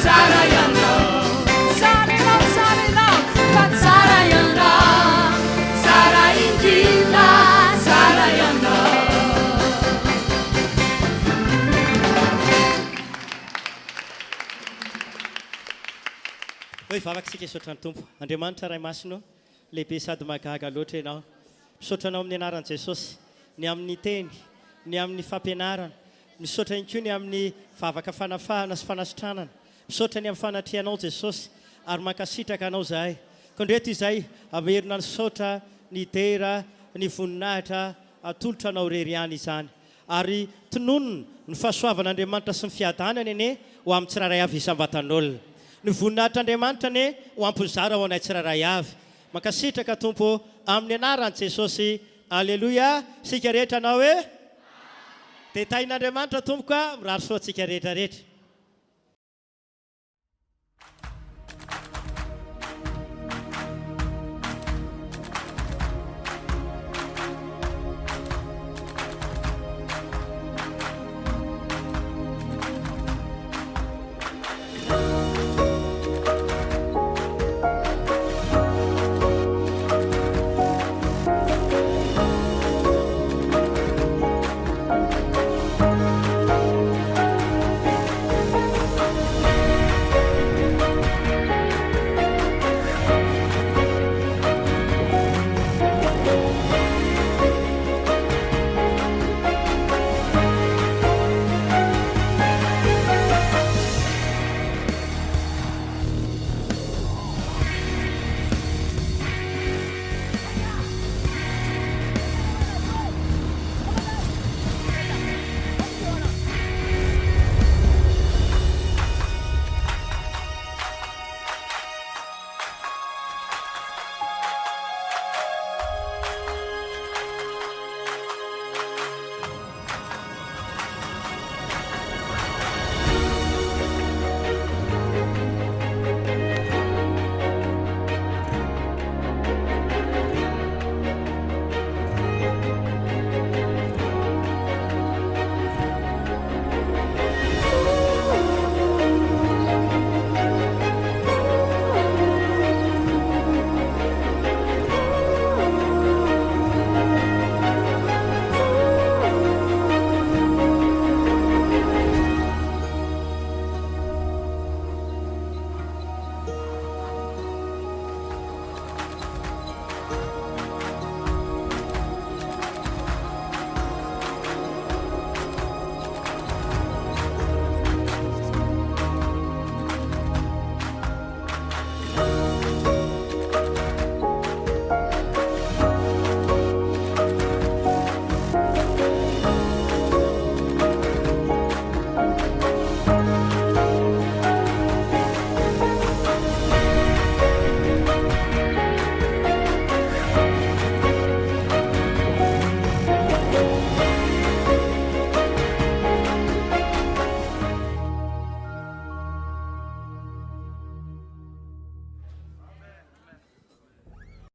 tsara ianao. Tsara ianao, tsara ianao. Fa tsara ianao, tsara indrindra, tsara ianao. Hoe hivavaka isika hisaotra ny Tompo. Andriamanitra Ray Masina ô, lehibe sady mahagaga loatra Ianao. Misaotra Anao amin'ny anaran'i Jesosy, ny amin'ny teny, ny amin'ny fampianarana. Misaotra ihany koa ny amin'ny vavaka fanafahana sy fanasitranana. Misaotra ny amin'ny fanatrehanao Jesosy ary mankasitraka Anao izahay. Koa ndreto izay hamerina ny saotra, ny dera, ny voninahitra atolotra Anao irery ihany izany. Ary tononina ny fahasoavan'Andriamanitra sy ny fiadanany anie ho amin'ny tsirairay avy isam-batan'olona. Ny voninahitr'Andriamanitra anie ho ampozara ho anay tsirairay avy. Mankasitraka Tompo ô, amin'ny anaran'i Jesosy. Aleloia, isika rehetra hanao hoe? Dia tahin'Andriamanitra Tompoko a, mirary soa antsika rehetra rehetra.